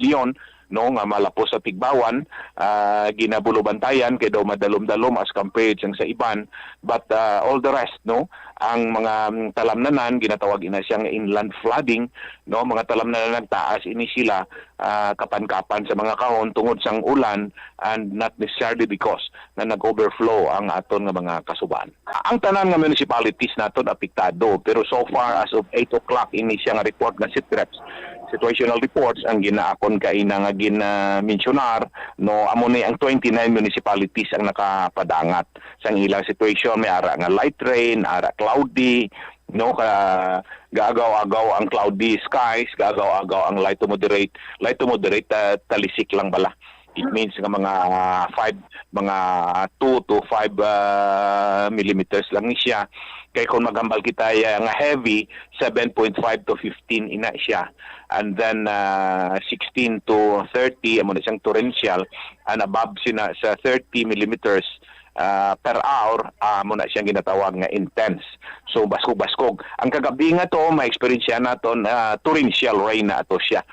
Leon, no, nga malapos sa Tigbawan, ah, ginabulubantayan kay daw madalom-dalom as compared sang sa iban. But, ah, all the rest, no, ang mga, mm, talamnanan, ginatawag ina siya nga inland flooding, no, mga talamnanan nagtaas ini sila, ah, kapan-kapan sa mga kahon tungod sang ulan and not necessarily because nga nag-overflow ang aton nga mga kasubaan. Ang tanan nga municipalities naton apektado, pero so far as of eight o'clock ini siya nga report nga SITREP, situational reports, ang ginaakon kaina nga ginmensyonar, no, amo ni ang twenty-nine municipalities ang nakapadangat sang ilang situation. May ara nga light rain, ara cloudy, no, ka gaagaw-agaw ang cloudy skies, gaagaw-agaw ang light to moderate, light to moderate, ah, talisik lang bala. It means nga mga, ah, five, mga two to five, ah, millimeters lang ni siya. Kay kung maghambal kita, ya, nga heavy, seven point five to fifteen ina siya. And then, ah, sixteen to thirty, amo na siyang torrential, and above sina sa thirty millimeters, ah, per hour, ah, amo na siyang ginatawag nga intense. So, baskog-baskog. Ang kagabi nga to, ma-experience naton, ah, torrential rain na ato siya.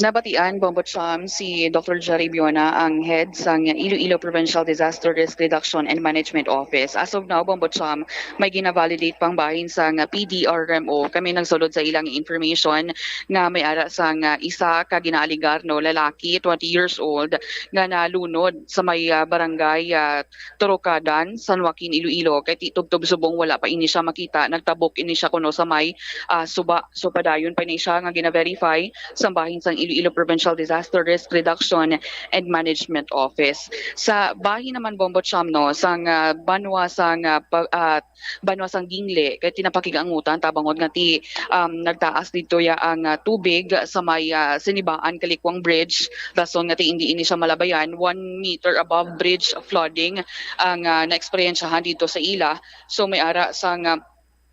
Nabatian, Bombo Cham, si Doctor Jerry Biona, ang head sang Iloilo Provincial Disaster Risk Reduction and Management Office. As of now, Bombo Cham, may gina-validate pang bahin sang P D R M O. Kami nagsulod sa ilang information nga may ara sang isa ka ginaaligar, no, lalaki, twenty years old, nga nalunod sa may, ah, barangay, ah, Turukadan, San Joaquin, Iloilo. Kay ti-, tubtob subong wala pa ini siya makita, nagtabok ini siya kuno sa may, ah, suba. So, padayon pa ni siya nga gina-verify sa bahin sang Iloilo Provincial Disaster Risk Reduction and Management Office. Sa bahin naman, Bombo Cham, no, sang, ah, banwa sang, ah, pa-, ah, banwa sang Ginle, kay tinapakig-angutan tabangon nga ti, um, nagtaas didto ya ang, ah, tubig sa may, ah, Sinibaan Kalikwang Bridge, rason nga ti indi ini siya malabayan, one meter above bridge flooding ang, ah, naeksperyensyahan didto sa ila. So, may ara sang, ah,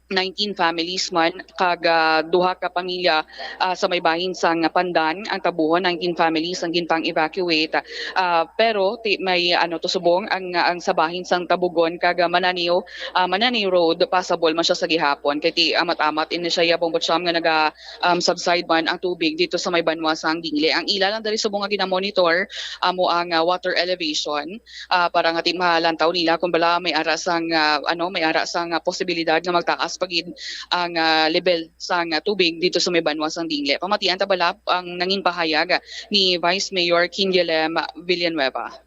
nineteen families man kag, ah, duha ka pamilya, ah, sa may bahin sang Pandan ang tabuhon, nineteen families ang ginpang-evacuate. Ah, pero ti-, may, ano, to subong ang, ang sa bahin sang Tabugon kag, ah, Mananiw, ah, Mananiw Road, passable man siya sa gihapon. Kay ti amat-amat ini siya, Bombo Cham, nga naga, um, subside man ang tubig dito sa may banwa sang Ginle. Ang ila lang dali subong nga ginamonitor, amo ang, ah, water elevation, ah, para nga ti malantaw nila kung bala may ara sang, ah, ano, may ara sang, ah, posibilidad nga magtaas pa gid ang, ah, level sang, ah, tubig dito sa may banwa sang Ginle. Pamatian ta bala ang nangin pahayag ni Vice Mayor Kingilem Villanueva.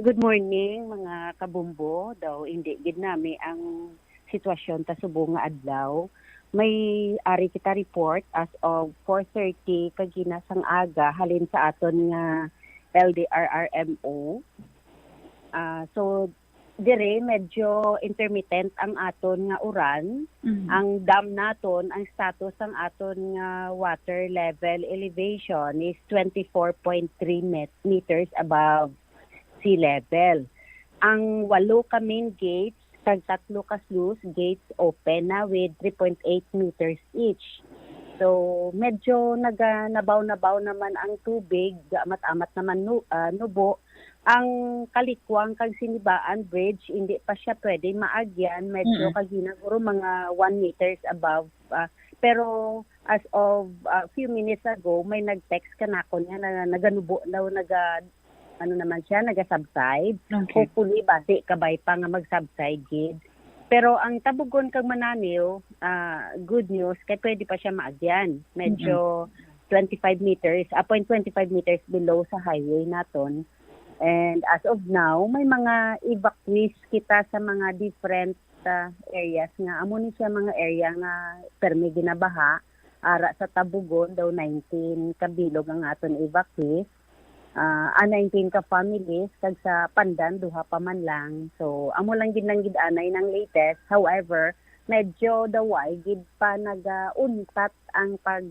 Good morning, mga kabumbo. Daw hindi gid nami ang sitwasyon ta subong nga adlaw. May ari kita report as of four thirty kagina sang aga halin sa aton nga L D R R M O. Ah, so, dire medyo intermittent ang aton nga uran. Mhm. Ang dam naton, ang status sang aton nga water level elevation is twenty-four point three met-, meters above sea level. Ang walo ka main gates kag tatlo ka sluice gates open na with three point eight meters each. So, medyo naga-, nabaw-nabaw naman ang tubig, amat-amat naman nu-, ah, nubo. Ang Kalikwang kag Sinibaan Bridge, hindi pa siya pwede maagyan. Medyo Mm. kagina, guro, mga one meters above, ah, pero as of, ah, few minutes ago, may nag-text kanakon nga na, naganubo daw, naga-, ano naman siya, naga-subside. Okay. Hopefully, basi kabay pa nga mag-subside gid. Pero ang Tabugon kag Mananiw, ah, good news, kay pwede pa siya maagyan. Medyo Mm-mm. twenty-five meters, ah, point twenty-five meters below sa highway naton. And as of now, may mga evacuees kita sa mga different, ah, areas nga amo ni siya mga area nga permi ginabaha. Ara sa Tabugon daw nineteen ka bilog ang aton evacuees. Ah, ah, nineteen ka families, kag sa Pandan duha pa man lang. So, amo lang gid, lang gid anay nang latest. However, medyo daway gid pa nagauntat ang pag,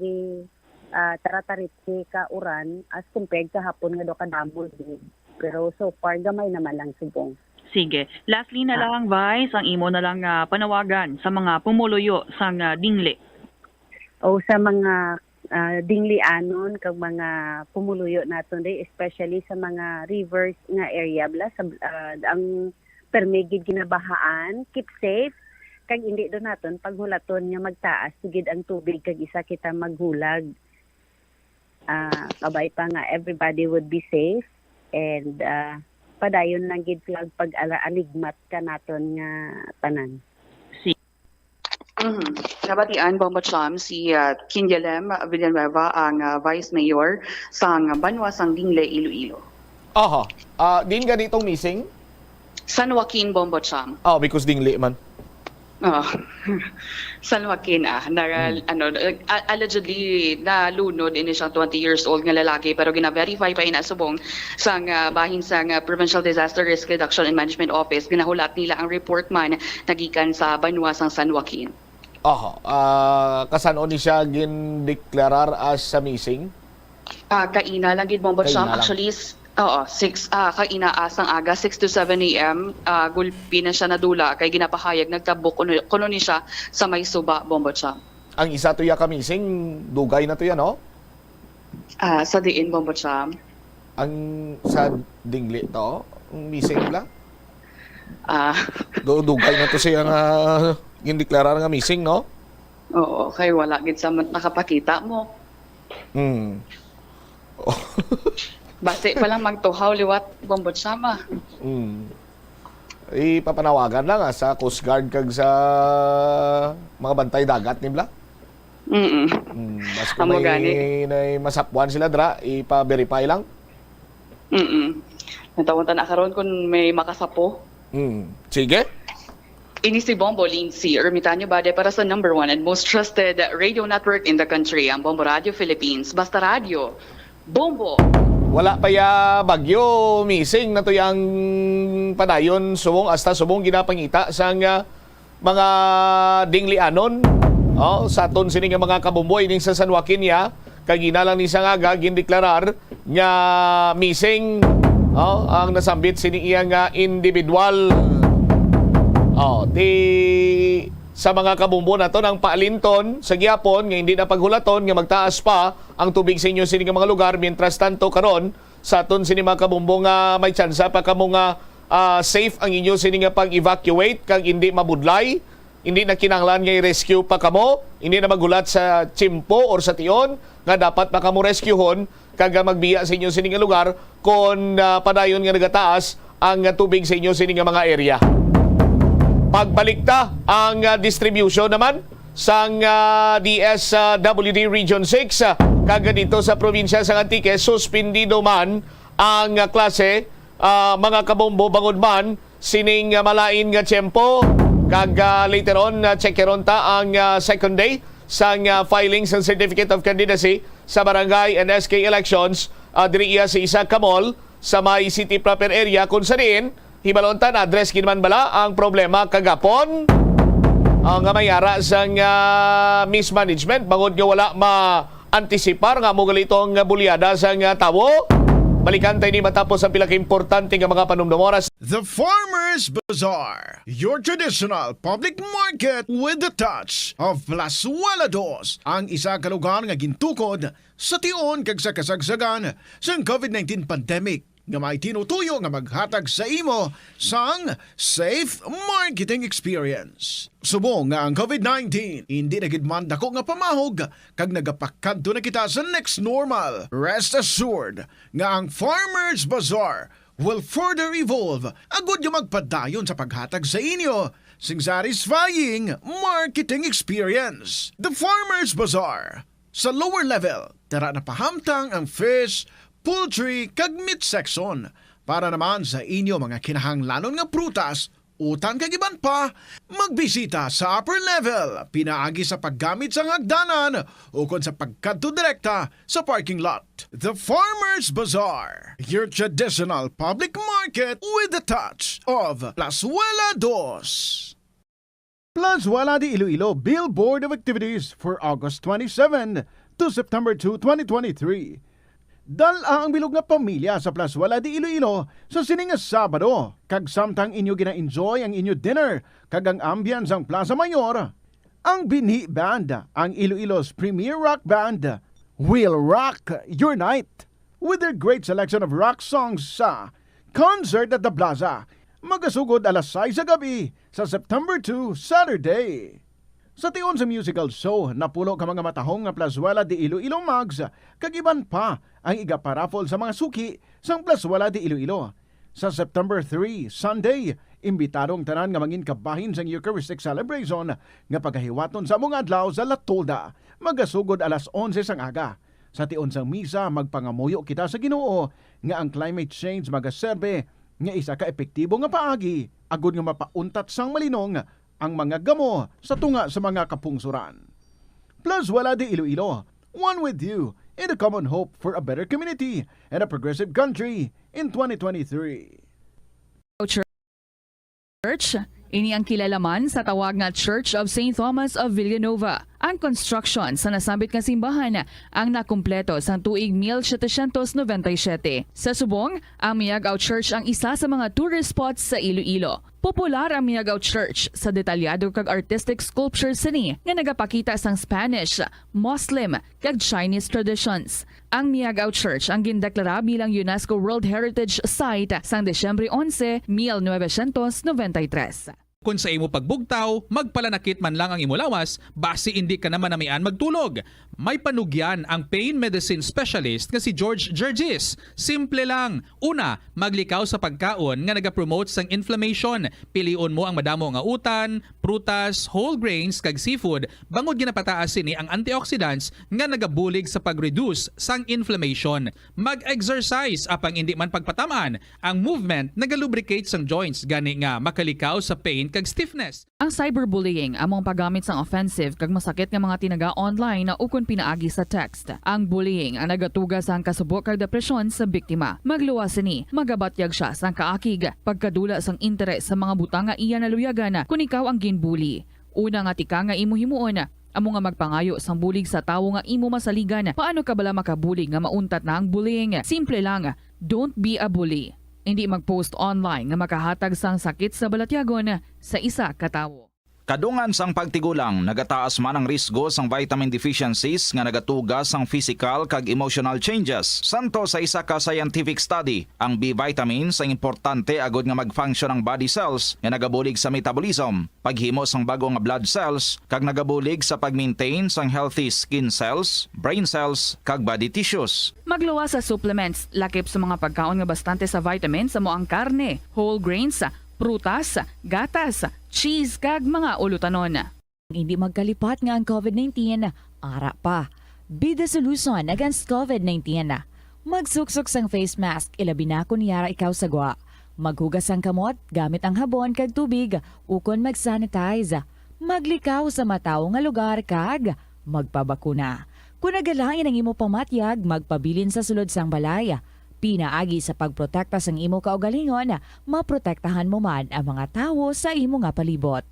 ah, tarataritsi ka uran as compared kahapon nga daw kadamo gid. Pero so far, gamay naman lang subong. Sige. Lastly na Ah. lang, Vice, ang imo na lang, ah, panawagan sa mga pumuluyo sang, ah, Dingli. O sa mga, ah, Dinglianon kag mga pumuluyo naton diri, especially sa mga rivers nga area, bala, sa, ah, ang permi gid ginabahaan, keep safe, kag indi do naton paghulaton nga magtaas gid ang tubig kag isa kita maghulag. Ah, kabay pa nga everybody would be safe and, ah, padayon lang gid flag pag-ala-, aligmat ka naton nga tanan. Si Mhm. Nabatian, Bombo Cham, si, ah, Kingelem Villanueva, ang, ah, Vice Mayor sang banwa sang Dingle, Iloilo. Aha. Ah, din gani itong missing? San Joaquin, Bombo Cham. Ah, because Dingle man. Oh. San Joaquin, ah, nara-, Hmm. ano, uh, a-, allegedly, nalunod ini siyang twenty years old nga lalaki, pero gina-verify pa ina subong sang, ah, bahin sang, ah, Provincial Disaster Risk Reduction and Management Office. Ginahulat nila ang report man nagikan sa banwa sang San Joaquin. Aha. Ah, kasan-o ni siya gindeklarar as sa missing? Ah, kaina lang gid, Bombo Cham. Kaina lang. Actually, s-, oo, six, ah, kaina, ah, sang aga, six to seven a m, ah, gulpi na siya nadula kay ginapahayag nagtabok kuno, kuno ni siya sa may suba, Bombo Cham. Ang isa to ya ka missing, dugay na to ya, no? Ah, sa diin, Bombo Cham? Ang sa Dingli to, ang missing lang? Ah. Do-, dugay na to siya nga gindeklarar nga missing, no? Oo, kay wala gid sa man-, nakapakita mo. Hmm. Basi pa lang magtuhaw liwat, Bombo Cham, ah. Hmm. Ipapanawagan lang, ah, sa Coast Guard kag sa mga bantay dagat, ni bala? Mm-mm. Mm, basi kung Amo may, gani. may masapwan sila, dra, ipa-verify lang. Mm-mm. Natawon ta na karon kung may makasapo. Mm. Sige. Ini si Bombo Lindsay Ermitanio Bade para sa number one and most trusted radio network in the country, ang Bombo Radio Philippines. Basta radyo, Bombo. Wala pa ya bagyo, missing na to yang padayon subong, hasta subong ginapangita sang, ah, mga Dinglianon. Oh, sa aton sini nga mga kabombo ining sa San Joaquin ya, kagina lang ni sang aga gindeklarar nga missing, oh, ang nasambit sini iya nga individual. Oh, di sa mga kabombo naton ang paalinton sa gihapon nga hindi na paghulaton nga magtaas pa ang tubig sa inyo sini nga mga lugar. Mientras tanto, karon, sa aton sini mga kabombo nga may tsansa pa kamo nga, ah, safe ang inyo sini nga pag-evacuate kag hindi mabudlay, hindi na kinahanglan nga i-rescue pa kamo, hindi na maghulat sa tiyempo or sa tion nga dapat pa kamo rescuehon kag, ah, magbiya sa inyo sini nga lugar kon, ah, padayon nga nagataas ang, ah, tubig sa inyo sini nga mga area. Pagbalik ta ang, ah, distribution naman sang, ah, D S W D Region six, ah, kag dito sa probinsya sang Antique, suspindido man ang, ah, klase, ah, mga kabombo, bangod man sining, ah, malain nga tiyempo. Kag, ah, later on, ah, checkeron ta ang, ah, second day sang, ah, filing sang Certificate of Candidacy sa barangay and S K elections, ah, diri iya sa isa ka mall sa may city proper area, kung sa diin, hibalon ta, na-address gid man bala ang problema kagapon, ah, nga may ara sang, ah, mismanagement bangod nga wala ma-antisipar nga amo gali tong bulyada sang, ah, tawo. Balikan ta ini matapos ang pila ka importante nga mga panumdom. Oras. The Farmers Bazaar, your traditional public market with the touch of Plazuela Dos, ang isa ka lugar nga gintukod sa tion kag sa kasagsagan sang covid nineteen pandemic, nga may tinutuyo nga maghatag sa imo sang safe marketing experience. Subong nga ang covid nineteen indi na gid man dako nga pamahog kag nagapakadto na kita sa next normal, rest assured nga ang Farmers Bazaar will further evolve agud nga magpadayon sa paghatag sa inyo sing satisfying marketing experience. The Farmers Bazaar. Sa lower level, tara na pahamtang ang fish, poultry, kag meat section. Para naman sa inyo mga kinahanglanon nga prutas, utan kag iban pa, magbisita sa upper level, pinaagi sa paggamit sang hagdanan ukon sa pagkadto direkta sa parking lot. The Farmers Bazaar, your traditional public market with the touch of Plazuela Dos. Plazuela de Iloilo Billboard of Activities for August twenty-seven to September two, twenty twenty-three. Dal-a ang bilog nga pamilya sa Plazuela de Iloilo sa sini nga Sabado, kag samtang inyo gina-enjoy ang inyo dinner kag ang ambience sang Plaza Mayor, ang binhi band, ang Iloilo's premier rock band, will rock your night with their great selection of rock songs sa Concert at the Plaza, magasugod alas sais sa gabi sa September two, Saturday. Sa tion sa musical show, napulo ka mga matahong nga Plazuela de Iloilo mugs kag iban pa ang igaparaffle sa mga suki sang Plazuela de Iloilo. Sa September three, Sunday, imbitado ang tanan nga mangin kabahin sang Eucharistic celebration nga pagahiwaton sa among adlaw sa La Tolda, magasugod alas onse sang aga. Sa tion sang misa, magpangamuyo kita sa Ginoo nga ang climate change magaserbe nga isa ka epektibo nga paagi agod nga mapauntat sang malinong ang mga gamo sa tunga sa mga kapungsoran. Plazuela de Iloilo, one with you in the common hope for a better community and a progressive country in twenty twenty-three. Church. Ini ang kilala man sa tawag nga Church of Saint Thomas of Villanova. Ang construction sa nasambit nga simbahan ang nakumpleto sang tuig mil setecientos noventa y siete. Sa subong, ang Miag-ao Church ang isa sa mga tourist spots sa Iloilo. Popular ang Miag-ao Church sa detalyado kag artistic sculpture sini nga nagapakita sang Spanish, Muslim, kag Chinese traditions. Ang Miag-ao Church ang gindeklara bilang UNESCO World Heritage Site sang Disyembre onse, mil novecientos noventa y tres. Kon sa imo pagbugtaw, magpalanakit man lang ang imo lawas, basi indi ka na manamian magtulog. May panugyan ang pain medicine specialist nga si George Gergis. Simple lang. Una, maglikaw sa pagkaon nga nagapromote sang inflammation. Pilion mo ang madamo nga utan, prutas, whole grains, kag seafood, bangod ginapataas sini ang antioxidants nga nagabulig sa pag-reduce sang inflammation. Mag-exercise, apang indi man pagpatam-an. Ang movement nagalubricate sang joints, gani nga makalikaw sa pain kag stiffness. Ang cyberbullying amo ang paggamit sang offensive kag masakit nga mga tinaga online ukon pinaagi sa text. Ang bullying ang nagatuga sang kasubo kag depresyon sa biktima. Magluwas sini, magabatyag sia sang kaakig, pagkadula sang interes sa mga butang nga iya naluyagan kon ikaw ang ginbully. Una nga tikang nga imo himuon, amo nga magpangayo sang bulig sa tawo nga imo masaligan. Paano ka bala makabulig nga mauntat na ang bullying? Simple lang, don't be a bully. Indi mag-post online nga makahatag sang sakit sa balatyagon sa isa ka tawo. Kadungan sang pagtigulang, nagataas man ang risgo sang vitamin deficiencies nga nagatuga sang physical kag emotional changes. Santo sa isa ka scientific study, ang B vitamins ang importante agud nga mag-function ang body cells nga nagabulig sa metabolism, paghimo sang bag-o nga blood cells, kag nagabulig sa pag-maintain sang healthy skin cells, brain cells, kag body tissues. Magluwas sa supplements, lakip sa mga pagkaon nga bastante sa vitamins amo ang karne, whole grains, prutas, gatas, cheese, kag mga ulutanon. Hindi magkalipat nga ang COVID nineteen ara pa. Be the solution against COVID nineteen. Magsuksok sang face mask, ilabi na kon yara ikaw sa gwa. Maghugas sang kamot gamit ang habon kag tubig, ukon mag-sanitize. Maglikaw sa matawo nga lugar kag magpabakuna. Kon nagalain ang imo pamatyag, magpabilin sa sulod sang balay. Pinaagi sa pagprotekta sang imo kaugalingon, maprotektahan mo man ang mga tawo sa imo nga palibot.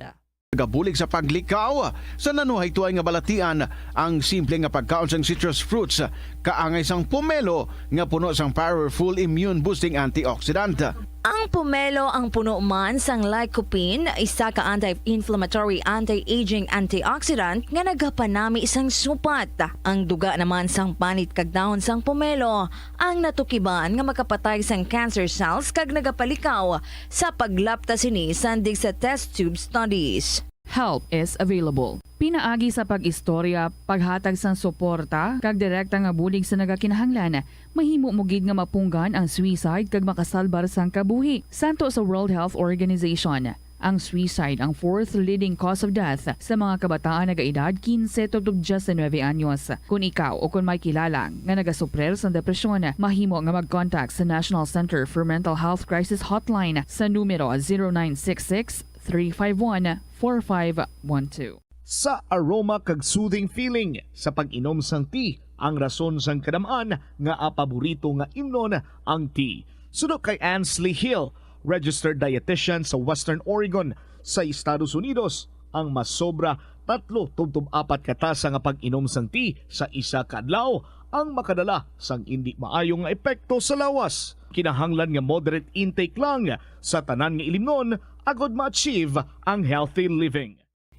Nagabulig sa paglikaw sa nanuhaytoay nga balatian ang simple nga pagkaon sang citrus fruits, kaangay sang pomelo nga puno sang powerful immune boosting antioxidant. Ang pomelo ang puno man sang lycopene, isa ka anti-inflammatory, anti-aging antioxidant nga nagapanami sang supat. Ang duga naman sang panit kag dahon sang pomelo ang natukiban nga makapatay sang cancer cells kag nagapalikaw sa paglapta sini sandig sa test tube studies. Help is available. Pinaagi sa pag-istorya, paghatag sang suporta, kag direkta nga bulig sa nagakinahanglan, mahimo mo gid nga mapunggan ang suicide kag makasalbar sang kabuhi. Santo sa World Health Organization, ang suicide ang fourth leading cause of death sa mga kabataan nagaedad kinse tubtob diyes nuebe anyos. Kon ikaw o kon may kilala nga nagasuprir sang depresyon, mahimo nga mag-contact sa National Center for Mental Health Crisis Hotline sa numero zero nine six six, three five one, four five one two. Sa aroma kag soothing feeling sa pag-inom sang tea, ang rason sang kadam-an nga paborito nga imnon ang tea. Suno kay Ansley Hill, registered dietitian sa Western Oregon sa Estados Unidos, Ang masobra tatlo tubtob apat ka tasa nga pag-inom sang tea sa isa ka adlaw ang makadala sang indi maayo nga epekto sa lawas. Kinahanglan nga moderate intake lang sa tanan nga ilimnon agod ma-achieve ang healthy living.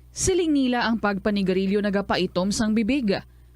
Siling nila ang pagpanigarilyo nagapaitom sang bibig.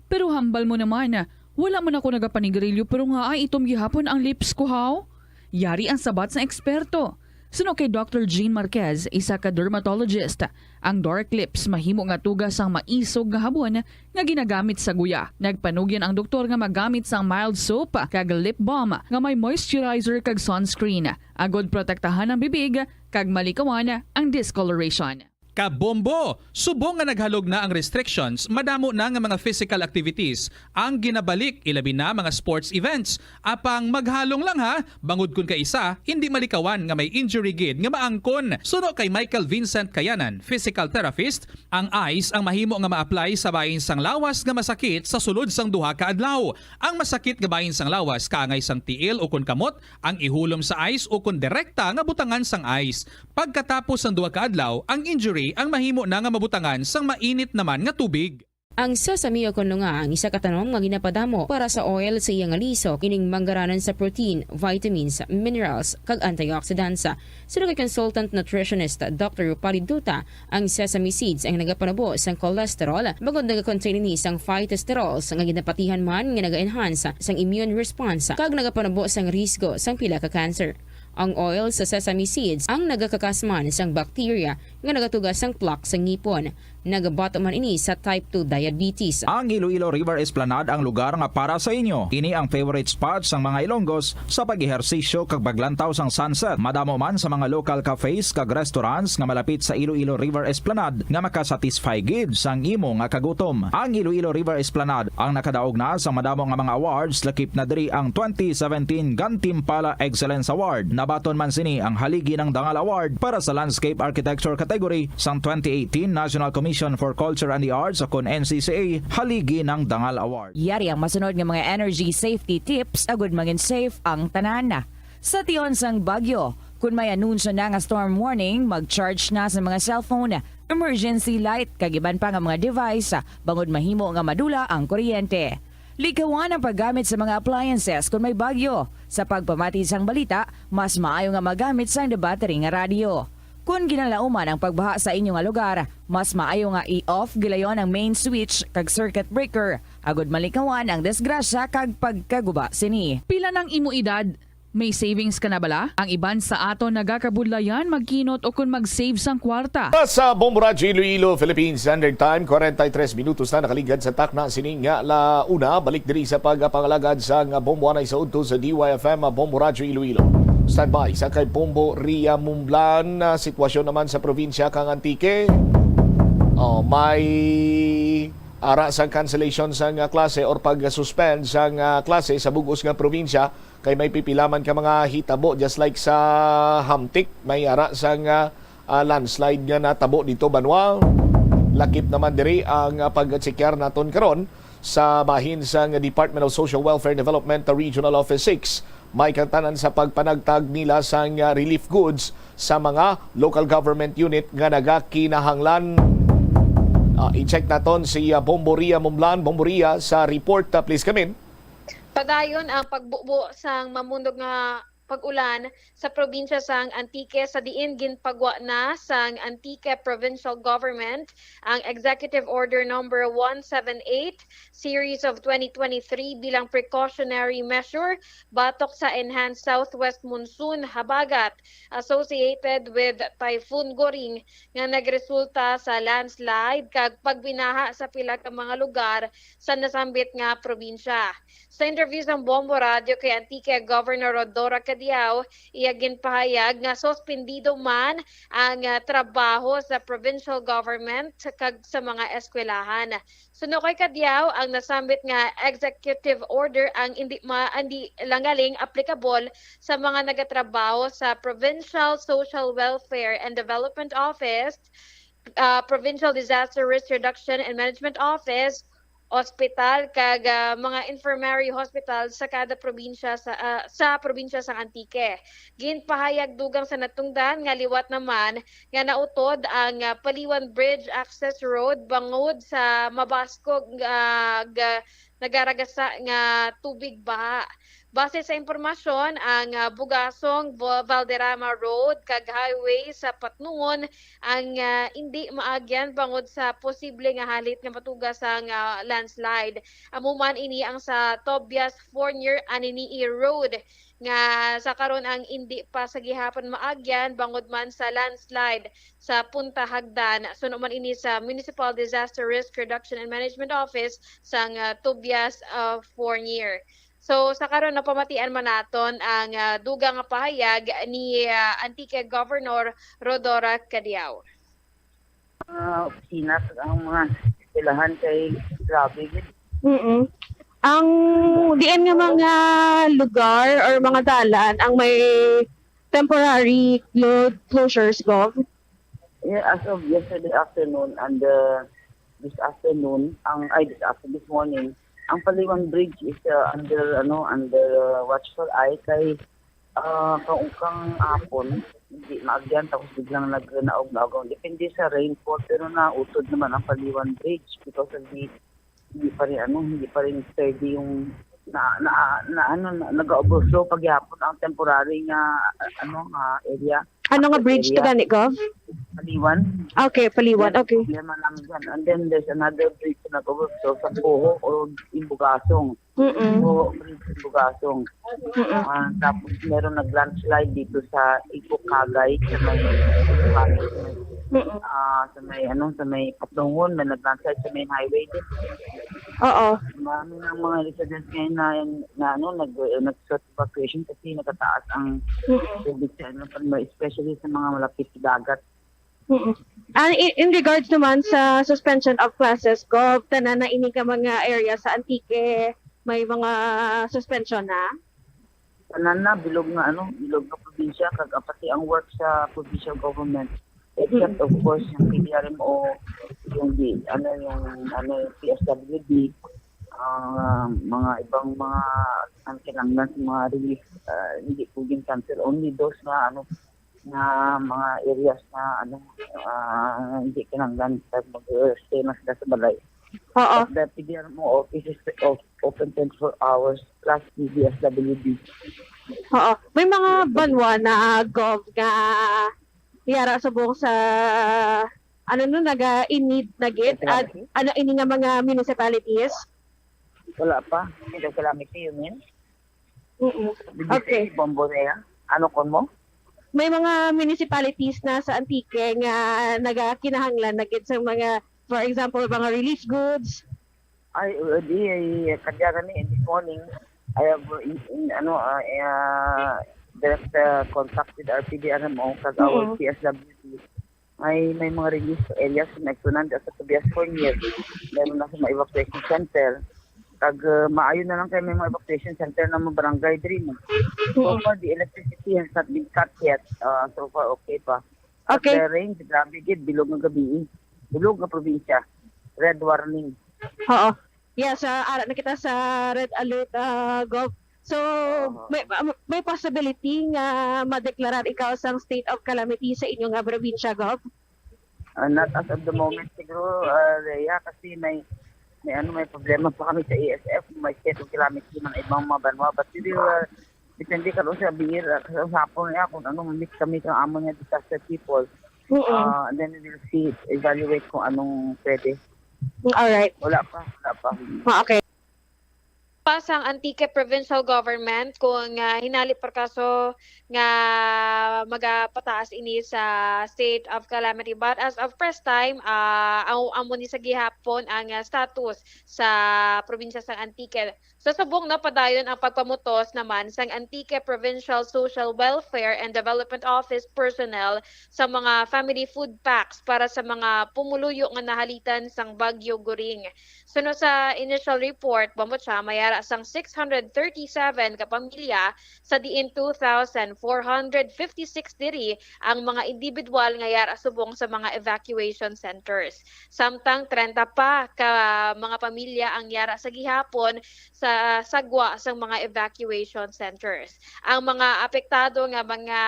Pero hambal mo naman, wala man ako nagapanigarilyo pero nga ay itom gihapon ang lips ko, haw? Yari ang sabat sa eksperto. Suno kay Doctor Jean Marquez, isa ka dermatologist, ang dark lips mahimo nga tuga sang maisog nga habon nga ginagamit sa guya. Nagpanugyan ang doktor nga magamit sang mild soap kag lip balm nga may moisturizer kag sunscreen, agod protektahan ang bibig kag malikawan ang discoloration. Kabombo! Subong nga naghalog na ang restrictions, madamo na nga mga physical activities ang ginabalik, ilabi na mga sports events. Apang maghalong lang ha, bangod kun kaisa, hindi malikawan nga may injury gid nga maangkon. Suno kay Michael Vincent Kayanan, physical therapist, ang ice ang mahimo nga ma-apply sa bahin sang lawas nga masakit sa sulod sang duha ka adlaw. Ang masakit nga bahin sang lawas kaangay sang tiil ukon kamot, ang ihulom sa ice ukon direkta nga butangan sang ice. Pagkatapos sang duha ka adlaw, ang injury ang mahimo na nga mabutangan sang mainit naman nga tubig. Ang sesame o kon lunga ang isa ka tanom nga ginapadamo para sa oil sa iya nga lisok, ining manggaranan sa protein, vitamins, minerals, kag antioxidants. Suno kay consultant nutritionist Doctor Rupali Duta, ang sesame seeds ang nagapanubo sang cholesterol, bangod nagakontain ini sang phytosterols nga ginapatihan man nga naga-enhance sang immune response kag nagapanubo sang risgo sang pila ka cancer. Ang oil sa sesame seeds ang nagakakas man sang bacteria nga nagatuga sang plaque sa ngipon. Nagabato man ini sa type two diabetes. Ang Iloilo River Esplanade ang lugar nga para sa inyo. Ini ang favorite spot sang mga Ilonggos sa pag-ehersisyo kag paglantaw sang sunset. Madamo man sa mga local cafes kag restaurants nga malapit sa Iloilo River Esplanade nga makasatisfy gid sang imo nga kagutom. Ang Iloilo River Esplanade ang nakadaog na sa madamo nga mga awards, lakip na diri ang twenty seventeen Gantimpala Excellence Award. Nabaton man sini ang Haligi ng Dangal Award para sa Landscape Architecture category sang twenty eighteen National Commission for Culture and the Arts o kon N C C A Haligi ng Dangal Award. Yari ang masunod nga mga energy safety tips agud mangin safe ang tanan. Sa tion sang bagyo, kun may anunsyo na nga storm warning, mag-charge na sa mga cellphone, emergency light, kag iban pa nga mga device, bangod mahimo nga madula ang kuryente. Likawan ang paggamit sa mga appliances kun may bagyo. Sa pagpamati sang balita, mas maayo nga magamit sang debattery nga radyo. Kun ginalauman ang pagbaha sa inyo nga lugar, mas maayo nga i-off gilayon ang main switch kag circuit breaker, agud malikawan ang disgrasya kag pagkaguba sini. Pila nang imo edad? May savings ka na bala? Ang iban sa aton nagakabudlayan magkinot o kon mag-save sang kwarta. Sa Bombo Radyo Iloilo, Philippine Standard Time, kwarenta y tres minutos na nakaligad sa takna sini nga la una. Balik diri sa pagpangalagad sang Bombo anay sa udto sa D Y F M, Bombo Radyo Iloilo. Standby sa kay Bombo Ria Mumblan. Ah, sitwasyon naman sa probinsya kang Antique. Oh, may ara sang cancellation sang klase or pag-suspend sang klase sa bug-os nga probinsya. Kay may pipila man ka mga hitabo, just like sa Hamtic, may ara sang, ah, ah, landslide nga natabo dito, banwa. Lakip naman diri ang, ah, pag-chequear naton karon sa bahin sang Department of Social Welfare Development Regional Office six. May katanan sa pagpanagtag nila sang, ah, relief goods sa mga local government unit nga nagakinahanglan. Ah, i-check naton si, ah, Bombo Ria Mumblan. Bombo Ria, sa report, ah, please come in. Padayon ang pagbubo sang mamundog nga pag-ulan sa probinsya sang Antique, sa diin ginpagwa na sang Antique Provincial Government ang Executive Order Number one seven eight, Series of twenty twenty-three bilang precautionary measure batok sa enhanced southwest monsoon habagat associated with Typhoon Goring nga nagresulta sa landslide kag pagbinaha sa pila ka mga lugar sa nasambit nga probinsya. Sa interview sang Bombo Radio kay Antique Governor Rhodora Cadiao, iya ginpahayag nga suspendido man ang, ah, trabaho sa provincial government kag sa mga eskwelahan. Suno kay Cadiao, ang nasambit nga executive order ang indi ma-, indi lang galing applicable sa mga nagatrabaho sa Provincial Social Welfare and Development Office, ah, Provincial Disaster Risk Reduction and Management Office, ospital kag, ah, mga infirmary hospital sa kada probinsya sa, ah, sa probinsya sang Antique. Ginpahayag dugang sa natungdan nga liwat naman nga nautod ang, ah, Paliwan Bridge Access Road bangod sa mabaskog nga ga-, nagaragasa nga tubig baha. Base sa impormasyon, ang, ah, Bugasong, Vo-, Valderrama Road kag highway sa Patnungon ang, ah, indi maagyan bangod sa posible nga halit nga matuga sang, ah, landslide. Amo man ini ang sa Tobias Fornier Anini Road nga sa karon ang indi pa sa gihapon maagyan bangod man sa landslide sa Punta Hagdan. Suno man ini sa Municipal Disaster Risk Reduction and Management Office sang, ah, Tobias, ah, Fornier. So, sa karon, napamatian man naton ang, ah, dugang nga pahayag ni, ah, Antique Governor Rhodora Cadiao. Mga opisina, ang mga eskwelahan kay grabe gid. Mm-mm. Ang diin nga mga lugar or mga dalan ang may temporary clo-, closures, Gov? Yeah, as of yesterday afternoon and, uh, this afternoon, ang, ay, this after, this morning, ang Paliwan Bridge is, uh, under, ano, under, uh, watchful eye kay, ah, kang, kang hapon, hindi maagyan, tapos biglang nagnaog-naog. Depende sa rainfall, pero nautod naman ang Paliwan Bridge because of the, hindi pa rin, ano, hindi pa rin steady yung na, na, na, ano, na, nag-overflow paghihapon ang temporary nga, ano, nga area. Ano nga bridge to gani, Gov? Paliwan. Okay, Paliwan. Yan ang okay. Problema namin dyan. And then there's another bridge na nag-overflow sa Boho o Imbugasong. Mm-mm. Boho Bridge, Imbugasong. Mm-mm. Ah, tapos meron nag-landslide dito sa Igukagay, sa may, sa may, Mm-mm. Ah, sa may, ano, sa may Patungon, may nag-landslide sa main highway din. Oo. Marami ng mga residents ngayon na, na, ano, nag-, nag-, evacuation kasi nagkataas ang Mm-mm. tubig sa ano, especially sa mga malapit sa dagat. Mm-mm. Ah, i-, in regards naman sa suspension of classes, Gov, tanan na ini ka mga area sa Antique, may mga suspension na? Tanan na, bilog nga ano, bilog nga probinsya, kag pati ang work sa provincial government. Except, Mm. of course, yung P D R M O, yung di, ano, yung, ano, yung P S W D, ah, mga ibang mga, ang kinahanglan sa mga relief, ah, hindi po gin-cancel. Only those nga, ano, nga mga areas na, ano, ah, hindi kinahanglan sa mag-stay na sila sa balay. Oo. But the P D R M O office is op-, open twenty-four hours plus the D S W D. Oo. May mga banwa na, Gov, nga yara subong sa, ano no, naga in need na gid, at ano ini nga mga municipalities? Wala pa. Hindi calamity, you mean? Mm-mm. Did you Okay. say Bomborea? Ano kon mo? May mga municipalities na sa Antique nga nagakinahanglan na gid sa mga, for example, mga relief goods. Ay, uh, di, ay, kadya gani, this morning, I have, uh, in, in, ano, uh, uh, direct, uh, contact with R P D R M O, kag our Mm-mm. P S W D. May, may mga relief areas na nagtunan sa Tobias Fornier. Meron na sa mga evacuation center. Kag, uh, maayo na lang kay may mga evacuation center na mga barangay diri, no? So Mm-mm. far, the electricity has not been cut yet. Uh, so far, okay pa. But Okay. the rain, grabe gid, bilog nga gabi, eh. Bilog nga probinsya. Red warning. Oo. Yes, ah, ara na kita sa red alert, ah, Gov. So, Oo. may, ah, may possibility nga madeklarar ikaw sang state of calamity sa inyo nga probinsya, Gov? Ah, not as of the moment siguro, ah, Rhea, kasi may, may ano, may problema pa kami sa A S F, may state of calamity ng ibang mga banwa. But we will, ah, depende karon sa B I R, ah, sa usapon niya kung ano, mamit kami kang amo niya disaster people. Oo. Ah, and then we will see, evaluate kung anong pwede. Alright. Wala pa, wala pa. Ah, okay. Pa sang Antique Provincial Government kung, ah, hinali per kaso nga magapataas ini sa state of calamity. But as of press time, ah, amo, amo ni sa gihapon ang, ah, status sa probinsya sang Antique. Sa subong na padayon ang pagpamutos naman sang Antique Provincial Social Welfare and Development Office personnel sa mga family food packs para sa mga pumuluyo nga nahalitan sang Bagyo Goring. Suno sa initial report, bambot siya, may sang six hundred thirty-seven ka pamilya, sa diin two thousand four hundred fifty-six diri ang mga individual nga yara subong sa mga evacuation centers. Samtang trenta pa ka mga pamilya ang yara sa gihapon sa sagwa sang mga evacuation centers. Ang mga apektado nga mga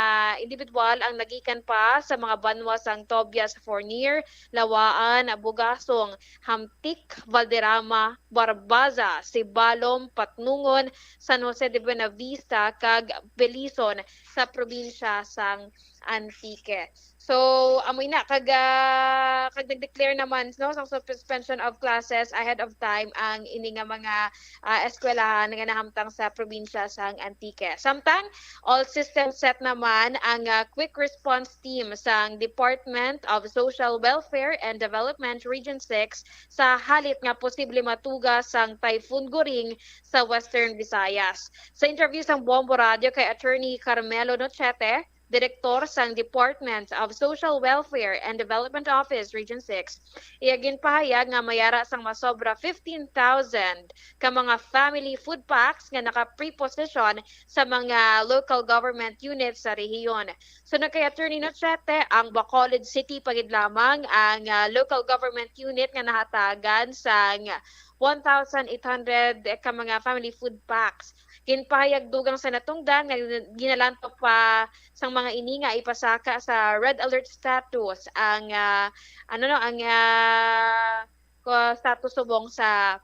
individual ang nagikan pa sa mga banwa sang Tobias Fornier, Lawaan, Bugasong, Hamtic, Valderrama, Barbaza, Sibalom, Patnongon, San Jose de Buenavista, kag Belison sa probinsya sang Antique. So, amo ina, kag, ah, kag nag-declare naman, no, sang suspension of classes ahead of time ang ini nga mga, ah, eskwelahan nga nahamtang sa probinsya sang Antique. Samtang, all systems set naman ang, ah, quick response team sang Department of Social Welfare and Development Region six sa halit nga posible matuga sang Typhoon Goring sa Western Visayas. Sa interview sang Bombo Radio kay Attorney Carmelo Nochete, direktor sang Department of Social Welfare and Development Office Region six, iya ginpahayag nga mayara sang masobra fifteen thousand ka mga family food packs nga naka-preposition sa mga local government units sa rehiyon. Suno kay Attorney Nochete, ang Bacolod City pa gid lamang ang, ah, local government unit nga nahatagan sang one thousand eight hundred ka mga family food packs. Ginpahayag dugang sa natungdan nga ginalantok pa sang mga ini nga ipasaka sa red alert status ang, ah, ano, no, ang, ah, ko-, status subong sa,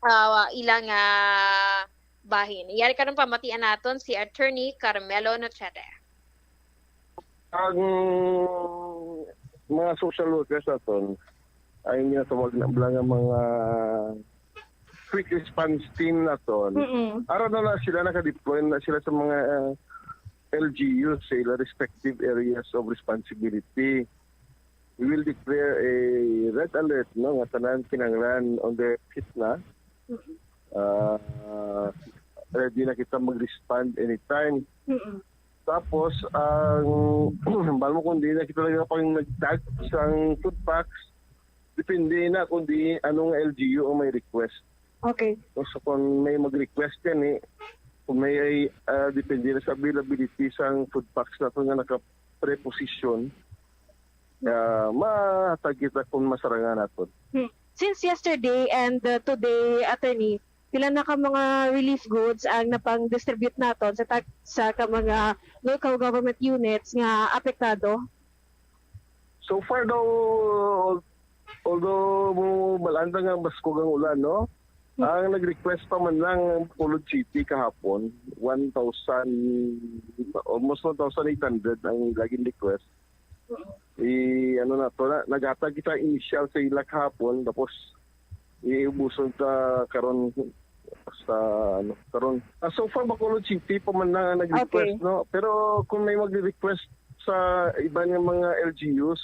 ah, ilang, ah, bahin. Yari karon pamatian naton si Attorney Carmelo Nochete. Ang mga social workers naton ay ginatawag na bala nga mga quick response team naton. Mm-mm. Ara na na sila, naka-deploy na sila sa mga, uh, L G Us sa ila respective areas of responsibility. We will declare a red alert, no, nga tanan kinahanglan on their feet na. Mm-mm. Ah, ready na kita mag-respond anytime. Mm-mm. Tapos, ang balo mo kung di na kita talaga pang nag-tag sang food packs, depende na kung di anong L G U ang may request. Okay. So, kung may mag-request yan eh, kung may, ah, depende na sa availability sang food packs naton nga naka-preposition, ah, mahatag kita kung masarangan naton. Since yesterday and uh, today, attorney, pila na ka mga relief goods ang napang-distribute naton sa tag sa ka mga local government units nga apektado? So far daw, although mo malanda nga baskog ang ulan, no? Hmm. Ang nag-request pa man lang ang Bacolod City kahapon, one thousand, almost one thousand eight hundred ang laging request. I, ano na to, na, naghatag kita initial sa ila kahapon, tapos iubuson ta karon sa, ano, karon. Ah, so far, Bacolod City pa man lang ang nag-request, Okay. No? Pero kung may mag-request sa iba nga mga L G Us,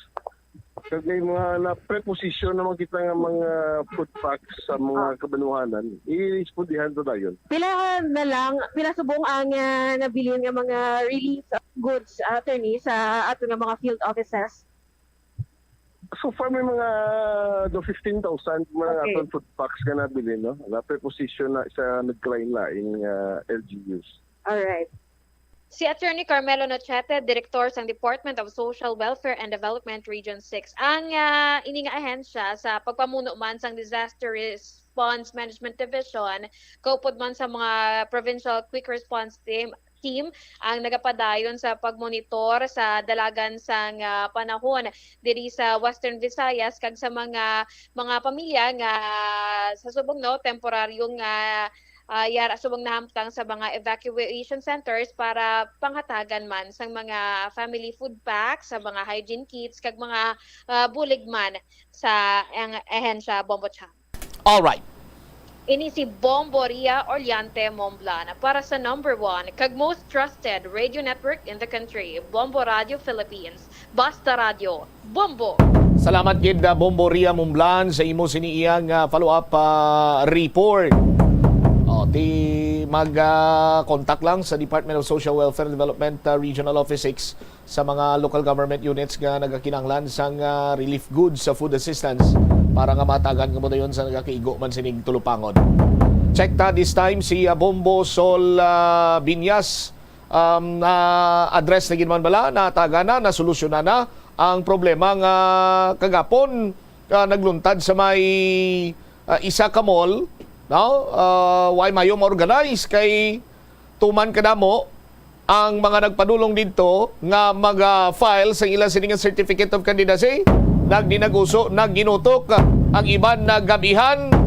kag may mga na-preposition naman kita nga mga food packs sa mga Ah. kabanwahanan, irespondihan ta dayon. Pila na lang, pila subong ang ah, nabilin nga mga relief goods, attorney, sa ato nga mga field offices? So far, may mga do fifteen thousand mga Okay. atong food packs nga nabilin, no? Na-preposition na sa nagkalain-lain nga L G Us. Alright. Si Attorney Carmelo Nochete, Direktor sang Department of Social Welfare and Development Region six. Ang ah, ini nga ahensya sa pagpamuno man sang Disaster Response Management Division, kaupod man sa mga Provincial Quick Response Team, team ang nagapadayon sa pagmonitor sa dalagan sang ah, panahon diri sa Western Visayas kag sa mga mga pamilya nga sa subong, no, temporaryo nga ah, yara subong nahamtang sa mga evacuation centers para panghatagan man sang mga family food packs, sa mga hygiene kits kag mga ah, bulig man sa ang ahensya Bombo Cham. Alright. Ini si Bombo Ria Orliante Momblan para sa number one kag most trusted radio network in the country, Bombo Radio Philippines. Basta Radio, Bombo! Salamat gid, uh, Bombo Ria Mumblan, sa imo sini iyang uh, follow-up uh, report. O, ti mag uh, contact lang sa Department of Social Welfare and Development uh, Regional Office six sa mga local government units nga nagakinahanglan sang uh, relief goods sa food assistance para nga matagan kamo dayon sa nagakaigo man sining tulupangon. Check ta this time si, ah, Bombo Sol, ah, Binyas. Um, na-address na gid man bala, nataga na, nasolusyonan na ang problema nga kagapon, ah, nagluntad sa may, ah, isa ka mall, no? Ah, way mayo ma-organize kay tuman kadamo ang mga nagpadulong didto nga mag-file sang ila sini nga certificate of candidacy. Nagdinaguso, nagginutok ang iban nagabihan.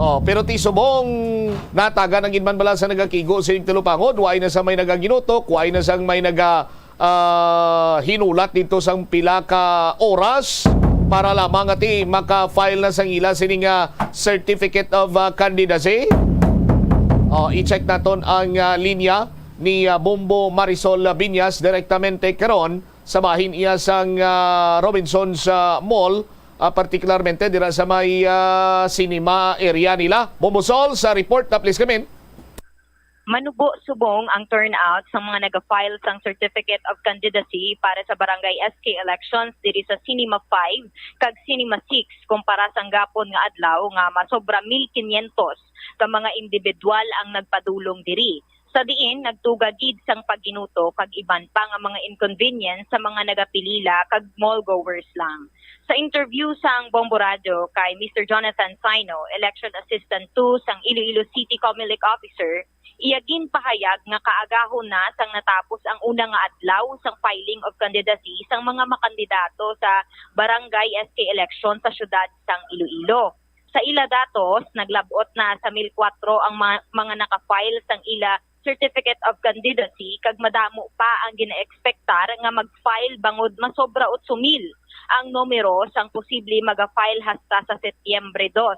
Oh, pero ti subong natagan ang iban bala sa nagakigo sining talupangod. Way na sa may nagaginutok, way na sang may naga, ah, hinulat dito sang pila ka oras para lamang ati maka-file na sang ila sini nga certificate of, ah, candidacy. Oh, i-check naton ang, ah, linya ni, ah, Bombo Marisol Binyas direktamente karon sa bahin iya sang, ah, Robinsons, ah, Mall, ah, partikularmente dira sa may, ah, cinema area nila. Bombo Sol, sa report na, please come in. Manubo subong ang turnout sa mga nag-file sang Certificate of Candidacy para sa Barangay S K elections diri sa Cinema five kag Cinema six kumpara sang gapon nga adlaw nga masobra mil quinientos ka mga individual ang nagpadulong diri, sa diin nagtuga gid sang pagginuto kag iban pa nga mga inconvenience sa mga nagapilila kag mall goers lang. Sa interview sang Bombo Radyo kay Mister Jonathan Saino, Election Assistant two sang Iloilo City Comelec Officer, iya ginpahayag nga kaagahon na sang natapos ang una nga adlaw sang filing of candidacy sang mga makandidato sa Barangay S K election sa siyudad sang Iloilo. Sa ila datos, naglab-ot na sa mil kuwatro ang ma-, mga naka-file sang ila Certificate of Candidacy kag madamo pa ang ginaekspektar nga mag-file bangod masobra otso mil ang numero sang posible maga-file hasta sa Setyembre dos.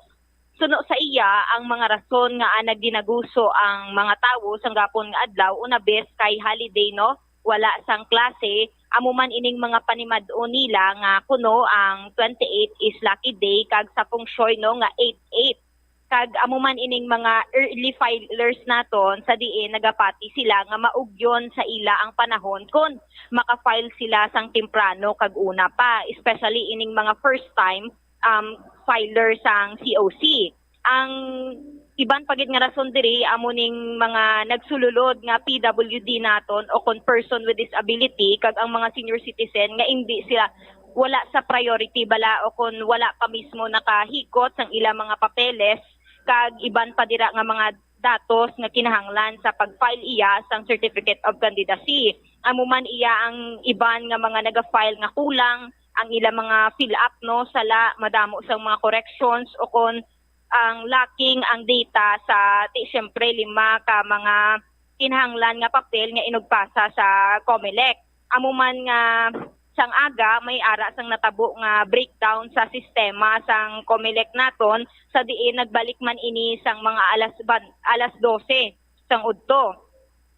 Suno sa iya, ang mga rason nga nagdinaguso ang mga tawo sang gapon nga adlaw, una bes kay holiday, no? Wala sang klase, amo man ining mga panimad-on nila nga kuno ang twenty-eight is lucky day kag sa feng shui, no, nga eight eight. Kag amo man ining mga early filers naton sa diin nagapati sila nga maugyon sa ila ang panahon kon maka-file sila sang temprano kag una pa, especially ining mga first time, um, filer sang C O C. Ang iban pa gid nga rason diri amo ning mga nagsululod nga P W D naton o kon person with disability kag ang mga senior citizen nga indi sila wala sa priority bala o kon wala pa mismo nakahikot sang ila mga papeles kag iban pa dira nga mga datos nga kinahanglan sa pag-file iya sang Certificate of Candidacy. Amo man iya ang iban nga mga naga-file nga kulang ang ila mga fill up, no, sala, madamo sang mga corrections o kon ang lacking ang data sa ti siyempre lima ka mga kinahanglan nga papel nga inugpasa sa Comelec. Amo man nga sang aga may ara sang natabo nga breakdown sa sistema sang Comelec naton, sa diin nagbalik man ini sang mga alas ban-, alas dose sang udto.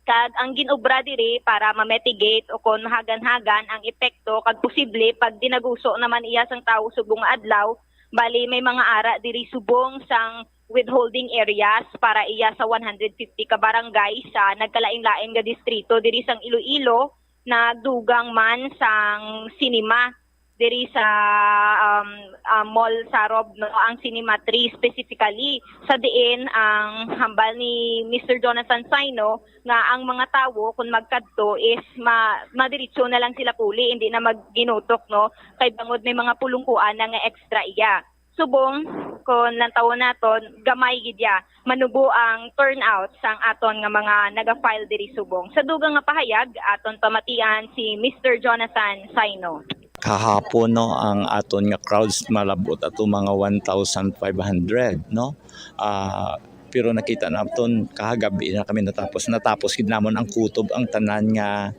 Kag ang gin-obra diri para ma-mitigate o kon mahagan-hagan ang epekto kag posible pag dinaguso naman iya sang tawo subong nga adlaw, bali may mga ara diri subong sang withholding areas para iya sa one hundred fifty ka barangay sa nagkalain-lain nga distrito diri sang Iloilo, nagdugang man sang sinima diri sa, um, ah, Mall Sarob, no, ang Cinema three specifically, sa diin ang hambal ni Mister Jonathan Saino nga ang mga tawo kung magkadto is ma-, madiretso na lang sila puli, hindi na magginutok, no, kay bangod may mga pulungkuan na nga extra iya. Subong, kon lantawon naton, gamay gid ya, manubo ang turnout sang aton nga mga naga-file diri subong. Sa dugang nga pahayag, aton pamatian si Mister Jonathan Saino. Kahapon, no, ang aton nga crowds malab-ot ato mga one thousand five hundred, no? Ah, pero nakita naton kahagabi na kami natapos. Natapos gid namon ang kutob, ang tanan nga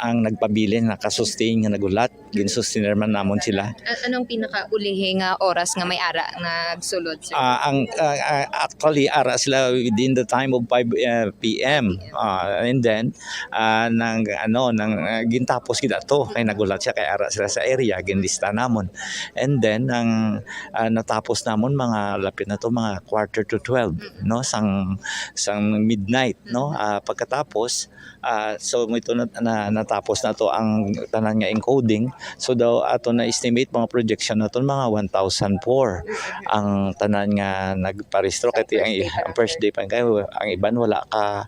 ang nagpabilin naka-sustain nga naghulat. Ginsustainer man namon sila. A-, anong pinakaulihi nga oras nga may ara nagsulod, sir? Ah, ang, ah, ah, actually, ara sila within the time of five, ah, P M. Ah, and then, ah, nang, ano, nang, ah, gintapos gid ato kay naghulat siya kay ara sila sa area, ginlista namon. And then, ang, ah, natapos namon mga lapit na to, mga quarter to twelve. Mm. no, sang, sang midnight, no. Ah, pagkatapos, ah, so mo ito na, na, natapos na to ang tanan nga encoding. So daw ato na estimate mga projection naton mga one thousand four ang tanan nga nagparehistro, kay ang, ang first day pa kayo, ang iban wala ka,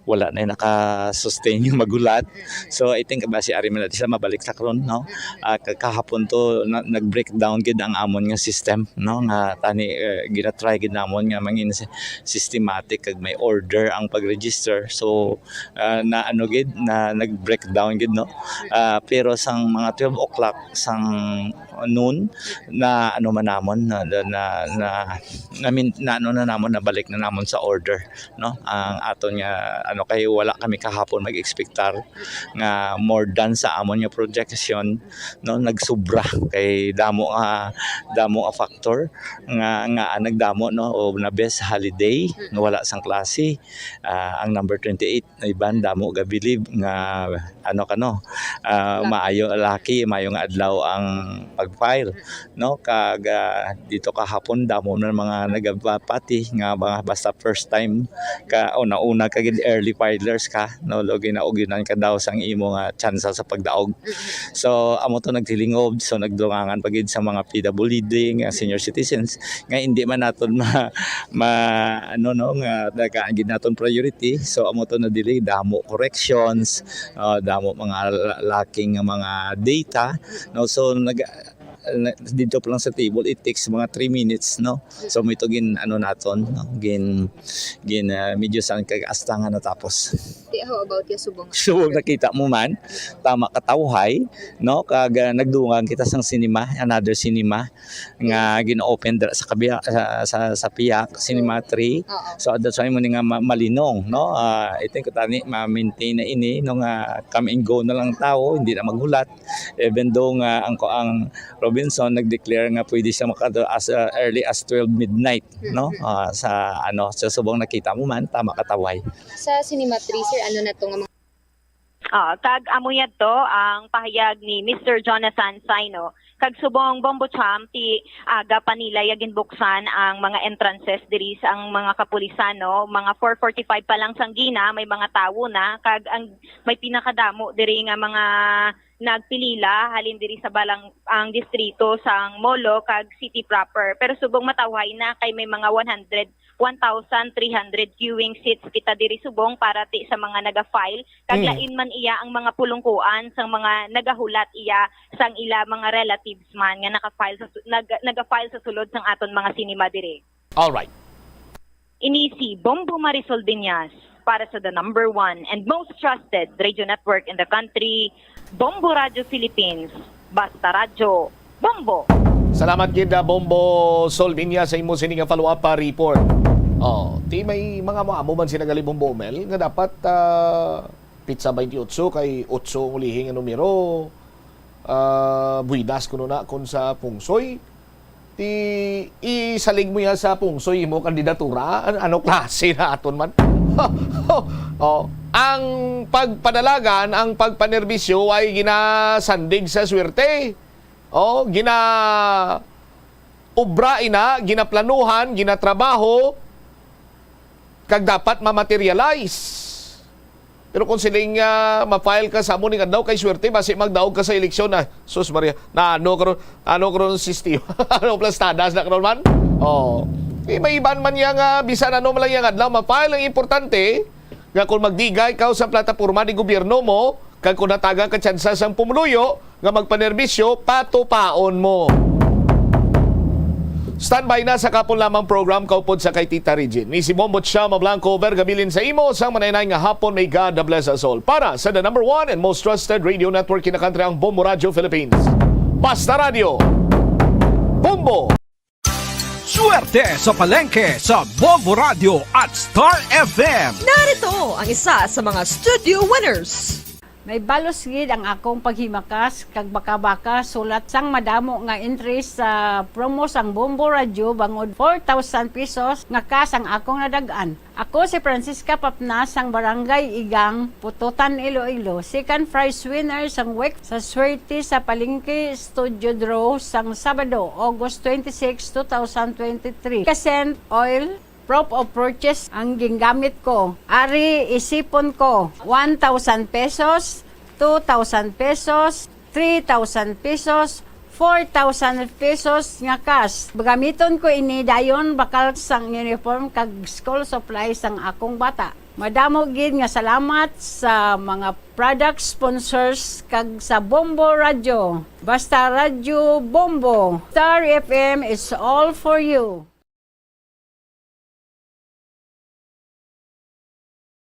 wala na naka-sustain yung magulat. So I think basi ari man natin sa mabalik sa karon, no. Ah, ka-, kahapon to na, nag-breakdown gid ang amon nga system, no, nga tani, eh, ginatry gid namon nga mangin si-, systematic kag may order ang pag-register. So, ah, na ano gid, na nag-breakdown gid, no. Ah, pero sang mga twelve o'clock sang noon, na ano man namon, na, na, na, na, I mean, na ano na namon, nabalik na namon sa order, no. Ang aton nga ano, kay wala kami kahapon mag-expectar nga more than sa amon nga projection, no, nagsubra kay damo nga, damo nga factor nga, nga nagdamo, no, o na best holiday nga wala sang klase. Ah, ang number twenty-eight na iban damo ga believe nga ano kano, ah, maayo, lucky, maayo nga adlaw ang pag-file, no, kag, ah, dito kahapon damo na mga nagapati nga mga basta first time ka, una-una ka gid, early filers ka, no, lagi na ugyunan ka daw sang imo nga tsansa sa pagdaog. So amo to nagtilingob, so nagdungangan pa gid sa mga P W D nga senior citizens nga hindi man naton ma, ma ano, no, nga tagaan gid naton priority. So amo to na dili damo corrections, ah, damo mga la-, lacking nga mga data, no. So nag na, dito pa lang sa table, it takes mga three minutes, no. So mo ito gin ano naton, no, gin, gin, ah, medyo sang kag hasta nga natapos. Di, how about ya subong? So nakita mo man, tama ka, tawhay, no, kag, ah, nagdungan kita sang cinema, another cinema nga gin-open dira sa kabiya-, sa, sa, sa Piak Cinema three. Oo. So that's why mo ni nga ma-, malinong, no. Ah, I think tani ma-maintain na ini, no, nga come and go na lang tawo, hindi na maghulat. Even though nga ang, ang Robinson nag-declare nga pwede siya makadto as, ah, early as twelve midnight, no? Mm-hmm. Ah, sa, ano, sa subong nakita mo man, tama ka, tawhay. Sa Cinema three, sir, ano na to nga mga Ah, kag amo yadto ang pahayag ni Mister Jonathan Saino. Kag subong Bombo Cham, ti aga pa nila ya ginbuksan ang mga entrances diri sa ang mga kapulisan, no? Mga four forty-five pa lang sang gina, may mga tawo na, kag ang may pinakadamo diri nga mga nagpilila halin diri sa balang ang distrito sang Molo kag city proper. Pero subong matawhay na kay may mga one hundred, one thousand three hundred queuing seats kita diri subong para ti sa mga naga-file. Kag Mm. lain man iya ang mga pulungkuan sang mga nagahulat iya sang ila mga relatives man nga naka-file sa su-, nag-, naga-file sa sulod sang aton mga sinima diri. Alright. Ini si Bombo Marisol Viñas para sa the number one and most trusted radio network in the country, Bombo Radio Philippines. Basta Radyo, Bombo! Salamat gid, ah, Bombo Sol Viñas, sa imo sini nga follow-up, ah, report. Oh, ti may mga mo-amo man sila gali, Bombo Mel, nga dapat, ah, pitsa twenty-eight kay otso ang ulihi nga numero. Ah, buidas kuno na kon sa pungsoy. Ti isalig mo ya sa pungsoy imo kandidatura? An-, ano klase na aton man? Oh, ang pagpadalagan, ang pagpanerbisyo ay ginasandig sa swerte. Oh, gina-, obra ina, ginaplanuhan, ginatrabaho, kag dapat ma-materialize. Pero kung siling, ah, ma-file ka sa amo ning adlaw kay swerte, basi magdaog ka sa eleksyon na, sus Maria, na ano karon, ano karon sistema? Ano, plastadas na karon man? Oh. Eh, may iban man niya nga bisan ano man lang yang adlaw ma-file, ang importante nga kung magdigay ka sa plataporma ni gobyerno mo, kag kung natagan ka tsansa sang pumuluyo nga magpanerbisyo, patupaon mo. Standby na sa kapon lamang program kaupod sa kay Tita Regine. Ni si Bombo Chama Blanco, overgabilin sa imo sang manay-nay nga hapon. May God bless us all. Para sa the number one and most trusted radio network in the country, ang Bombo Radio Philippines. Basta Radio, Bombo! Swerte sa palengke sa Bombo Radio at Star F M. Narito ang isa sa mga studio winners. May balos gid ang akong paghimakas kag baka-baka sulat sang madamo nga entries sa promo sang Bombo Radio bangod four thousand pesos nga cash ang akong nadag-an. Ako si Francisca Papna sang Barangay Igang, Pututan, Iloilo, second prize winner sang week sa Swerte sa Palengke Studio Draw sang Sabado, August twenty-six, two thousand twenty-three. Ka-scent oil, Proof of purchase ang gingamit ko. Ari, isipon ko, one thousand pesos, two thousand pesos, three thousand pesos, four thousand pesos nga cash. Gamiton ko ini dayon bakal sang uniform kag school supplies sang akong bata. Madamo gid nga salamat sa mga product sponsors kag sa Bombo Radyo. Basta Radyo Bombo, Star F M is all for you.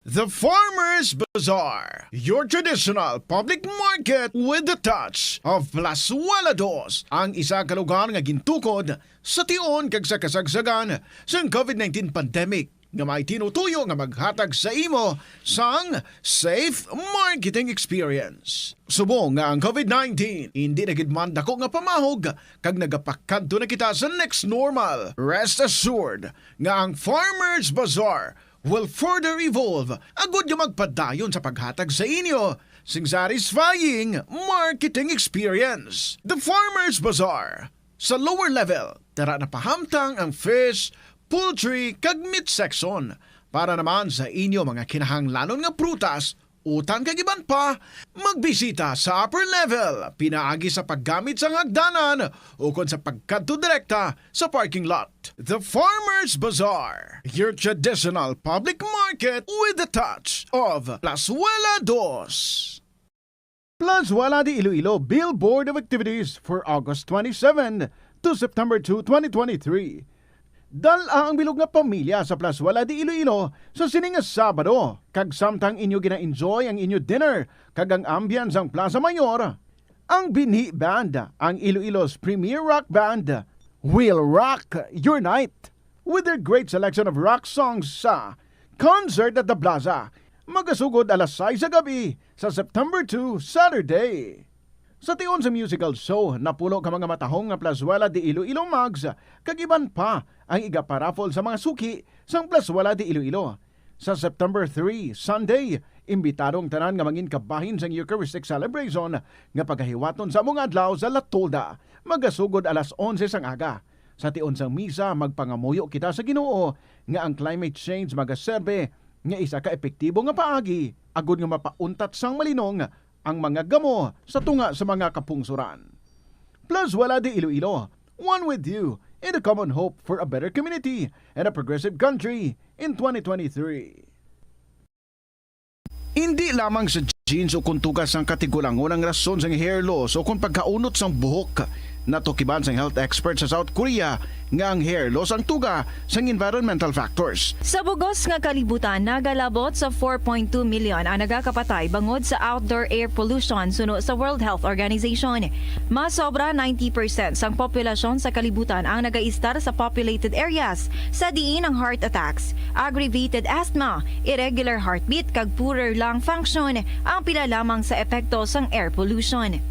The Farmers Bazaar, your traditional public market with the touch of Plazuela Dos, ang isa ka lugar nga gintukod sa tion kag sa kasagsagan sang covid nineteen pandemic, nga may tinutuyo nga maghatag sa imo sang safe marketing experience. Subong nga ang covid nineteen indi na gid man dako nga pamahog kag nagapakadto na kita sa next normal, rest assured nga ang Farmers Bazaar will further evolve agud nga magpadayon sa paghatag sa inyo sing satisfying marketing experience. The Farmers Bazaar. Sa lower level, tara na pahamtang ang fish, poultry, kag meat section. Para naman sa inyo mga kinahanglanon nga prutas, utang kag iban pa, magbisita sa upper level pinaagi sa paggamit sang hagdanan ukon sa pagkadto direkta sa parking lot. The Farmers Bazaar, your traditional public market with the touch of Plazuela Dos. Plazuela de Iloilo Billboard of Activities for August twenty-seven to September two, twenty twenty-three. Dal-a ang bilog nga pamilya sa Plazuela de Iloilo sa sini nga Sabado, kag samtang inyo gina-enjoy ang inyo dinner kag ang ambience sang Plaza Mayor, ang binhi band, ang Iloilo's premier rock band, will rock your night with their great selection of rock songs sa Concert at the Plaza. Magasugod alas sais sa gab-i sa September two, Saturday. Sa tion sa musical show, napulo ka mga matahong nga Plazuela de Iloilo mugs kag iban pa ang igaparaffle sa mga suki sang Plazuela de Iloilo. Sa September three, Sunday, imbitado ang tanan nga mangin kabahin sang Eucharistic celebration nga pagahiwaton sa among adlaw sa La Tolda, magasugod alas onse sang aga. Sa tion sang misa, magpangamuyo kita sa Ginoo nga ang climate change magaserbe nga isa ka epektibo nga paagi agud nga mapauntat sang malinong ang mga gamo sa tunga sa mga kapungsoran. Plazuela de Iloilo, one with you in the common hope for a better community and a progressive country in twenty twenty-three. Indi lamang sa genes o kon tuga sang katigulangon ang rason sang hair loss o kon pagkaunot sang buhok. Natukiban sang health expert sa South Korea nga ang hair loss ang tuga sang environmental factors. Sa bug-os nga kalibutan, nagalabot sa four point two million ang nagakapatay bangod sa outdoor air pollution suno sa World Health Organization. Mas sobra ninety percent sang populasyon sa kalibutan ang nagaistar sa populated areas, sa diin ang heart attacks, aggravated asthma, irregular heartbeat, kag poorer lung function ang pila lamang sa epekto sang air pollution.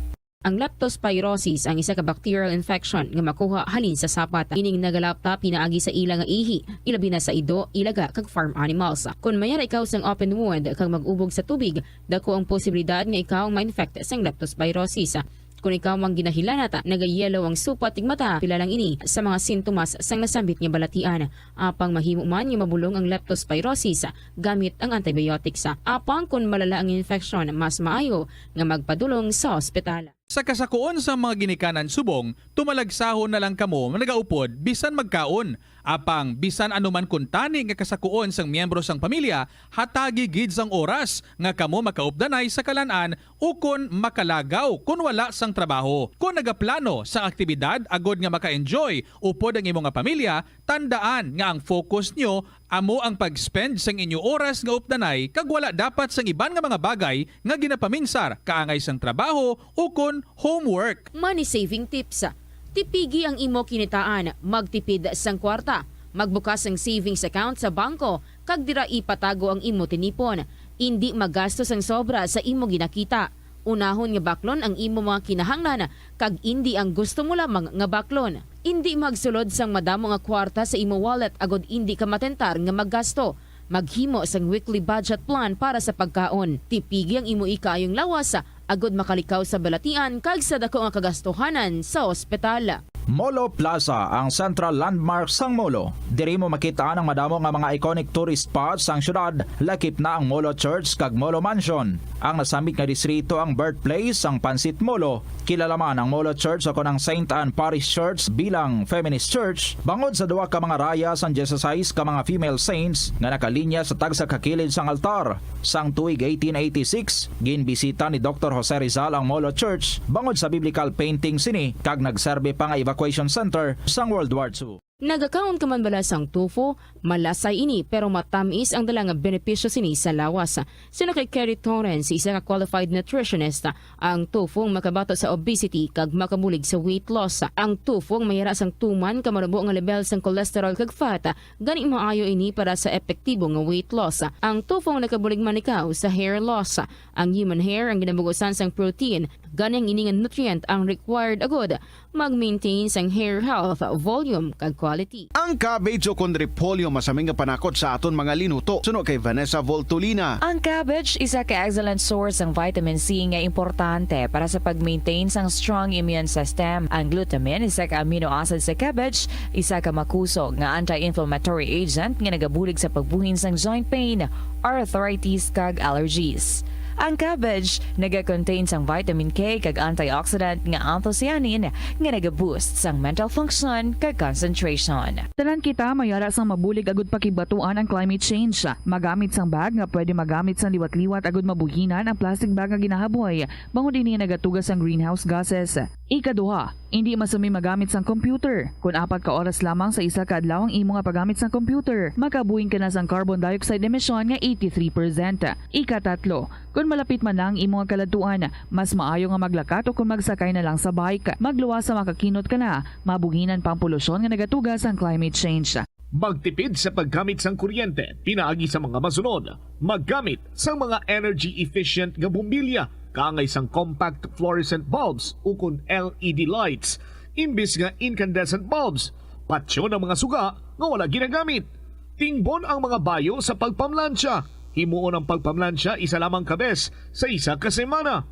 Ang leptospirosis ang isa ka bacterial infection nga makuha halin sa sapat. Ining nagalapta pinaagi sa ila nga ihi, ilabi na sa ido, ilaga, kag farm animals. Kon mayara ikaw sang open wound kag mag-ubog sa tubig, dako ang posibilidad nga ikaw ang ma-infect sang leptospirosis. Kon ikaw ang ginahilanat, nagayellow ang supat kag mata, pila lang ini sa mga sintomas sang nasambit nga balatian. Apang mahimo man nga mabulong ang leptospirosis gamit ang antibiotics. Apang kon malala ang infeksyon, mas maayo nga magpadulong sa ospital. Sa kasakuon sang mga ginikanan subong, tumalagsahon na lang kamo nagaupod bisan magkaon. Apang bisan ano man kuntani nga kasakuon sang miyembro sang pamilya, hatagi gid sang oras nga kamo makaupdanay sa kalan-an ukon makalagaw kon wala sang trabaho. Kon nagaplano sang aktibidad agod nga maka-enjoy upod ang imo nga pamilya, tandaan nga ang focus nyo amo ang pag-spend sang inyo oras nga updanay kag wala dapat sang iban nga mga bagay nga ginapaminsar kaangay sang trabaho ukon homework. Money saving tips. Tipigi ang imo kinitaan, magtipid sang kwarta, magbukas sang savings account sa bangko, kag dira ipatago ang imo tinipon. Indi magasto sang sobra sa imo ginakita. Unahon nga baklon ang imo mga kinahanglan kag indi ang gusto mo lamang nga baklon. Indi magsulod sang madamo nga kwarta sa imo wallet agod indi ka matentar nga maggasto. Maghimo sang weekly budget plan para sa pagkaon. Tipigi ang imo ikaayong lawas agod makalikaw sa balatian kag sa dako nga kagastuhanan sa ospital. Molo Plaza, ang central landmark sang Molo. Diri mo makit-an ang madamo nga mga iconic tourist spots sang syudad, lakip na ang Molo Church kag Molo Mansion. Ang nasambit nga distrito ang birthplace sang Pansit Molo. Kilala man ang Molo Church o kon ang Saint Anne Parish Church bilang feminist church bangod sa duha ka mga raya sang dieciséis ka mga female saints nga nakalinya sa tagsa ka kilid sang altar. Sang tuig eighteen eighty-six, ginbisita ni Doktor Jose Rizal ang Molo Church bangod sa biblical painting sini kag nagserbi pa nga evacuation center sang World War Two. Nagakaon ka man bala sang tofu? Malasay ini, pero matamis ang dala nga benepisyo sini sa lawas. Suno kay Kerry Torrens, isa ka qualified nutritionist, ang tofu ang makabato sa obesity kag makabulig sa weight loss. Ang tofu ang mayara sang tuman ka marubo nga level sang cholesterol kag fat, gani maayo ini para sa epektibo nga weight loss. Ang tofu ang nakabulig man ikaw sa hair loss. Ang human hair ang ginabugusan sang protein, gani ang ini nga nutrient ang required agud mag-maintain sang hair health, volume, kag quality. Ang cabbage o kon repolyo masami nga panakot sa aton mga linuto, suno kay Vanessa Voltolina. Ang cabbage isa ka excellent source sang vitamin C nga importante para sa pag-maintain sang strong immune system. Ang glutamine, isa ka amino acid sa cabbage, isa ka makusog nga anti-inflammatory agent nga nagabulig sa pagbuhin sang joint pain, arthritis, kag allergies. Ang cabbage naga-contain sang vitamin K kag antioxidant nga anthocyanin nga naga-boost sang mental function kag concentration. Tanan kita mayara sang mabulig agud pakigbatuan ang climate change. Magamit sang bag nga pwede magamit sang liwat-liwat agud mabuhinan ang plastic bag nga ginahaboy, bangod ini nagatuga sang greenhouse gases. Ikaduha, indi masami magamit sang computer. Kon apat ka oras lamang sa isa ka adlaw ang imo nga paggamit sang computer, makabuhin ka na sang carbon dioxide emission nga eighty-three percent. Ikatatlo, kon malapit man na ang imo nga kaladtuan, mas maayo nga maglakat o kon magsakay na lang sa bike. Magluwas sa makakinot ka na, mabuhinan pa ang polusyon nga nagatuga sang climate change. Magtipid sa paggamit sang kuryente pinaagi sa mga masunod. Maggamit sang mga energy-efficient nga bombilya, kaangay sang compact fluorescent bulbs ukon L E D lights, imbis nga incandescent bulbs. Patyon ang mga suga nga wala ginagamit. Tingbon ang mga bayo sa pagpamlansya. Himuon ang pagpamlansya isa lamang ka bes sa isa ka semana.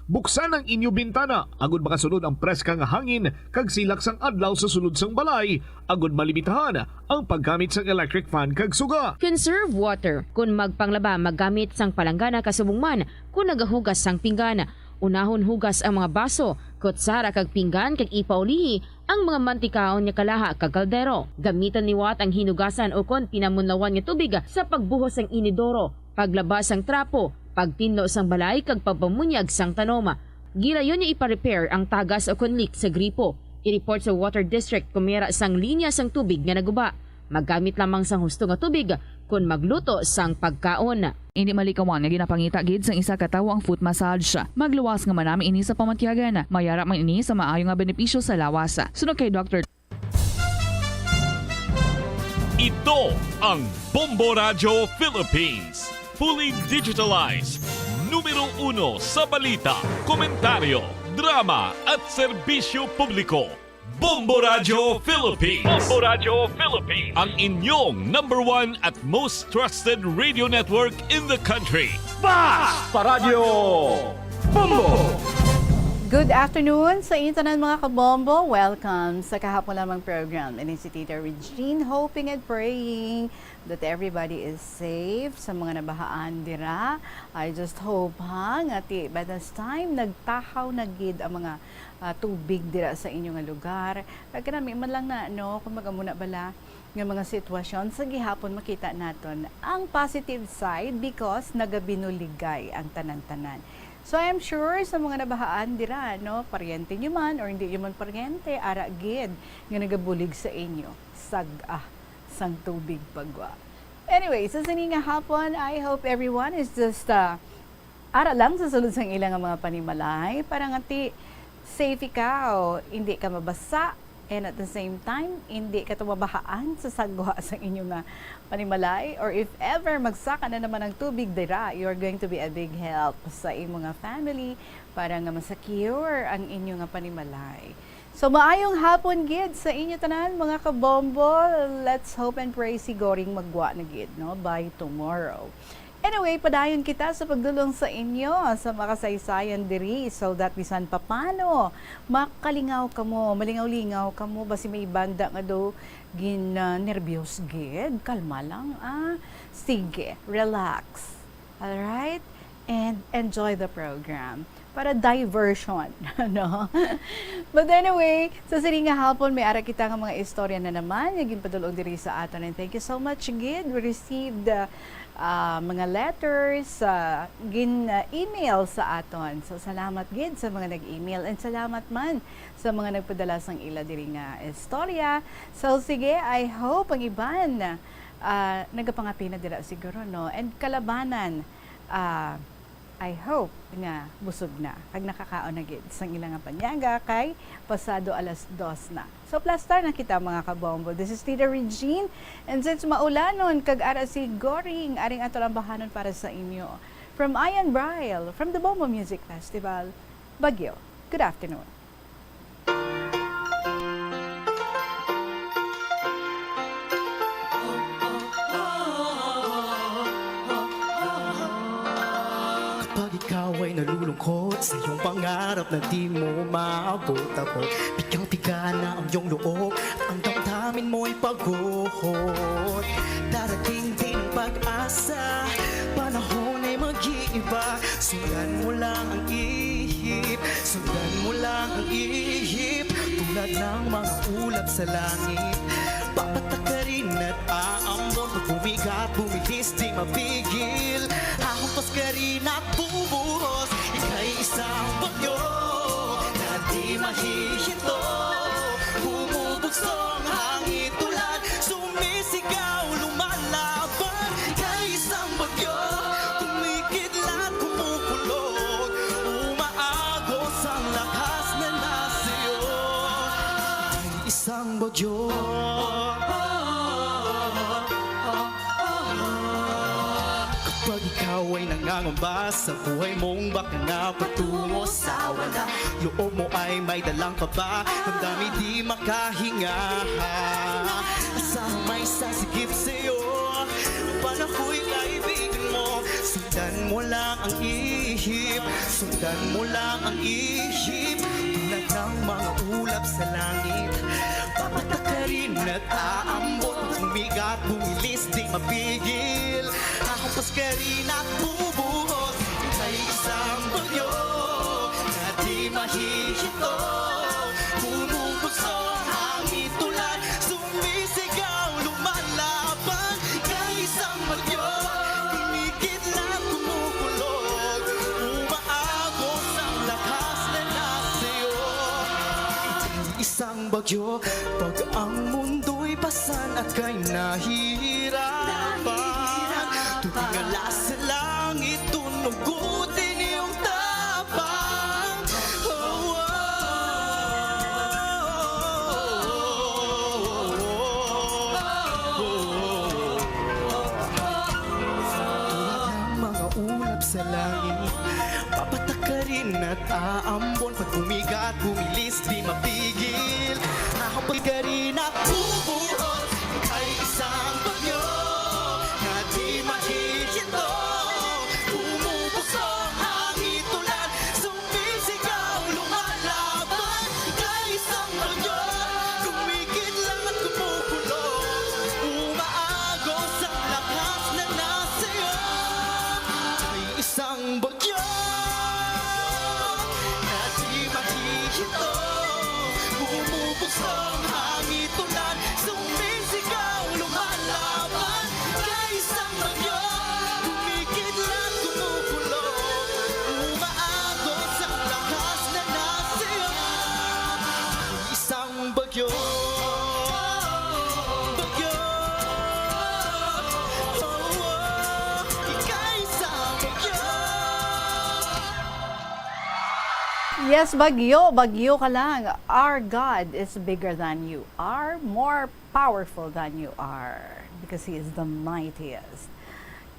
Buksan ang inyo bintana agud makasulod ang preska nga hangin kag silak sang adlaw sa sulod sang balay, agud malimitahan ang paggamit sang electric fan kag suga. Conserve water. Kon magpanglaba, maggamit sang palanggana kasubong man kon nagahugas sang pinggan. Unahon hugas ang mga baso, kutsara kag pinggan kag ipaulihi ang mga mantikaon nga kalaha kag kaldero. Gamiton liwat ang hinugasan ukon pinamunlawan nga tubig sa pagbuhos sang inidoro, paglaba sang trapo, pagtinlo sang balay kag pagpamunyag sang tanom. Gilayon nga ipa-repair ang tagas ukon leak sa gripo. I-report sa water district kon may ara sang linya sang tubig nga naguba. Maggamit lamang sang husto nga tubig kon magluto sang pagkaon. Indi malikawan nga ginapangita gid sang isa ka tawo ang foot massage. Magluwas nga manami ini sa pamatyagan. Mayara man ini sa maayo nga benepisyo sa lawas. Suno kay Doktor Ito ang Bombo Radyo Philippines. Fully digitalized. Numero uno sa balita, komentaryo, drama at serbisyo publiko. Bombo Radyo Philippines. Bombo Radyo Philippines. Ang inyong number one at most trusted radio network in the country. Basta Radyo Bombo! Good afternoon sa inyo tanan, mga kabombo. Welcome sa kahapon lamang program. Ini si Tita Regine, hoping and praying that everybody is safe sa mga nabahaan dira. I just hope, ha, nga ti by this time nagtahaw na gid ang mga, ah, tubig dira sa inyo nga lugar. Kag kanami man lang na, no, kung magamuna bala nga mga sitwasyon sa gihapon makita naton ang positive side because nagabinuligay ang tanan-tanan. So I'm sure sa mga nabahaan dira, no, paryente nyo man or hindi nyo man paryente, ara gid nga nagabulig sa inyo. Sag-a sang tubig pagwa. Anyway, sa sini nga hapon, I hope everyone is just, uh, ara lang sa sulod sang ila nga mga panimalay para nga ti safe ikaw, hindi ka mabasa, and at the same time, hindi ka tumabahaan sa sagwa sang inyo nga panimalay, or if ever magsaka na naman ang tubig dira, you are going to be a big help sa imo nga family para nga masecure ang inyo nga panimalay. So, maayong hapon gid sa inyo tanan, mga kabombo. Let's hope and pray sigoring magwa na gid, no, by tomorrow. Anyway, padayon kita sa pagdulong sa inyo sa mga kasaysayan diri, so that bisan papano makalingaw kamo, malingaw-lingaw kamo, basi may banda nga do gin, ah, nerbyos gid, kalma lang, ah. Sige, relax. Alright? And enjoy the program. Para diversion, no? But anyway, sa sini nga hapon, may ara kita nga mga istorya na naman nga ginpadulong diri sa aton. And thank you so much, gid. We received, uh, uh, mga letters, uh, gin, uh, email sa aton. So, salamat, gid, sa mga nag-email. And salamat man sa mga nagpadala sang ila diri nga istorya. So, sige, I hope ang iban, uh, nagapangapina dira siguro, no? And kalabanan, uh, I hope nga busog na kag nakakaon na gid sang ila nga panyaga kay pasado alas dos na. So, plastar na kita, mga kabombo. This is Tita Regine, and since maulanon kag ara si Goring, aring ato lang bahanon para sa inyo. From Ian Bryle, from the Bombo Music Festival, Baguio. Good afternoon. Kapag ikaw ay nalulungkot sa iyong pangarap na di mo maabot-abot, pigang-piga na ang iyong loob at ang damdamin mo'y pagod. Darating din ang pag-asa, panahon ay mag-iiba. Sundan mo lang ang ihip, sundan mo lang ang ihip. Tulad ng mga ulap sa langit, papatak ka rin at aambon. Pag bumigat, bumilis, di mapigil. Hahampas ka rin at bubuhos. Ika'y isang bagyo na di mahihinto. Bumubugso ang hangin, tulad sumisigaw, lumalaban. Ika'y isang bagyo, kumikidlat, kumukulog. Umaagos ang lakas na nasa iyo. Ika'y isang bagyo. Kapag ikaw ay nangangamba sa buhay mong baka nga patungo sa wala, loob mo ay may dalang kaba, damdamin di makahinga. Asahan may sasigip sa'yo, panahoy kaibigan mo. Sundan mo lang ang ihip, sundan mo lang ang ihip. Tulad ng mga ulap sa langit, papatak ka rin at aambon. Bumigat, bumilis, di mapigil. Hahampas ka rin at bubuhos. Ika'y isang bagyo na di mahihinto. Bumubugso ang hangin, tulad sumisigaw, lumalaban. Ika'y isang bagyo, kumikidlat, kumukulog. Umaagos ang lakas na nasa iyo. Isang bagyo, pag ang mundo'y pasan at kay nahihirapan, tuwing ala sa langit, tunugutin iyong tapang. Oh, oh, oh, oh, oh. Tulad ng mga ulap sa langit, papatak ka rin at aambon. Pag bumigat, bumilis, di mapigil. Hahampas ka rin at bubuhos. Ika'y isang bagyo na di mahihinto. Bumubugso ang hangin, tulad sumisigaw, lumalaban. Ika'y isang bagyo, kumikidlat, kumukulog. Umaagos ang lakas na nasa iyo. Ika'y isang bagyo na di mahihinto. Bumubugso ang hangin, tulad sumisigaw, lumalaban. Ika'y isang bagyo, kumikidlat, kumukulog. Umaagos ang lakas na nasa iyo. Isang bagyo, bagyo. Oh, oh. Ika'y isang bagyo. Yes, bagyo, bagyo ka lang. Our God is bigger than you, are more powerful than you are, because He is the mightiest.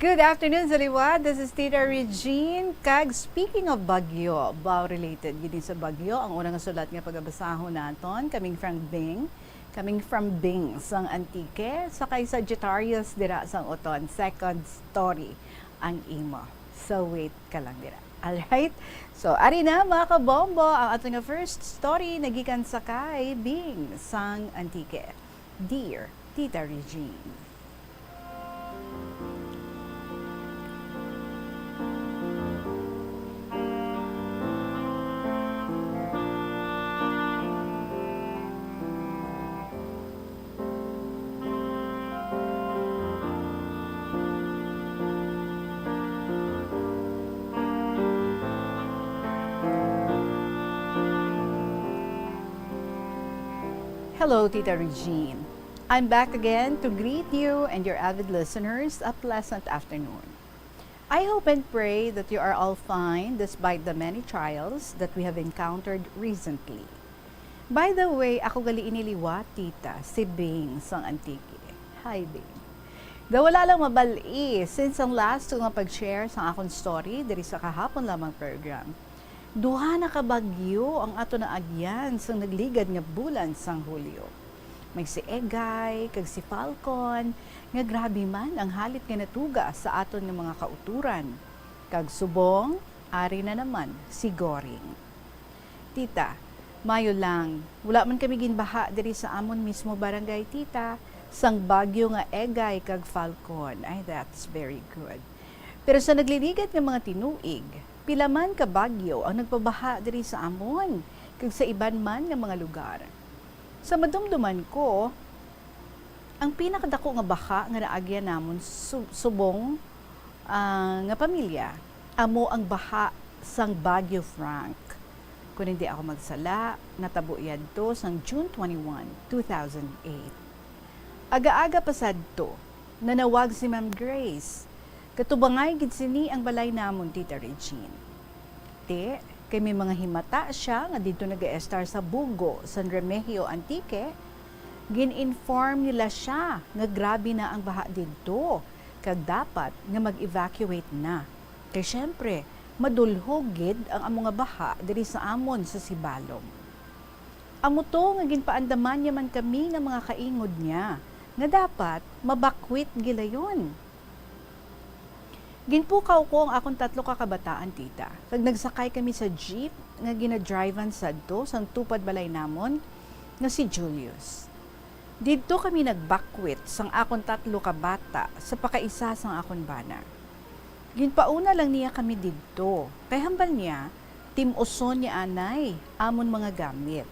Good afternoon sa liwat. This is Tita Regine. Kag speaking of bagyo, ba, related gid ni sa bagyo ang una nga sulat nga pagabasahon naton, coming from Bing, coming from Bing sang Antique, sa kay Sagittarius dira sang Oton, second story. ang imo. So, wait ka lang dira. Alright? So, ari na, mga kabombo, ang ato nga first story nagikan sa kay Bing sang Antique. Dear Tita Regine. Hello, Tita Regine. I'm back again to greet you and your avid listeners a pleasant afternoon. I hope and pray that you are all fine despite the many trials that we have encountered recently. By the way, ako gali ini liwat, tita, si Bing sang Antique. Hi, Bing. Daw wala lang mabal-i, since ang last ko nga pag-share sang akon story diri sa kahapon lamang program, duha na ka bagyo ang ato naagyan sang nagligad nga bulan sang Hulyo. May si Egay kag si Falcon, nga grabe man ang halit nga natuga sa aton nga mga kauturan. Kag subong, ari na naman si Goring. Tita, mayo lang, wala man kami ginbaha diri sa amon mismo barangay, tita, sang bagyo nga Egay kag Falcon. Ay, that's very good. Pero sa nagliligad nga mga tinuig, pila man ka bagyo ang nagpabaha diri sa amon kag sa iban man nga mga lugar. Sa madumduman ko, ang pinakadako nga baha nga naagyan namon su-, subong, ah, nga pamilya amo ang baha sang Bagyo Frank. Kung hindi ako magsala, natabo yadto sang June twenty-one, two thousand eight. Aga-aga pa sadto, nanawag si Ma'am Grace. Katubangay gid sini ang balay namon, Tita Regine. Ti, kay may mga himata sia nga didto nagaestar sa Bugo, San Remigio, Antique, gin-inform nila sia nga grabe na ang baha didto, kag dapat nga mag-evacuate na. Kay siyempre, madulhog gid ang amo nga baha diri sa amon sa Sibalom. Amo to nga ginpaandaman niya man kami nga mga kaingod niya, nga dapat mabakwit gilayon. Ginpukaw ko ang akon tatlo ka kabataan, tita, kag nagsakay kami sa jeep nga ginadrivean sadto sang tupad balay namon nga si Julius. Didto kami nagbakwit sang akon tatlo ka bata sa pakaisa sang akon bana. Ginpauna lang niya kami didto, kay hambal niya, tim-uson niya anay amon mga gamit,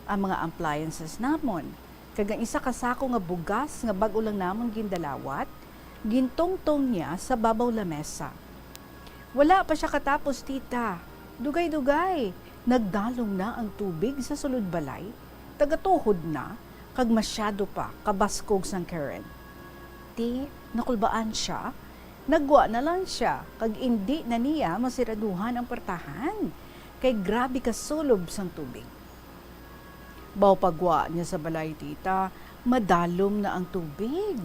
ang mga appliances namon, kag ang isa ka sako nga bugas nga bag-o lang namon gindalawat, gintungtong niya sa babaw lamesa. Wala pa sia katapos, tita. Dugay-dugay, nagdalom na ang tubig sa sulod balay, tagatuhod na, kag masyado pa kabaskog sang current. Ti, nakulbaan sia, naggwa na lang sia, kag indi na niya masiraduhan ang portahan, kay grabe ka sulob sang tubig. Baw paggwa niya sa balay, tita, madalom na ang tubig.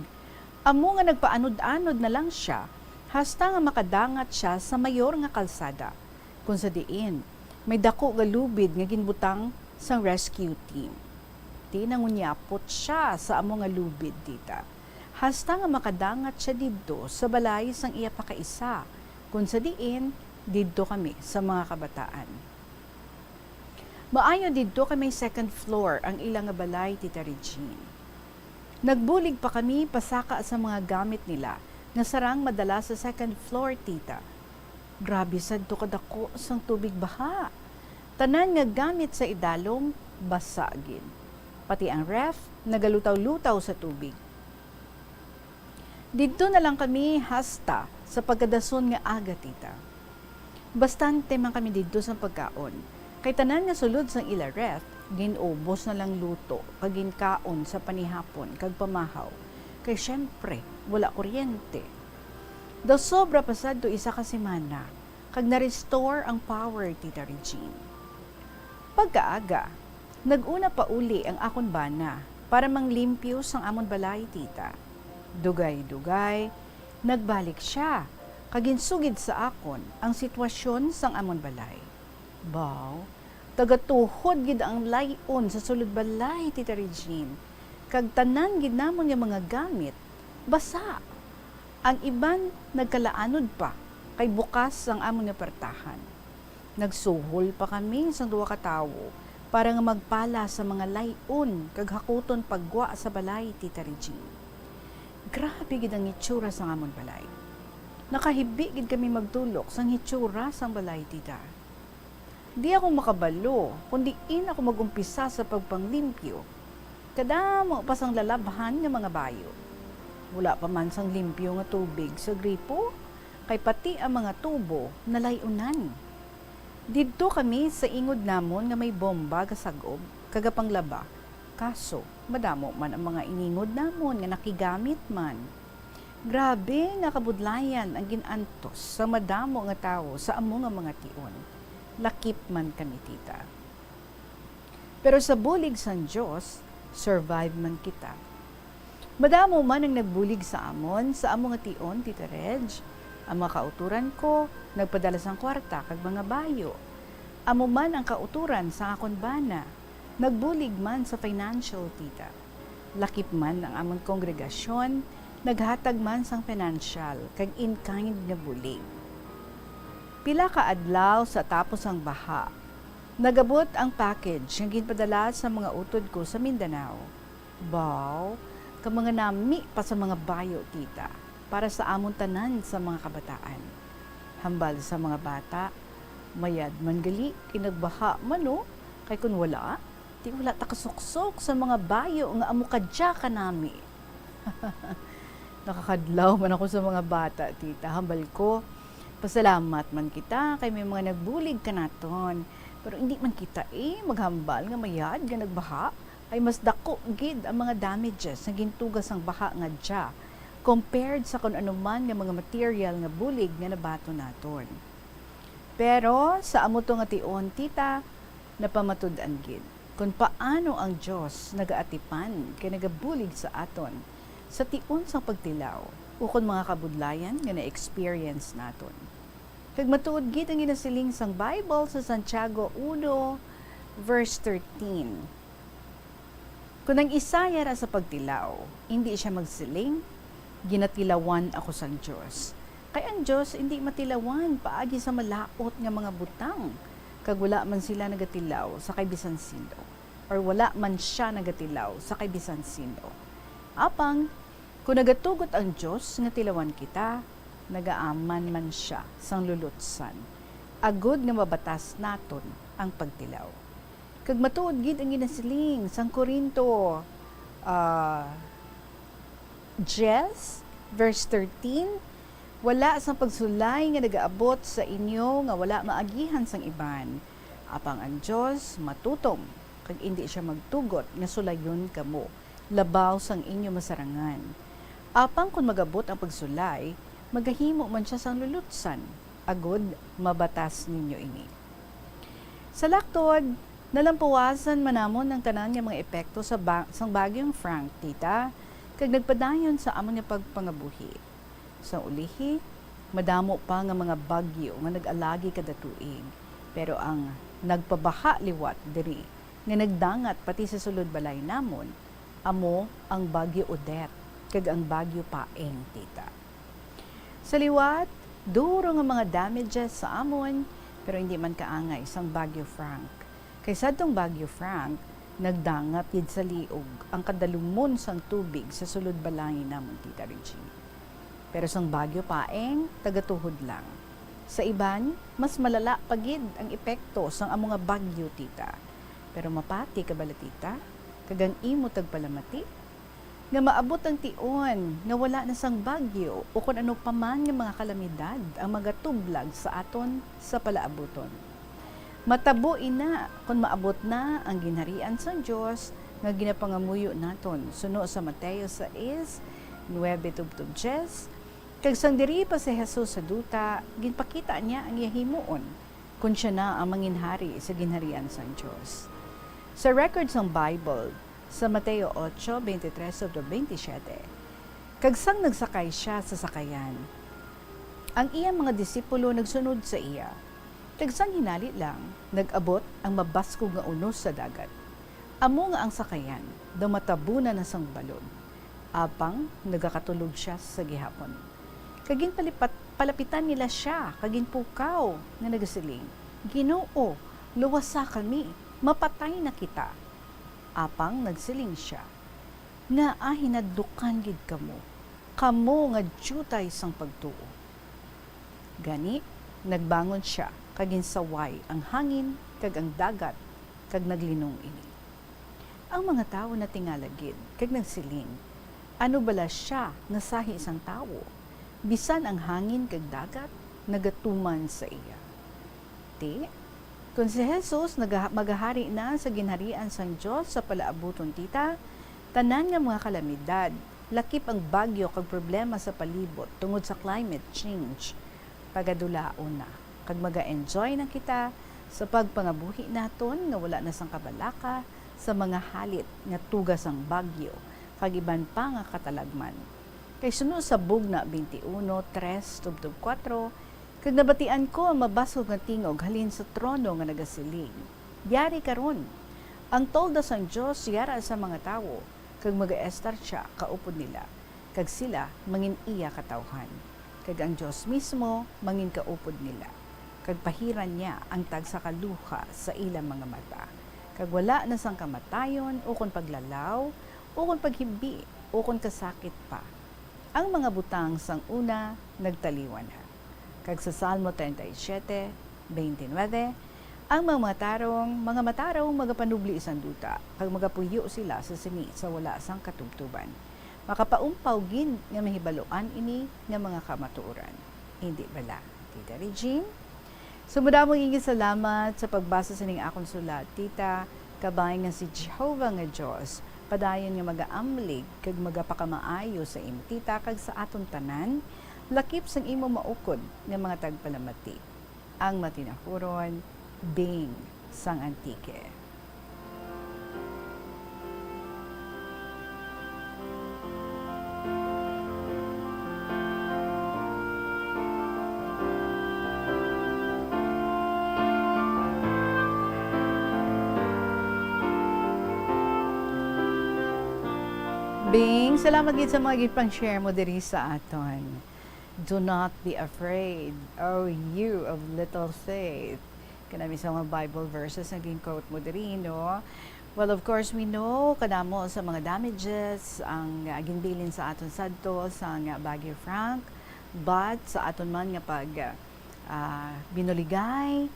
Amo nga nagpaanod-anod na lang sia, hasta nga makadangat sia sa mayor nga kalsada, kung sa diin may dako nga lubid nga ginbutang sang rescue team. Ti, nangunyapot sia sa amo nga lubid, tita, hasta nga makadangat sia didto sa balay sang iya pakaisa, kung sa diin didto kami sa mga kabataan. Maayo didto kay may second floor ang ila nga balay, Tita Regine. Nagbulig pa kami pasaka sa mga gamit nila nga sarang madala sa second floor, tita. Grabe sadto kadako sang tubig baha. Tanan nga gamit sa idalom, basa gid. Pati ang ref, nagalutaw-lutaw sa tubig. Didto na lang kami hasta sa pagkadason nga aga, tita. Bastante man kami didto sang pagkaon, kay tanan nga sulod sang ila ref, gin-ubos na lang luto kag ginkaon sa panihapon kag pamahaw, kay siyempre, wala kuryente. Daw sobra pa sadto isa ka semana, kag na-restore ang power, Tita Regine. Pagkaaga, nag-una pauli ang akon bana para manglimpyo sang amon balay, tita. Dugay-dugay, nagbalik sia, kag ginsugid sa akon ang sitwasyon sang amon balay. Baw, tagatuhod gid ang lay-on sa sulod balay, Tita Regine, kag tanan gid namon nga mga gamit basa. Ang iban nagkalaanod pa, kay bukas ang amon nga partahan. Nagsuhol pa kami sang duha ka tawo para nga magpala sa mga lay-on kag hakuton paggwa sa balay, Tita Regine. Grabe gid ang hitsura sang amon balay. Nakahibi gid kami magtulok sang hitsura sang balay, Tita. Di ako makabalo kon diin ako mag-umpisa sa pagpanglimpyo. Kadamo pa sang lalabhan nga mga bayo. Wala pa man sang limpyo nga tubig sa gripo, kay pati ang mga tubo nalay-unan. Didto kami sa ingod namon nga may bomba gasag-ob kag gapanglaba, kaso madamo man ang mga iningod namon nga nakigamit man. Grabe nga kabudlayan ang gin-antos sa madamo nga tawo sa amo nga mga tion. Lakip man kami, Tita. Pero sa bulig sang Dios, survive man kita. Madamo man ang nagbulig sa amon sa amo nga tion, Tita Reg. Ang mga kauturan ko nagpadala sang kwarta kag mga bayo. Amo man ang kauturan sa akon bana, nagbulig man sa financial, Tita. Lakip man ang amon kongregasyon naghatag man sang pinansyal kag in-kind nga bulig. Pila ka adlaw sa tapos sang baha, nagabot ang package nga ginpadala sa mga utod ko sa Mindanao. Baw, ka mga nami pa sa mga bayo, Tita, para sa amon tanan sa mga kabataan. Hambal sa mga bata, mayad man gali, kay nagbaha man, no? Kay kun wala, di wala ta kasuksok sa mga bayo nga amo kadya kanami. Nakakadlaw man ako sa mga bata, Tita. Hambal ko, pasalamat man kita kay may mga nagbulig kanaton. Pero hindi man kita, eh, maghambal nga mayad nga nagbaha, ay mas dako gid ang mga damages nga gintuga sang baha nga dya compared sa kon ano man nga mga material nga bulig nga nabaton naton. Pero sa amo to nga tion, Tita, napamatud-an gid kon paano ang Dios nagaatipan kag nagabulig sa aton sa tion sang pagtilaw ukon mga kabudlayan nga na-experience naton. Kag matuod gid ang ginasiling sang Bible sa Santiago uno, verse thirteen. Kon ang isa yara sa pagtilaw, indi sia magsiling, "Ginatilawan ako sang Dios." Kay ang Dios indi matilawan paagi sa malaut nga mga butang, kag wala man sila nagatilaw sa kay bisan sin-o, or wala man sia nagatilaw sa kay bisan sin-o. Apang, kon nagatugot ang Dios nga tilawan kita, nagaaman man sia sang lulutsan, agod nga mabatas naton ang pagtilaw. Kag matuod gid ang ginasiling sang Corinto, ah, diyes, verse thirteen, "Wala sang pagsulay nga nagaabot sa inyo nga wala maagihan sang iban, apang ang Dios matutom, kag indi sia magtugot nga sulayon kamo labaw sang inyo masarangan. Apang kon magabot ang pagsulay, magahimo man sia sang lulutsan, agod mabatas ninyo ini." Sa laktod, nalampuwasan man namon ang tanan nga mga epekto sa ba-, sang Bagyong Frank, Tita, kag nagpadayon sa amon nga pagpangabuhi. Sa ulihi, madamo pa nga mga bagyo nga nag-alagi kada tuig, pero ang nagpabaha liwat diri nga nagdangat pati sa sulod balay namon, amo ang Bagyo Odette kag ang Bagyo Paeng, Tita. Sa liwat, duro nga mga damages sa amon, pero hindi man kaangay sang Bagyo Frank. Kay sadtong Bagyo Frank, nagdangat gid sa liog ang kadalumon sang tubig sa sulod balay namon, Tita Regine. Pero sang Bagyo Paeng, tagatuhod lang. Sa iban, mas malala pa gid ang epekto sang amo nga bagyo, Tita. Pero mapati ka bala, Tita, kag ang imo tagpalamati, nga maabot ang tion nga wala na sang bagyo o kon ano pa man nga mga kalamidad ang magatublag sa aton sa palaabuton. Matabo ina kon maabot na ang Ginharian sang Dios nga ginapangamuyo naton suno sa Mateo sais, nuebe tubtob diyes, kag sang diri pa si Jesus sa duta, ginpakita niya ang iya himuon kon sia na ang manginhari sa Ginharian sang Dios. Sa record sang Bible, sa Mateo ocho, veintitrés hangtod veintisiete, "Kag sang nagsakay sia sa sakayan, ang iya mga disipulo nagsunod sa iya. Kag sang hinali lang, nag-abot ang mabaskog nga unos sa dagat, amo nga ang sakayan daw matabunan na sang balod, apang nagakatulog sia sa gihapon. Kag ginpalipat-, palapitan nila sia kag ginpukaw nga nagasiling, "Ginoo, luwasa kami, mapatay na kita." Apang nagsiling sia, "Ngaa hinadlukan gid kamo, kamo nga diutay sang pagtuo?" Gani, nagbangon sia kag ginsaway ang hangin kag ang dagat, kag naglinong ini. Ang mga tawo natingala gid kag nagsiling, "Ano bala sia nga sahi sang tawo? Bisan ang hangin kag dagat nagatuman sa iya." Ti, kon si Jesus naga-, magahari na sa ginharian sang Dios sa palaabuton kita, tanan nga mga kalamidad, lakip ang bagyo kag problema sa palibot tungod sa climate change, pagadulaon na, kag maga-enjoy na kita sa pagpangabuhi naton nga wala na sang kabalaka sa mga halit nga tuga sang bagyo kag iban pa nga katalagman. Kay suno sa Bugna twenty-one, tres tubtob kuwatro, "Kag nabatian ko ang mabasog nga tingog halin sa trono nga nagasiling, 'Yari karon ang tolda sang Dios yara sa mga tawo, kag magaestar sia kaupod nila, kag sila mangin-iya katawuhan, kag ang Dios mismo manginkaupod nila, kag pahiran niya ang tagsa ka luha sa ila mga mata, kag wala na sang kamatayon, ukon paglalaw, ukon paghibi, ukon kasakit pa. Ang mga butang sang una nagtaliwan na.'" Kag sa Salmo treinta y siete, veintinueve, "Ang mga matarong, mga matarong magapanubli sang duta, kag magapuyo sila sa sini sa wala sang katubtoban. Makapaumpaw gid nga mahibaluan ini nga mga kamatuoran, indi bala, Tita Regine?" So, madamo gid salamat sa pagbasa sining akon sulat, Tita. Kabay nga si Jehovah nga Dios padayon nga magaamlig kag magapakamaayo sa imo, Tita, kag sa aton tanan, lakip sang imo maukod nga mga tagpalamati. Ang matinahuron, Bing sang Antique. Bing, salamat gid sa mga gipang-share mo diri sa aton. "Do not be afraid, O you of little faith." Kanami sa mga Bible verses nga gin-quote mo diri, no? Well, of course, we know kadamo sa mga damages ang, ah, ginbilin sa aton sadto sang, ah, Bagyo Frank, but sa aton man nga pag, ah, binuligay,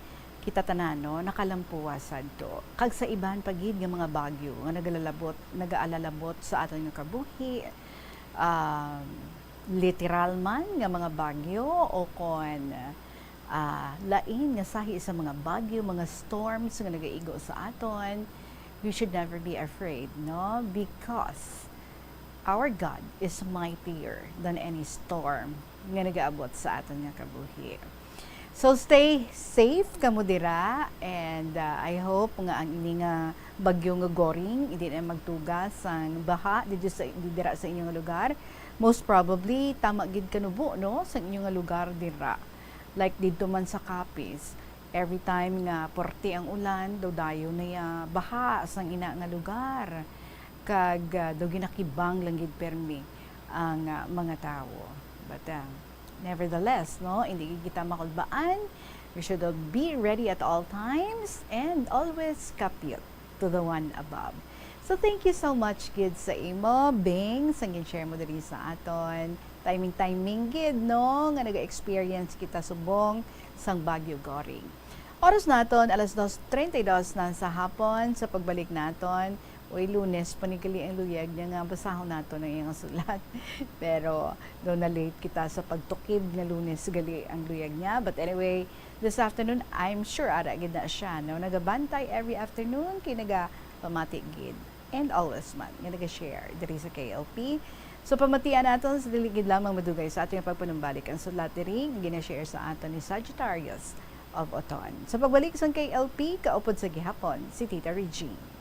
kita tanan, no, nakalampuwa sadto. Kag sa iban pa gid nga mga bagyo nga nagalalabot, nagaalalabot sa aton nga kabuhi, um, literal man nga mga bagyo o kon, ah, lain nga sahi sa mga bagyo, mga storms nga nagaigo sa aton, we should never be afraid, no? Because our God is mightier than any storm nga nagaabot sa aton nga kabuhi. So, stay safe kamo dira, and, uh, I hope nga ang ini nga bagyo nga Goring hindi na magtuga sang baha didto sa, dira sa inyo nga lugar. Most probably, tama gid kanubo, no, sa inyo nga lugar dira. Like didto man sa Capiz, every time nga puwerte ang ulan, daw dayon na ya baha sang ina nga lugar. Kag, ah, daw ginakibang lang gid permi ang, ah, mga tawo. But, ah, nevertheless, no, hindi gid kita makulbaan. We should all be ready at all times and always kapit to the one above. So, thank you so much gid sa imo, Bing, sa gin-share mo diri sa aton. Timing-timing gid, no, nga naga-experience kita subong sang Bagyo Goring. Oras naton, alas dos treinta y dos na sa hapon. Sa pagbalik naton, uy, Lunes pa ni gali ang luyag niya nga basahon naton ang iyang sulat. Pero daw na-late kita sa pagtukib nga Lunes gali ang luyag niya. But anyway, this afternoon, I'm sure ara gid na siya, no? Nagabantay every afternoon, kay nagapamati gid. And always man nga naga-share diri sa K L P. So, pamatian naton sa dili gid lamang madugay sa aton pagpanumbalik ang sulat diri nga gina-share sa aton ni Sagittarius of Oton. Sa pagbalik sang K L P, kaupod sa gihapon, si Tita Regine.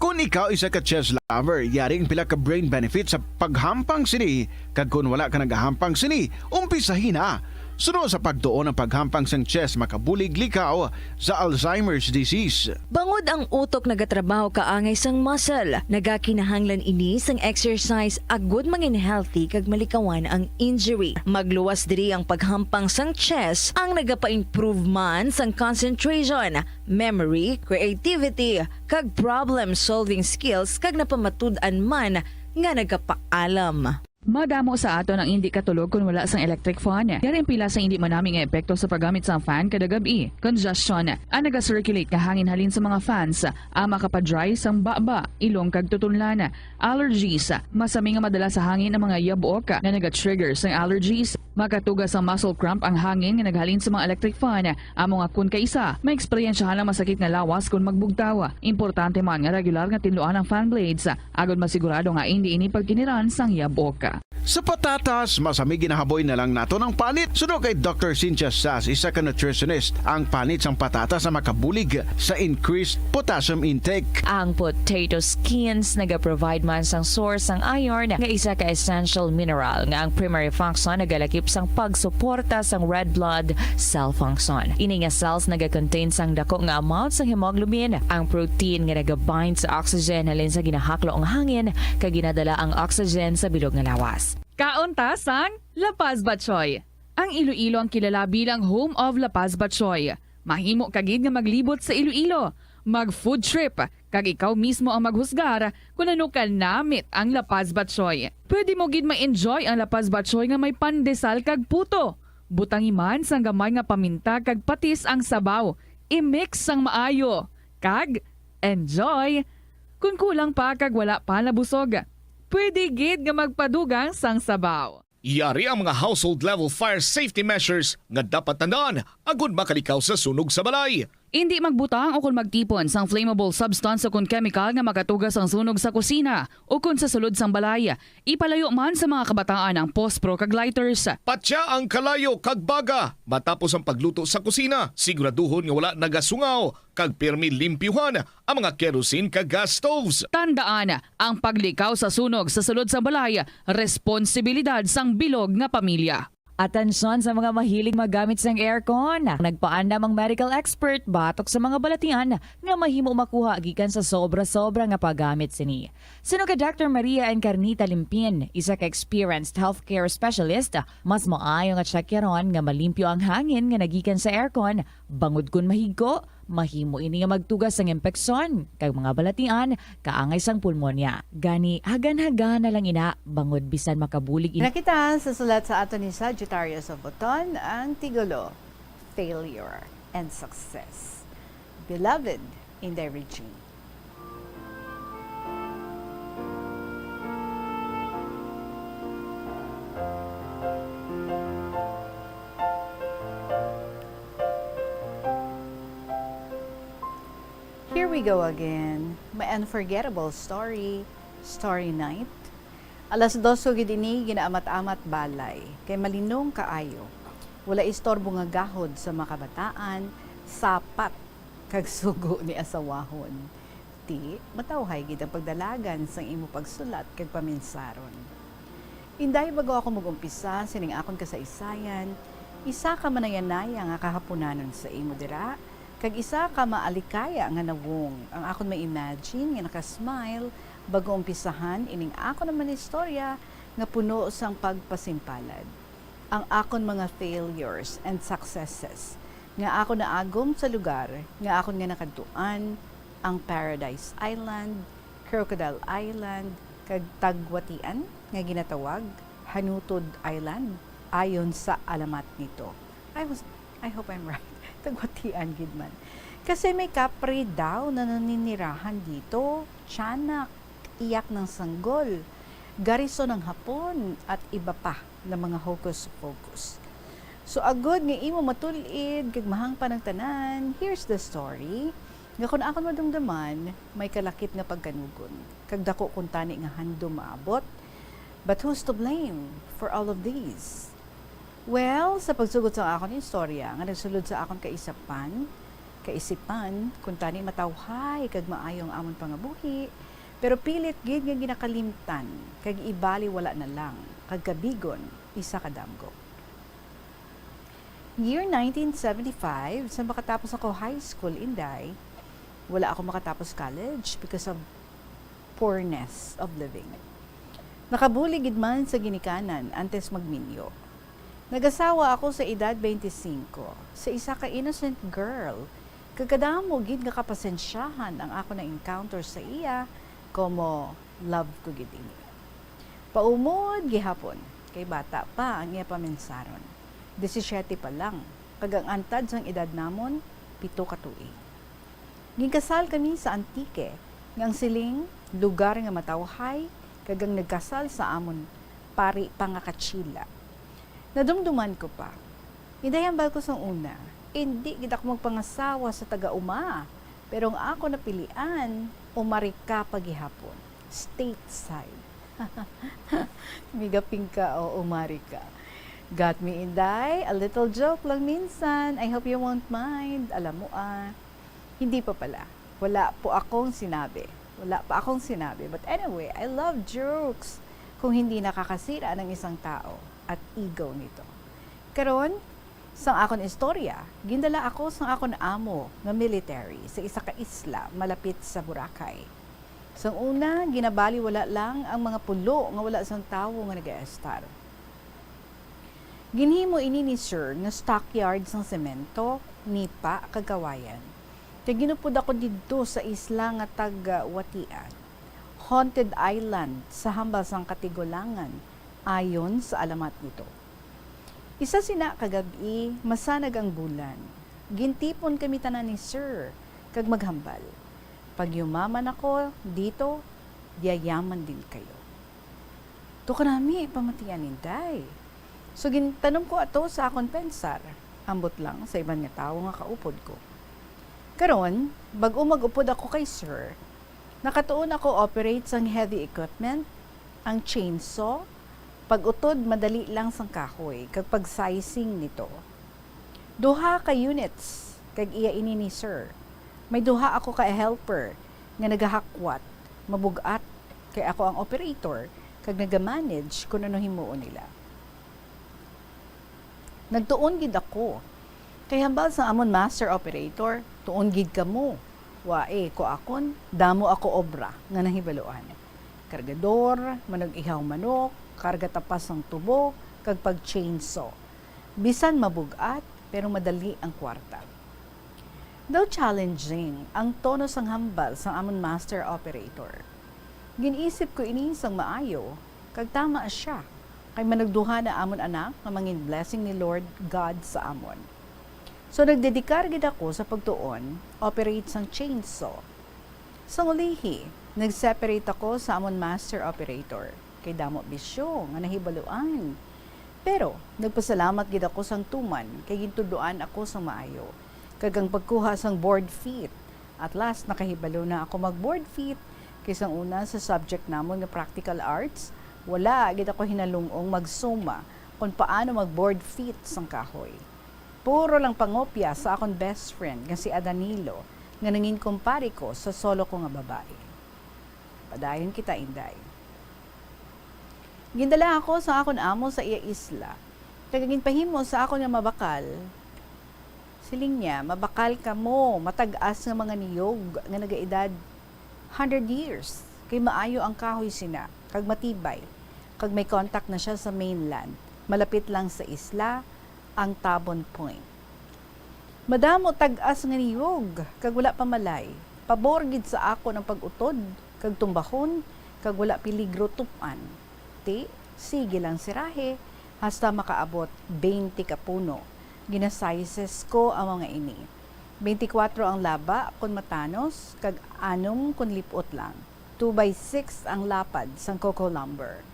Kon ikaw isa ka chess lover, yari ang pila ka brain benefits sa paghampang sini, kag kon wala ka nagahampang sini, umpisahi na. Suno sa pagtuon, ang paghampang sang chest makabulig likaw sa Alzheimer's disease. Bangod ang utok nagatrabaho kaangay sang muscle, nagakinahanglan ini sang exercise agud mangin healthy kag malikawan ang injury. Magluwas diri ang paghampang sang chest, ang nagapa-improve man sang concentration, memory, creativity, kag problem-solving skills, kag napamatud-an man nga nagapaalam. Madamo sa aton ang indi katulog kon wala sang electric fan. Yari ang pila sa indi manami nga epekto sa paggamit sang fan kada gab-i. Congestion, ang naga-circulate nga hangin halin sa mga fans, ang makapa-dry sang baba, ilong kag tutunlan. Allergies, masami nga madala sa hangin ang mga yabuok nga naga-trigger sang allergies. Makatuga sang muscle cramp ang hangin nga naghalin sa mga electric fan. Amo nga kon kaisa, maeksperiensyahan ang masakit nga lawas kon magbugtaw. Importante man nga regular nga tinluan ang fan blades, agod masigurado nga indi ini pagkiniran sang yabok. Sa patatas, masami ginahaboy na lang naton ang panit. Suno kay Doctor Cynthia Sass, isa ka nutritionist, ang panit sang patatas ang makabulig sa increased potassium intake. Ang potato skins nagaprovide man sang source sang iron, nga isa ka essential mineral nga ang primary function nagalakip sang pagsuporta sang red blood cell function. Ini nga cells nagakontain sang dako nga amount sang hemoglobin, ang protein nga nagabind sa oxygen halin sa ginahaklo nga hangin kag ginadala ang oxygen sa bilog nga lawas. Kaon ta sang La Paz Batchoy. Ang Iloilo ang kilala bilang home of La Paz Batchoy. Mahimo ka gid nga maglibot sa Iloilo, mag-food trip, kag ikaw mismo ang maghusgar kon ano ka namit ang La Paz Batchoy. Pwede mo gid ma-enjoy ang La Paz Batchoy nga may pandesal kag puto. Butangi man sang gamay nga paminta kag patis ang sabaw. I-mix sang maayo. Kag enjoy! Kon kulang pa kag wala pa nabusog, pwede gid nga magpadugang sang sabaw. Yari ang mga household level fire safety measures nga dapat tandaan agud makalikaw sa sunog sa balay. Indi magbutang o kon magtipon sang flammable substance o kon chemical nga makatuga sang sunog sa kusina o kon sa sulod sang balay. Ipalayo man sa mga kabataan ang pospro kag lighters. Patya ang kalayo kag baga matapos ang pagluto sa kusina. Siguraduhon nga wala nagasungaw kag pirmi limpyuhan ang mga kerosene kag gas stoves. Tandaan, ang paglikaw sa sunog sa sulod sang balay, responsibilidad sang bilog nga pamilya. Atensyon sa mga mahilig maggamit sang aircon. Nagpaandam ang medical expert batok sa mga balatian nga mahimo makuha gikan sa sobra-sobra nga paggamit sini. Suno kay Doctor Maria Encarnita Limpin, isa ka experienced healthcare specialist, mas maayo nga tsakyaron nga malimpyo ang hangin nga nagikan sa aircon, bangod kon mahigko, mahimo ini nga magtuga sang impeksyon kag mga balatian kaangay sang pulmonya. Gani, hagan-hagan na lang ina, bangod bisan makabulig ini. Nakita sa sulat sa aton ni Sagittarius of Buton ang titulo, Failure and Success. Beloved in the Regime. Here we go again. My unforgettable story, story night. Alas dos ko gid ini ginaamat-amat balay, kay malinong kaayo. Wala istorbo nga gahod sa mga kabataan, sapat kag sugo ni asawahon. Ti, matawhay gid ang pagdalagan sang imo pagsulat kag paminsaron. Inday, bago ako mag-umpisa sining akon kasaysayan, isa ka manayanaya nga kahapunanon sa imo dira, kag isa ka maalikaya nga nawong ang akon ma-imagine nga naka-smile bago umpisahan ining akon naman istorya nga puno sang pagpasimpalad. Ang akon mga failures and successes nga akon naagom sa lugar nga akon nga nakadtuan, ang Paradise Island, Crocodile Island, kag Tagwatian nga ginatawag Hanutod Island, ayon sa alamat nito. I was, I hope I'm right. Tagwatian gid man. Kasi may kapre daw na naninirahan dito, tiyanak, iyak ng sanggol, garison ng hapon, at iba pa na mga hocus-pocus. So, agod nga imo matul-id kag mahangpan ang tanan, here's the story, nga kon akon madumduman, may kalakip nga pagkanugon, kag dako kuntani nga handom maabot. But who's to blame for all of these? Well, sa pagsugod sa akon istorya nga nagsulod sa akon kaisapan, kaisipan, kuntani matawhay kag maayo ang amon pangabuhi, pero pilit gid nga ginakalimtan kag ibaliwala na lang, kag kabigon, isa ka damgo. Year nineteen seventy-five, sa makatapos ako high school, Inday, wala ako makatapos college because of poorness of living. Nakabulig gid man sa ginikanan antes magminyo. Nagasawa ako sa edad twenty-five, sa isa ka innocent girl, kag kadamo gid nga kapasensyahan ang ako na-encounter sa iya, como love ko gid ini. Paumod gihapon, kay bata pa ang iya paminsaron. Disisiete pa lang, kag ang antad sang edad namon, pito ka tuig. Ginkasal kami sa Antique, nga ang siling lugar nga matawhay, kag ang nagkasal sa amon, pari pa nga katsila. Nadumduman ko pa. Inday, hambal ko sang una, indi gid ako magpangasawa sa taga-uma, pero ang ako napilian, umarika pa gihapon, stateside. Migaping ka o umari ka. Got me, Inday? A little joke lang minsan. I hope you won't mind. Alam mo, ah, hindi pa pala. Wala po akong sinabi. Wala pa akong sinabi. But anyway, I love jokes kung hindi nakakasira ng isang tao at ego nito. Karon, sang akon istorya, gindala ako sang akon amo nga military sa isa ka isla malapit sa Boracay. Sang una, ginabaliwala lang ang mga pulo nga wala sang tawo nga nagaestar. Ginhimo ini ni Sir nga stockyard sang semento, nipa, kag kawayan. Kag ginupod ako didto sa isla nga taga-Watian, haunted island sa hambal sang Katigulangan, ayon sa alamat nito. Isa sina ka gab-i, masanag ang bulan. Gintipon kami tanan ni Sir, kag maghambal, "Pag yumaman ako dito, yayaman din kayo." Tuo kanami pamatian, Inday. So, gintanom ko ato sa akon pensar, ambot lang sa iban nga tawo nga kaupod ko. Karon, bag-o mag-upod ako kay Sir, nakatuon ako operate sang heavy equipment, ang chainsaw, pag-utod madali lang sang kahoy, kag pag-sizing nito. Duha ka units, kag iya ini ni Sir. May duha ako ka helper nga nagahakwat, mabug-at, kay ako ang operator, kag nagamanage kun ano himuon nila. Nagtuon gid ako. Kay hambal sang amon master operator, tuon gid kamo. Wa, eh, ko akon, damo ako obra nga nahibaluan. Kargador, manug-ihaw manok, karga tapas sang tubo, kag pag-chainsaw. Bisan mabug-at, pero madali ang kwarta. Daw challenging ang tono sang hambal sang amon master operator. Gin-isip ko ini sang maayo, kag tama sia, kay manugduha na amon anak nga mangin blessing ni Lord God sa amon. So, nagdedikar gid ako sa pagtuon, operate sang chainsaw. Sang ulihi, nag-separate ako sa amon master operator, kay damo bisyo nga nahibaluan. Pero, nagpasalamat gid ako sang tuman, kay gintudloan ako sang maayo, kag ang pagkuha sang board feet. At last, nakahibalo na ako mag-board feet, kay sang una sa subject namon nga practical arts, wala gid ako hinalung-ong magsuma kon paano mag-board feet sang kahoy. Puro lang pangopya sa akon best friend nga si Adanilo, nga nangin kumpare ko sa solo ko nga babae. Padayon kita, Inday. Gindala ako sa akon amo sa iya isla, kag ginpahimo sa akon nga mabakal. Siling niya, "Mabakal kamo, matag-as nga mga niyog nga nagaedad hundred years, kay maayo ang kahoy sina, kag matibay, kag may contact na sia sa mainland, malapit lang sa isla, ang Tabon Point. Madamo tag-as nga niyog, kag wala pa malay. Pabor gid sa akon ang pag-utod, kag tumbahon, kag wala peligro tup-an. Ti, sige lang sirahe, hasta makaabot twenty ka puno. Gina-sizes ko ang mga ini. Twenty-kwatro ang laba kon matanos, kag anom kon lip-ot lang. Two by six ang lapad sang coco lumber.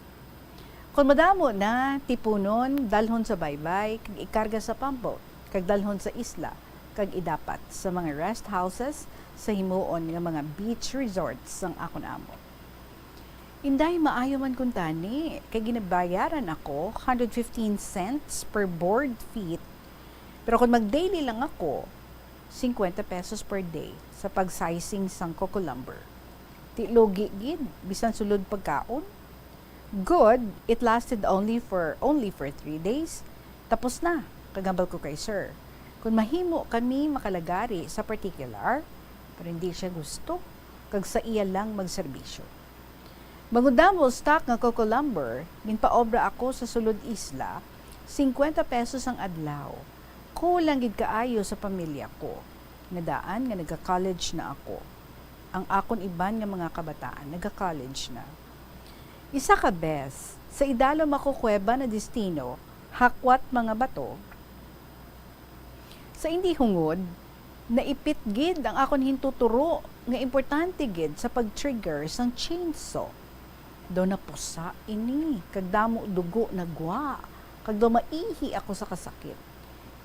Kon madamo na, tipunon, dalhon sa baybay, kag ikarga sa pump boat, kag dalhon sa isla, kag idapat sa mga rest houses sa himuon nga mga beach resorts sang akon amo." "Inday, maayo man kuntani, kay ginabayaran ako hundred fifteen cents per board feet, pero kon mag-daily lang ako, cincuenta pesos per day sa pag-sizing sang coco lumber. Ti lugi gid, bisan sulod pagkaon." Good, it lasted only for, only for three days. Tapos na. Kag hambal ko kay Sir, kung mahimo kami makalagari sa particular, pero hindi siya gusto, kag sa iya lang magserbisyo. Mangudamo stock nga cucumber, ginpaobra ako sa sulod isla, singkwenta pesos ang adlaw. Kulang gid kaayo sa pamilya ko, nga daan nga naga-college na ako. Ang akon iban nga mga kabataan naga-college na. Isa ka bes, sa idalom ako kuweba na destino, hakwat mga bato. Sa indi hungod, naipit gid ang akon hintuturo nga importante gid sa pag-trigger sang chainsaw. Daw napusa ini, kag damo dugo nagwa, kag daw maihi ako sa kasakit.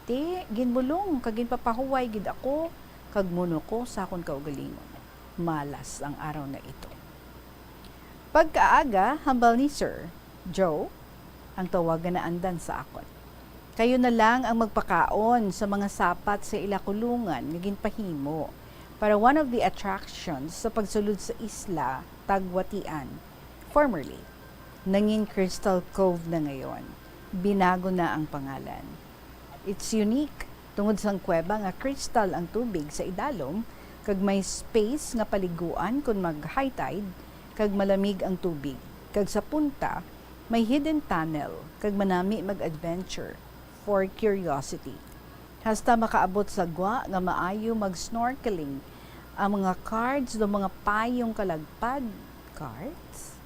Ti, ginbulong kag ginpapahuway gid ako, kag muno ko sa akon kaugalingon. Malas ang araw na ito. Pagkaaga, hambal ni Sir Joe, ang tawag nga naandan sa akon. Kayo na lang ang magpakaon sa mga sapat sa ila kulungan nga ginpahimo para one of the attractions sa pagsulod sa isla Tagwatian, formerly nangin Crystal Cove na ngayon. Binago na ang pangalan. It's unique tungod sang kuweba nga crystal ang tubig sa idalom, kag may space nga paliguan kon mag-high tide, kag malamig ang tubig, kag sa punta may hidden tunnel, kag manami mag-adventure for curiosity. Hasta makaabot sa gwa nga maayo mag-snorkeling ang mga cards do mga payong kalagpad. Cards?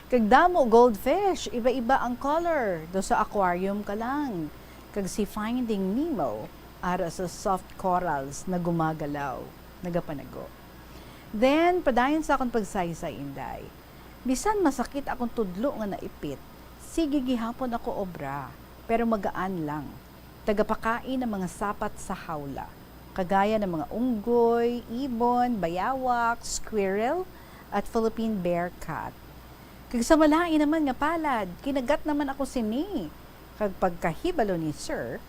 Kag damo goldfish, iba-iba ang color, do sa aquarium ka lang. Kag si Finding Nemo, ara sa soft corals na gumagalaw, nagapanago. Then, padayon sa akong pagsaysay, Inday. Bisan masakit akong tudlo nga naipit, sige gihapon ako obra, pero magaan lang. Tagapakain ang mga sapat sa hawla, kagaya ng mga unggoy, ibon, bayawak, squirrel, at Philippine bear cat. Kag sa malain naman nga palad, kinagat naman ako sini. Kag pagkahibalo ni Sir,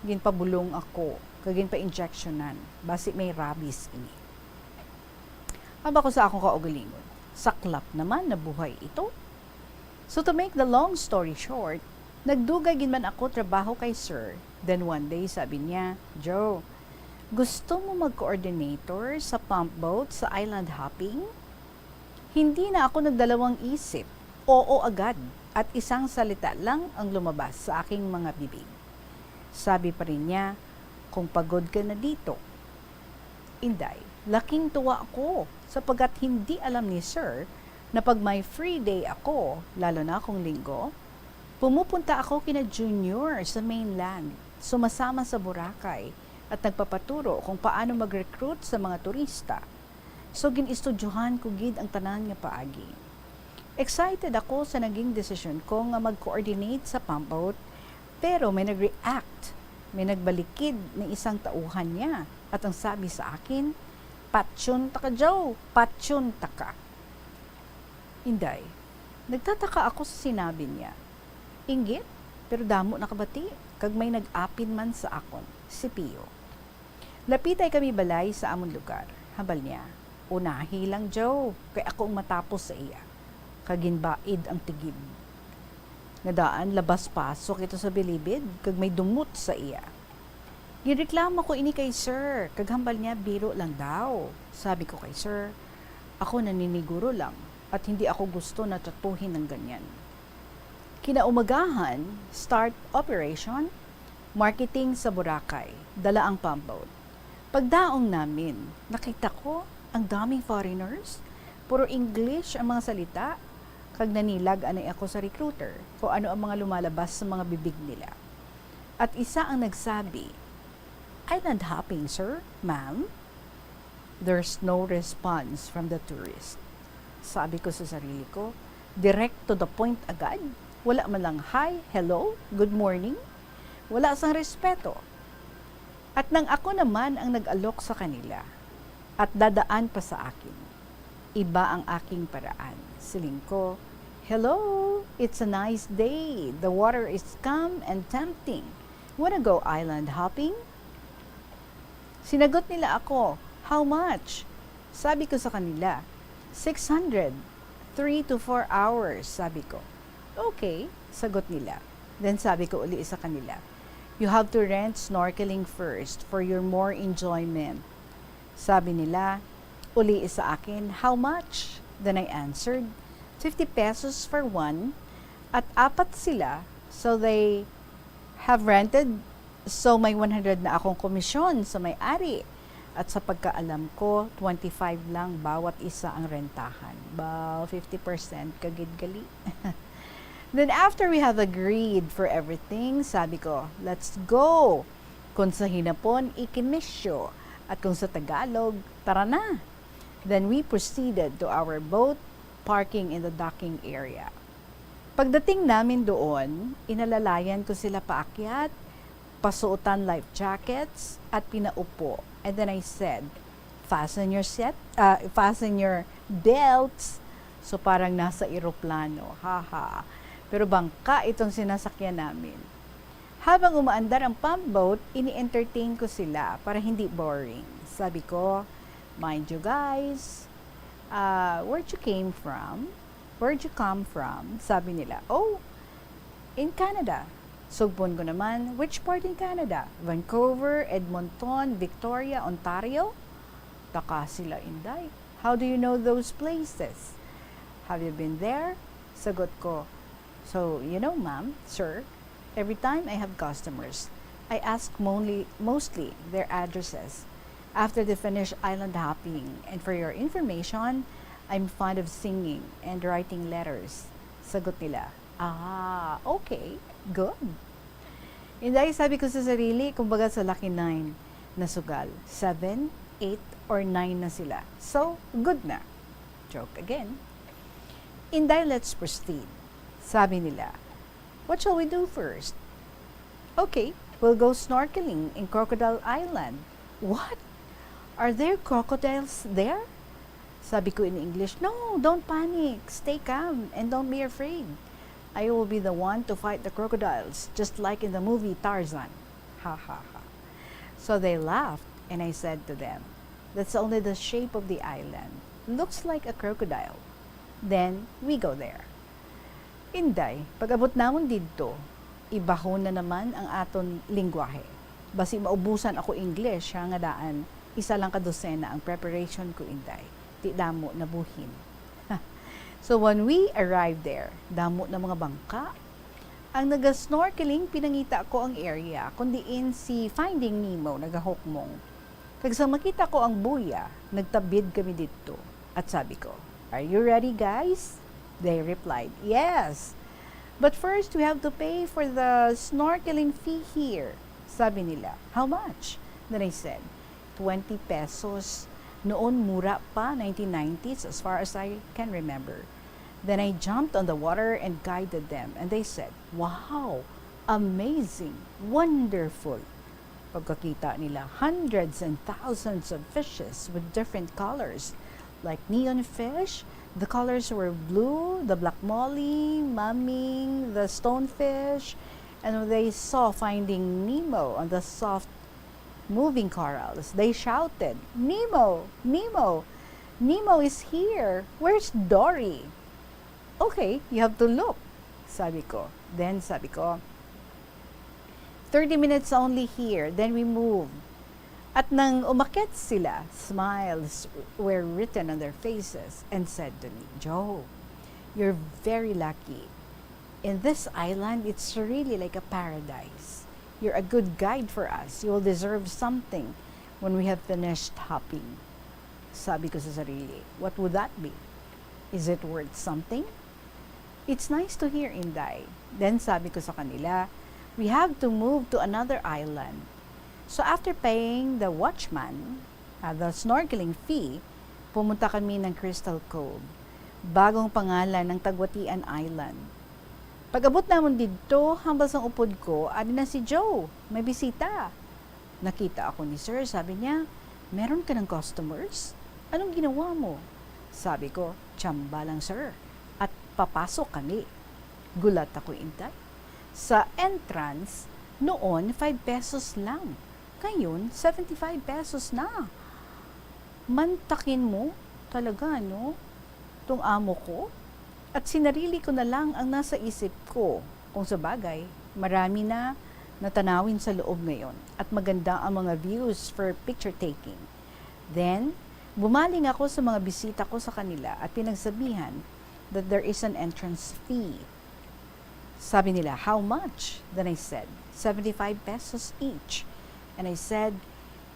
ginpabulong ako, kag ginpa-injectionan, basi may rabies ini. Aba ko sa akong kaugalingon, saklap naman na buhay ito. So to make the long story short, nagdugay gid man ako trabaho kay Sir. Then one day sabi niya, "Joe, gusto mo mag-coordinator sa pump boat sa island hopping?" Hindi na ako nagdalawang isip. Oo agad, at isang salita lang ang lumabas sa aking mga bibig. Sabi pa rin niya, "Kung pagod ka na dito." Inday, laking tuwa ko sapagkat hindi alam ni Sir na pag may free day ako, lalo na kung Linggo, pumupunta ako kina Junior sa mainland, sumasama sa Boracay, at nagpapaturo kung paano mag-recruit sa mga turista. So, gin-estudyohan ko gid ang tanan nga paagi. Excited ako sa naging desisyon ko nga mag-coordinate sa pump boat, pero may nag-react. May nagbalikid na isang tauhan niya, at ang sabi sa akin, "Patyon ta ka, Joe! Patyon ta ka!" Inday, nagtataka ako sa sinabi niya. Inggit, pero damo nakabati, kag may nag-apin man sa akon, si Pio. Lapitay kami balay sa amon lugar. Hambal niya, "Unahi lang, Joe, kay ako ang matapos sa iya." Kag ginbaid ang tigib. Nga daan, labas-pasok ito sa bilibid, kag may dumot sa iya. "Ginreklamo ko ini kay Sir, kag hambal niya biro lang daw." Sabi ko kay Sir, "Ako naniniguro lang, at hindi ako gusto na tratuhin ng ganyan." Kinaumagahan, start operation, marketing sa Boracay, dala ang pump boat. Pagdaong namin, nakita ko ang daming foreigners, puro English ang mga salita, kag nanilag anay ako sa recruiter kung ano ang mga lumalabas sa mga bibig nila. At isa ang nagsabi, "Island hopping, sir, ma'am?" There's no response from the tourist. Sabi ko sa sarili ko, "Direct to the point agad. Wala man lang hi, hello, good morning. Wala sang respeto." At nang ako naman ang nag-alok sa kanila, at dadaan pa sa akin, iba ang aking paraan. Siling ko, "Hello, it's a nice day. The water is calm and tempting. Wanna go island hopping?" Sinagot nila ako, "How much?" Sabi ko sa kanila, "Six hundred, three to four hours," sabi ko. "Okay," sagot nila. Then sabi ko uli sa kanila, "You have to rent snorkeling first for your more enjoyment." Sabi nila uli sa akin, "How much?" Then I answered, "Fifty pesos for one." At apat sila, so they have rented. So may one hundred na akong komisyon sa may-ari. At sa pagkaalam ko, twenty-five lang bawat isa ang rentahan. Ba, fifty percent ka gid gali. Then after we have agreed for everything, sabi ko, "Let's go!" Kung sa Hinapon, "Ikimisyo." At kung sa Tagalog, "Tara na!" Then we proceeded to our boat parking in the docking area. Pagdating namin doon, inalalayan ko sila paakyat, pasuotan life jackets, at pinaupo. And then I said, "Fasten your set, ah, fasten your belts." So parang nasa eroplano, haha. Pero bangka itong sinasakyan namin. Habang umaandar ang pump boat, ini-entertain ko sila para hindi boring. Sabi ko, "Mind you guys, ah, where'd you came from? Where'd you come from?" Sabi nila, "Oh, in Canada." Sugbon ko naman, "Which part in Canada? Vancouver, Edmonton, Victoria, Ontario?" Taka sila, "Inday, how do you know those places? Have you been there?" Sagot ko, "So, you know, ma'am, sir, every time I have customers, I ask mostly, mostly their addresses after they finish island hopping. And for your information, I'm fond of singing and writing letters." Sagot nila, "Ah, okay, good." Inday, sabi ko sa sarili, kumbaga sa Lucky Nine na sugal, seven, eight, or nine na sila. So, good na. Joke again. "Inday, let's proceed." Sabi nila, "What shall we do first?" "Okay, we'll go snorkeling in Crocodile Island." "What? Are there crocodiles there?" Sabi ko in English, "No, don't panic. Stay calm and don't be afraid. I will be the one to fight the crocodiles, just like in the movie Tarzan." Ha ha ha. So they laughed, and I said to them, "That's only the shape of the island. Looks like a crocodile." Then we go there. Inday, pag-abot namon didto, ibahon na naman ang aton linggwahe. Basi maubusan ako English, ha, nga daan isa lang ka dosena ang preparation ko, Inday. Ti damo na buhin. So when we arrived there, damo na mga bangka. Ang naga-snorkeling, pinangita ko ang area kung diin si Finding Nemo nagahukmong. Kag sa makita ko ang buya, nagtabid kami didto. At sabi ko, "Are you ready, guys?" They replied, "Yes. But first, we have to pay for the snorkeling fee here." Sabi nila, "How much?" Then I said, "Twenty pesos." Noon, mura pa, nineteen nineties, as far as I can remember. Then I jumped on the water and guided them, and they said, "Wow! Amazing! Wonderful!" Pagkakita nila, hundreds and thousands of fishes with different colors, like neon fish. The colors were blue, the black molly, maming, the stonefish, and when they saw Finding Nemo on the soft moving corals, they shouted, "Nemo! Nemo! Nemo is here! Where's Dory?" "Okay, you have to look," sabi ko. Then sabi ko, "Thirty minutes only here, then we move." At nang umakyat sila, smiles were written on their faces and said to me, "Joe, you're very lucky. In this island, it's really like a paradise. You're a good guide for us. You will deserve something when we have finished hopping." Sabi ko sa sarili, "What would that be? Is it worth something?" "It's nice to hear, Inday." Then sabi ko sa kanila, "We have to move to another island." So after paying the watchman, uh, the snorkeling fee, pumunta kami ng Crystal Cove, bagong pangalan ng Tagwatian Island. Pag-abot namon didto, hambal sang upod ko, adi na si Joe, may bisita. Nakita ako ni Sir, sabi niya, "Meron ka ng customers? Anong ginawa mo?" Sabi ko, "Tsamba lang, sir, at papasok kami." Gulat ako, Inday. Sa entrance, noon, five pesos lang. Ngayon, seventy-five pesos na. Mantakin mo talaga, no? Tong amo ko. At sinarili ko na lang ang nasa isip ko. Kung sa bagay, Marami na natanawin sa loob ngayon at maganda ang mga views for picture taking. Then, bumaling ako sa mga bisita ko sa kanila at pinagsabihan that there is an entrance fee. Sabi nila, "How much?" Then I said, "Seventy-five pesos each." And I said,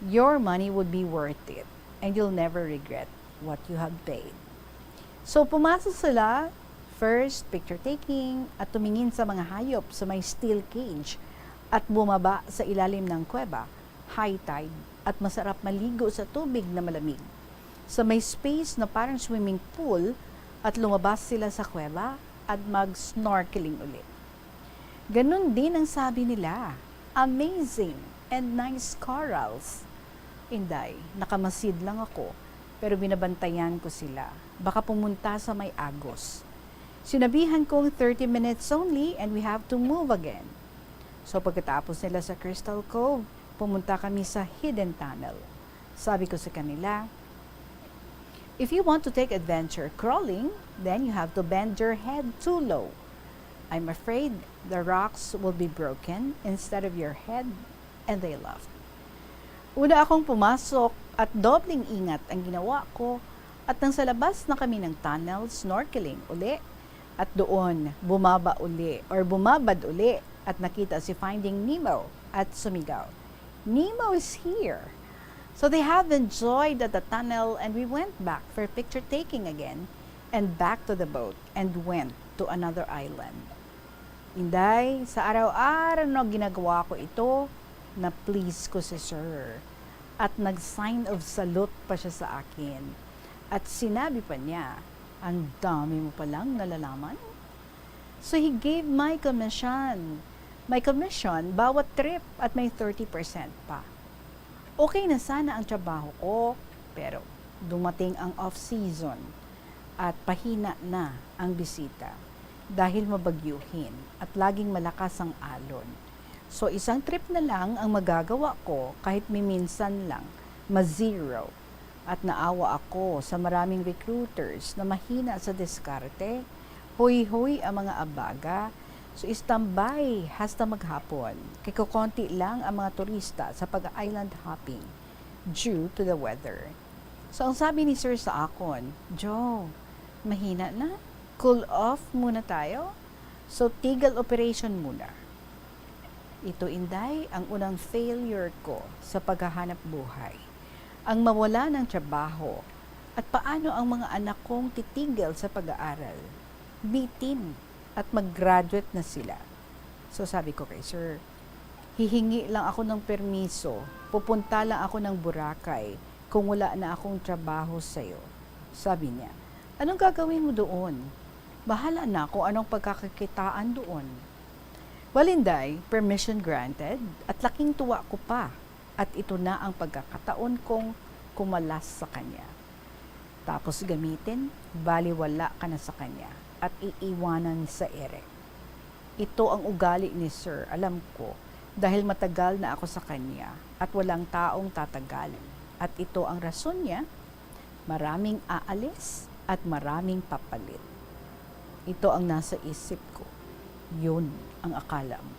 "Your money would be worth it and you'll never regret what you have paid." So, pumasok sila, first picture taking, at tumingin sa mga hayop sa may steel cage at bumaba sa ilalim ng kuweba, high tide, at masarap maligo sa tubig na malamig. Sa may space na parang swimming pool at lumabas sila sa kuweba at mag-snorkeling uli. Ganun din ang sabi nila, "Amazing and nice corals." Inday, nakamasid lang ako, pero binabantayan ko sila. Baka pumunta sa may agos. Sinabihan kong thirty minutes only and we have to move again. So pagkatapos nila sa Crystal Cove, pumunta kami sa hidden tunnel. Sabi ko sa kanila, "If you want to take adventure crawling, then you have to bend your head too low. I'm afraid the rocks will be broken instead of your head," and they laughed. Una akong pumasok at dobleng ingat ang ginawa ko, at nang sa labas na kami ng tunnel, snorkeling uli, at doon bumaba uli or bumabad uli at nakita si Finding Nemo at sumigaw, "Nemo is here!" So they have enjoyed at the tunnel and we went back for picture taking again and back to the boat and went to another island. Inday, sa araw-araw na ginagawa ko ito, na-please ko si Sir at nag-sign of salute pa siya sa akin. At sinabi pa niya, "Ang dami mo palang nalalaman." So he gave my commission. My commission bawat trip at may thirty percent pa. Okay na sana ang trabaho ko, pero dumating ang off-season at pahina na ang bisita dahil mabagyuhin at laging malakas ang alon. So, isang trip na lang ang magagawa ko kahit miminsan lang, ma-zero. At naawa ako sa maraming recruiters na mahina sa diskarte. Hoy-hoy ang mga abaga. So, istambay hasta maghapon. Kay kukonti lang ang mga turista sa pag-island hopping due to the weather. So, ang sabi ni Sir sa akon, "Joe, mahina na. Cool off muna tayo. So, tigil operation muna." Ito, Inday, ang unang failure ko sa paghahanap buhay. Ang mawala ng trabaho at paano ang mga anak kong titigil sa pag-aaral. Bitin at mag-graduate na sila. So sabi ko kay Sir, "Hihingi lang ako ng permiso. Pupunta lang ako ng Boracay kung wala na akong trabaho sa'yo." Sabi niya, "Anong gagawin mo doon? Bahala na kung anong pagkakakitaan doon." Well, Inday, permission granted, at laking tuwa ko pa. At ito na ang pagkakataon kong kumalas sa kanya. Tapos gamitin, baliwala ka na sa kanya at iiwanan sa ere. Ito ang ugali ni Sir, alam ko, dahil matagal na ako sa kanya at walang taong tatagal. At ito ang rason niya, maraming aalis at maraming papalit. Ito ang nasa isip ko. Yun ang akala mo.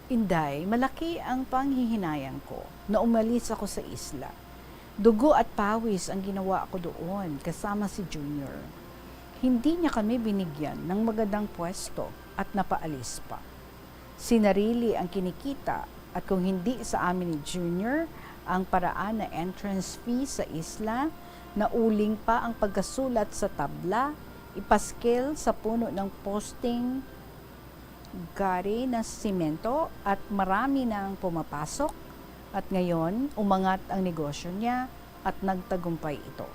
Inday, malaki ang panghihinayang ko na umalis ako sa isla. Dugo at pawis ang ginawa ko doon kasama si Junior. Hindi niya kami binigyan ng magandang pwesto at napaalis pa. Sinarili ang kinikita at kung hindi sa amin ni Junior ang paraan na entrance fee sa isla, nauling pa ang pagkasulat sa tabla, ipaskil sa puno ng posting, gari na simento at marami nang pumapasok at ngayon umangat ang negosyo niya at nagtagumpay ito.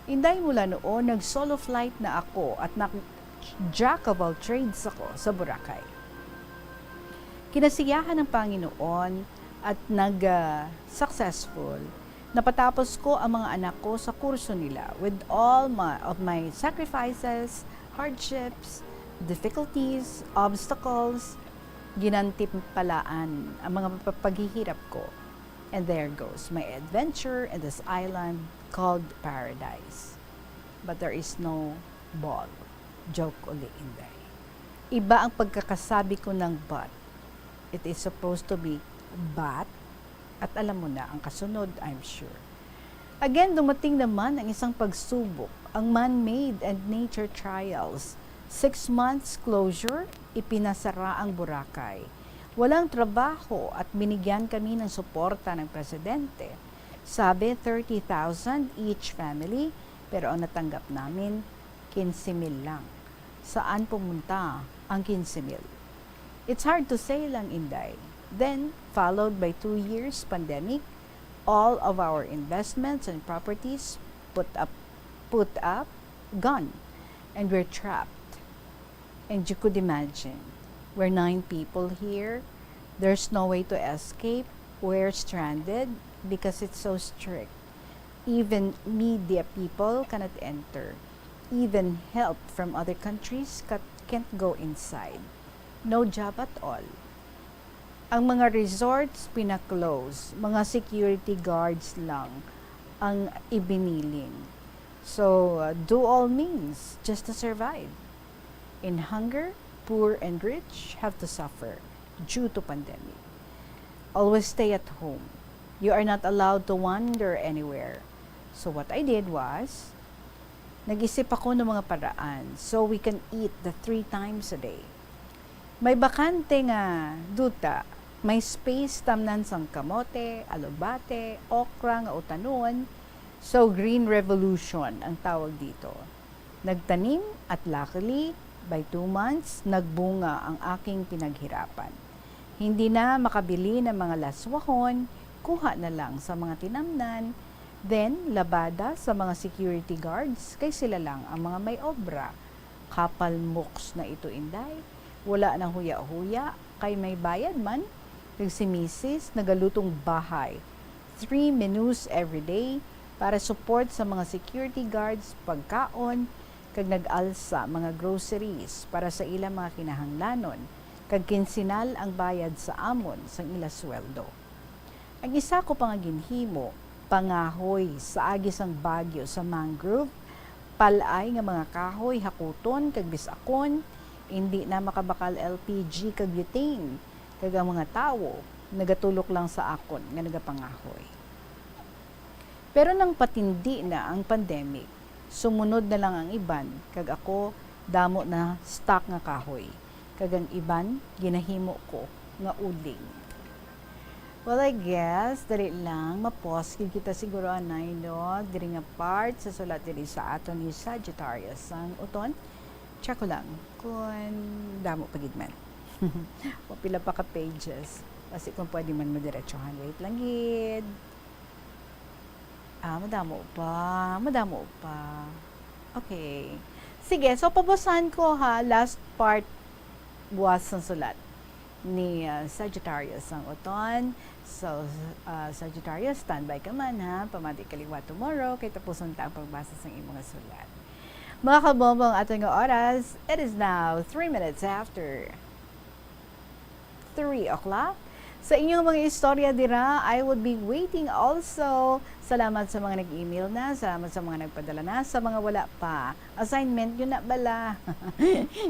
Inday, mula noon, nag-solo flight na ako at nag-jack of all trades ako sa Boracay. Kinasiyahan ng Panginoon at nag, ah, successful, napatapos ko ang mga anak ko sa kurso nila with all my, of my sacrifices, hardships, difficulties, obstacles, ginantimpalaan ang mga pa-, paghihirap ko. And there goes my adventure in this island called paradise. But there is no ball. Joke uli, Inday. Iba ang pagkakasabi ko ng but. It is supposed to be but, at alam mo na ang kasunod, I'm sure. Again, dumating naman ang isang pagsubok, ang man-made and nature trials. Six months closure, ipinasara ang Boracay. Walang trabaho at binigyan kami ng suporta ng presidente. Sabi, thirty thousand each family, pero ang natanggap namin, quince mil lang. Saan pumunta ang quince mil? It's hard to say lang, Inday. Then, followed by two years pandemic, all of our investments and properties put up, put up, gone. And we're trapped. And you could imagine, we're nine people here. There's no way to escape. We're stranded because it's so strict. Even media people cannot enter. Even help from other countries ca-, can't go inside. No job at all. Ang mga resorts pina-close, mga security guards lang ang ibiniling. So, uh, do all means just to survive. In hunger, poor and rich have to suffer due to pandemic. Always stay at home. You are not allowed to wander anywhere. So what I did was, nag-isip ako ng mga paraan so we can eat the three times a day. May bakante nga duta, may space tamnan sang kamote, alubate, okra nga utanon. So, green revolution ang tawag dito. Nagtanim at luckily, by two months, nagbunga ang aking pinaghirapan. Hindi na makabili ng mga laswahon, kuha na lang sa mga tinamnan, then labada sa mga security guards kay sila lang ang mga may obra. Kapal muks na ito, Inday. Wala nang huya-huya, kay may bayad man. Kag si misis nagalutong bahay, three menus every day para support sa mga security guards, pagkaon, kag nag-alsa mga groceries para sa ilang mga kinahanglanon, kag kinsinal ang bayad sa amon sang ila sweldo. Ang isa ko pa nga ginhimo, pangahoy sa agi sang bagyo sa mangrove, pal-ay nga mga kahoy, hakuton kag bis-akon, indi na makabakal L P G kag butane, kag ang mga tawo nagatulok lang sa akon nga nagapangahoy. Pero nang patindi na ang pandemic, sumunod na lang ang iban, kag ako, damo na stock nga kahoy, kag ang iban ginahimo ko nga uling. Well, I guess, dali lang, ma-pause gid kita siguro, anay, no? Diri nga part sa sulat diri sa aton ni Sagittarius ang uton. Check ko lang kung damo pa gid man. O pila pa ka pages. Kasi kung pwede man madiretsohan. Wait lang gid. Ah, madamo pa. Madamo pa. Okay. Sige, so pabusan ko ha, last part buwas sang sulat ni, ah, Sagittarius ang uton. So, ah, Sagittarius, standby ka man ha. Pamati ka liwat tomorrow kay tapuson ta ang pagbasa sang imo nga sulat. Mga kabombo, ang aton nga oras, it is now three minutes after three o'clock. Sa inyong mga istorya dira, I would be waiting also. Salamat sa mga nag-email na, salamat sa mga nagpadala na, sa mga wala pa. Assignment yun na bala.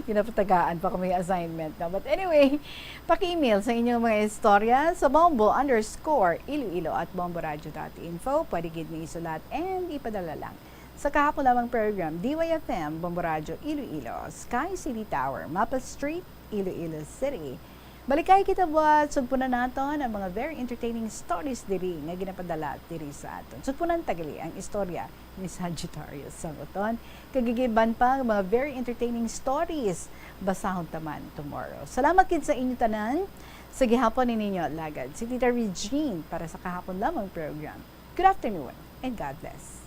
Ginapatagaan pa kami assignment, no? But anyway, paki-email sa inyong mga istorya sa bombo underscore iloilo at bomboradio dot info. Pwede gid ni isulat and ipadala lang. Sa kahapon lamang program, D Y F M, Bombo Radio Iloilo, Sky City Tower, Mapa Street, Iloilo City. Balikay kita buwas, sugpunan naton ang mga very entertaining stories diri nga ginapadala diri sa aton. Sugpunan ta gali ang istorya ni Sagittarius sang uton. Kag iban pa nga mga very entertaining stories, basahon ta man tomorrow. Salamat gid sa inyo tanan. Sa gihapon ni ninyo alagad, si Tita Regine para sa kahapon lamang program. Good afternoon and God bless.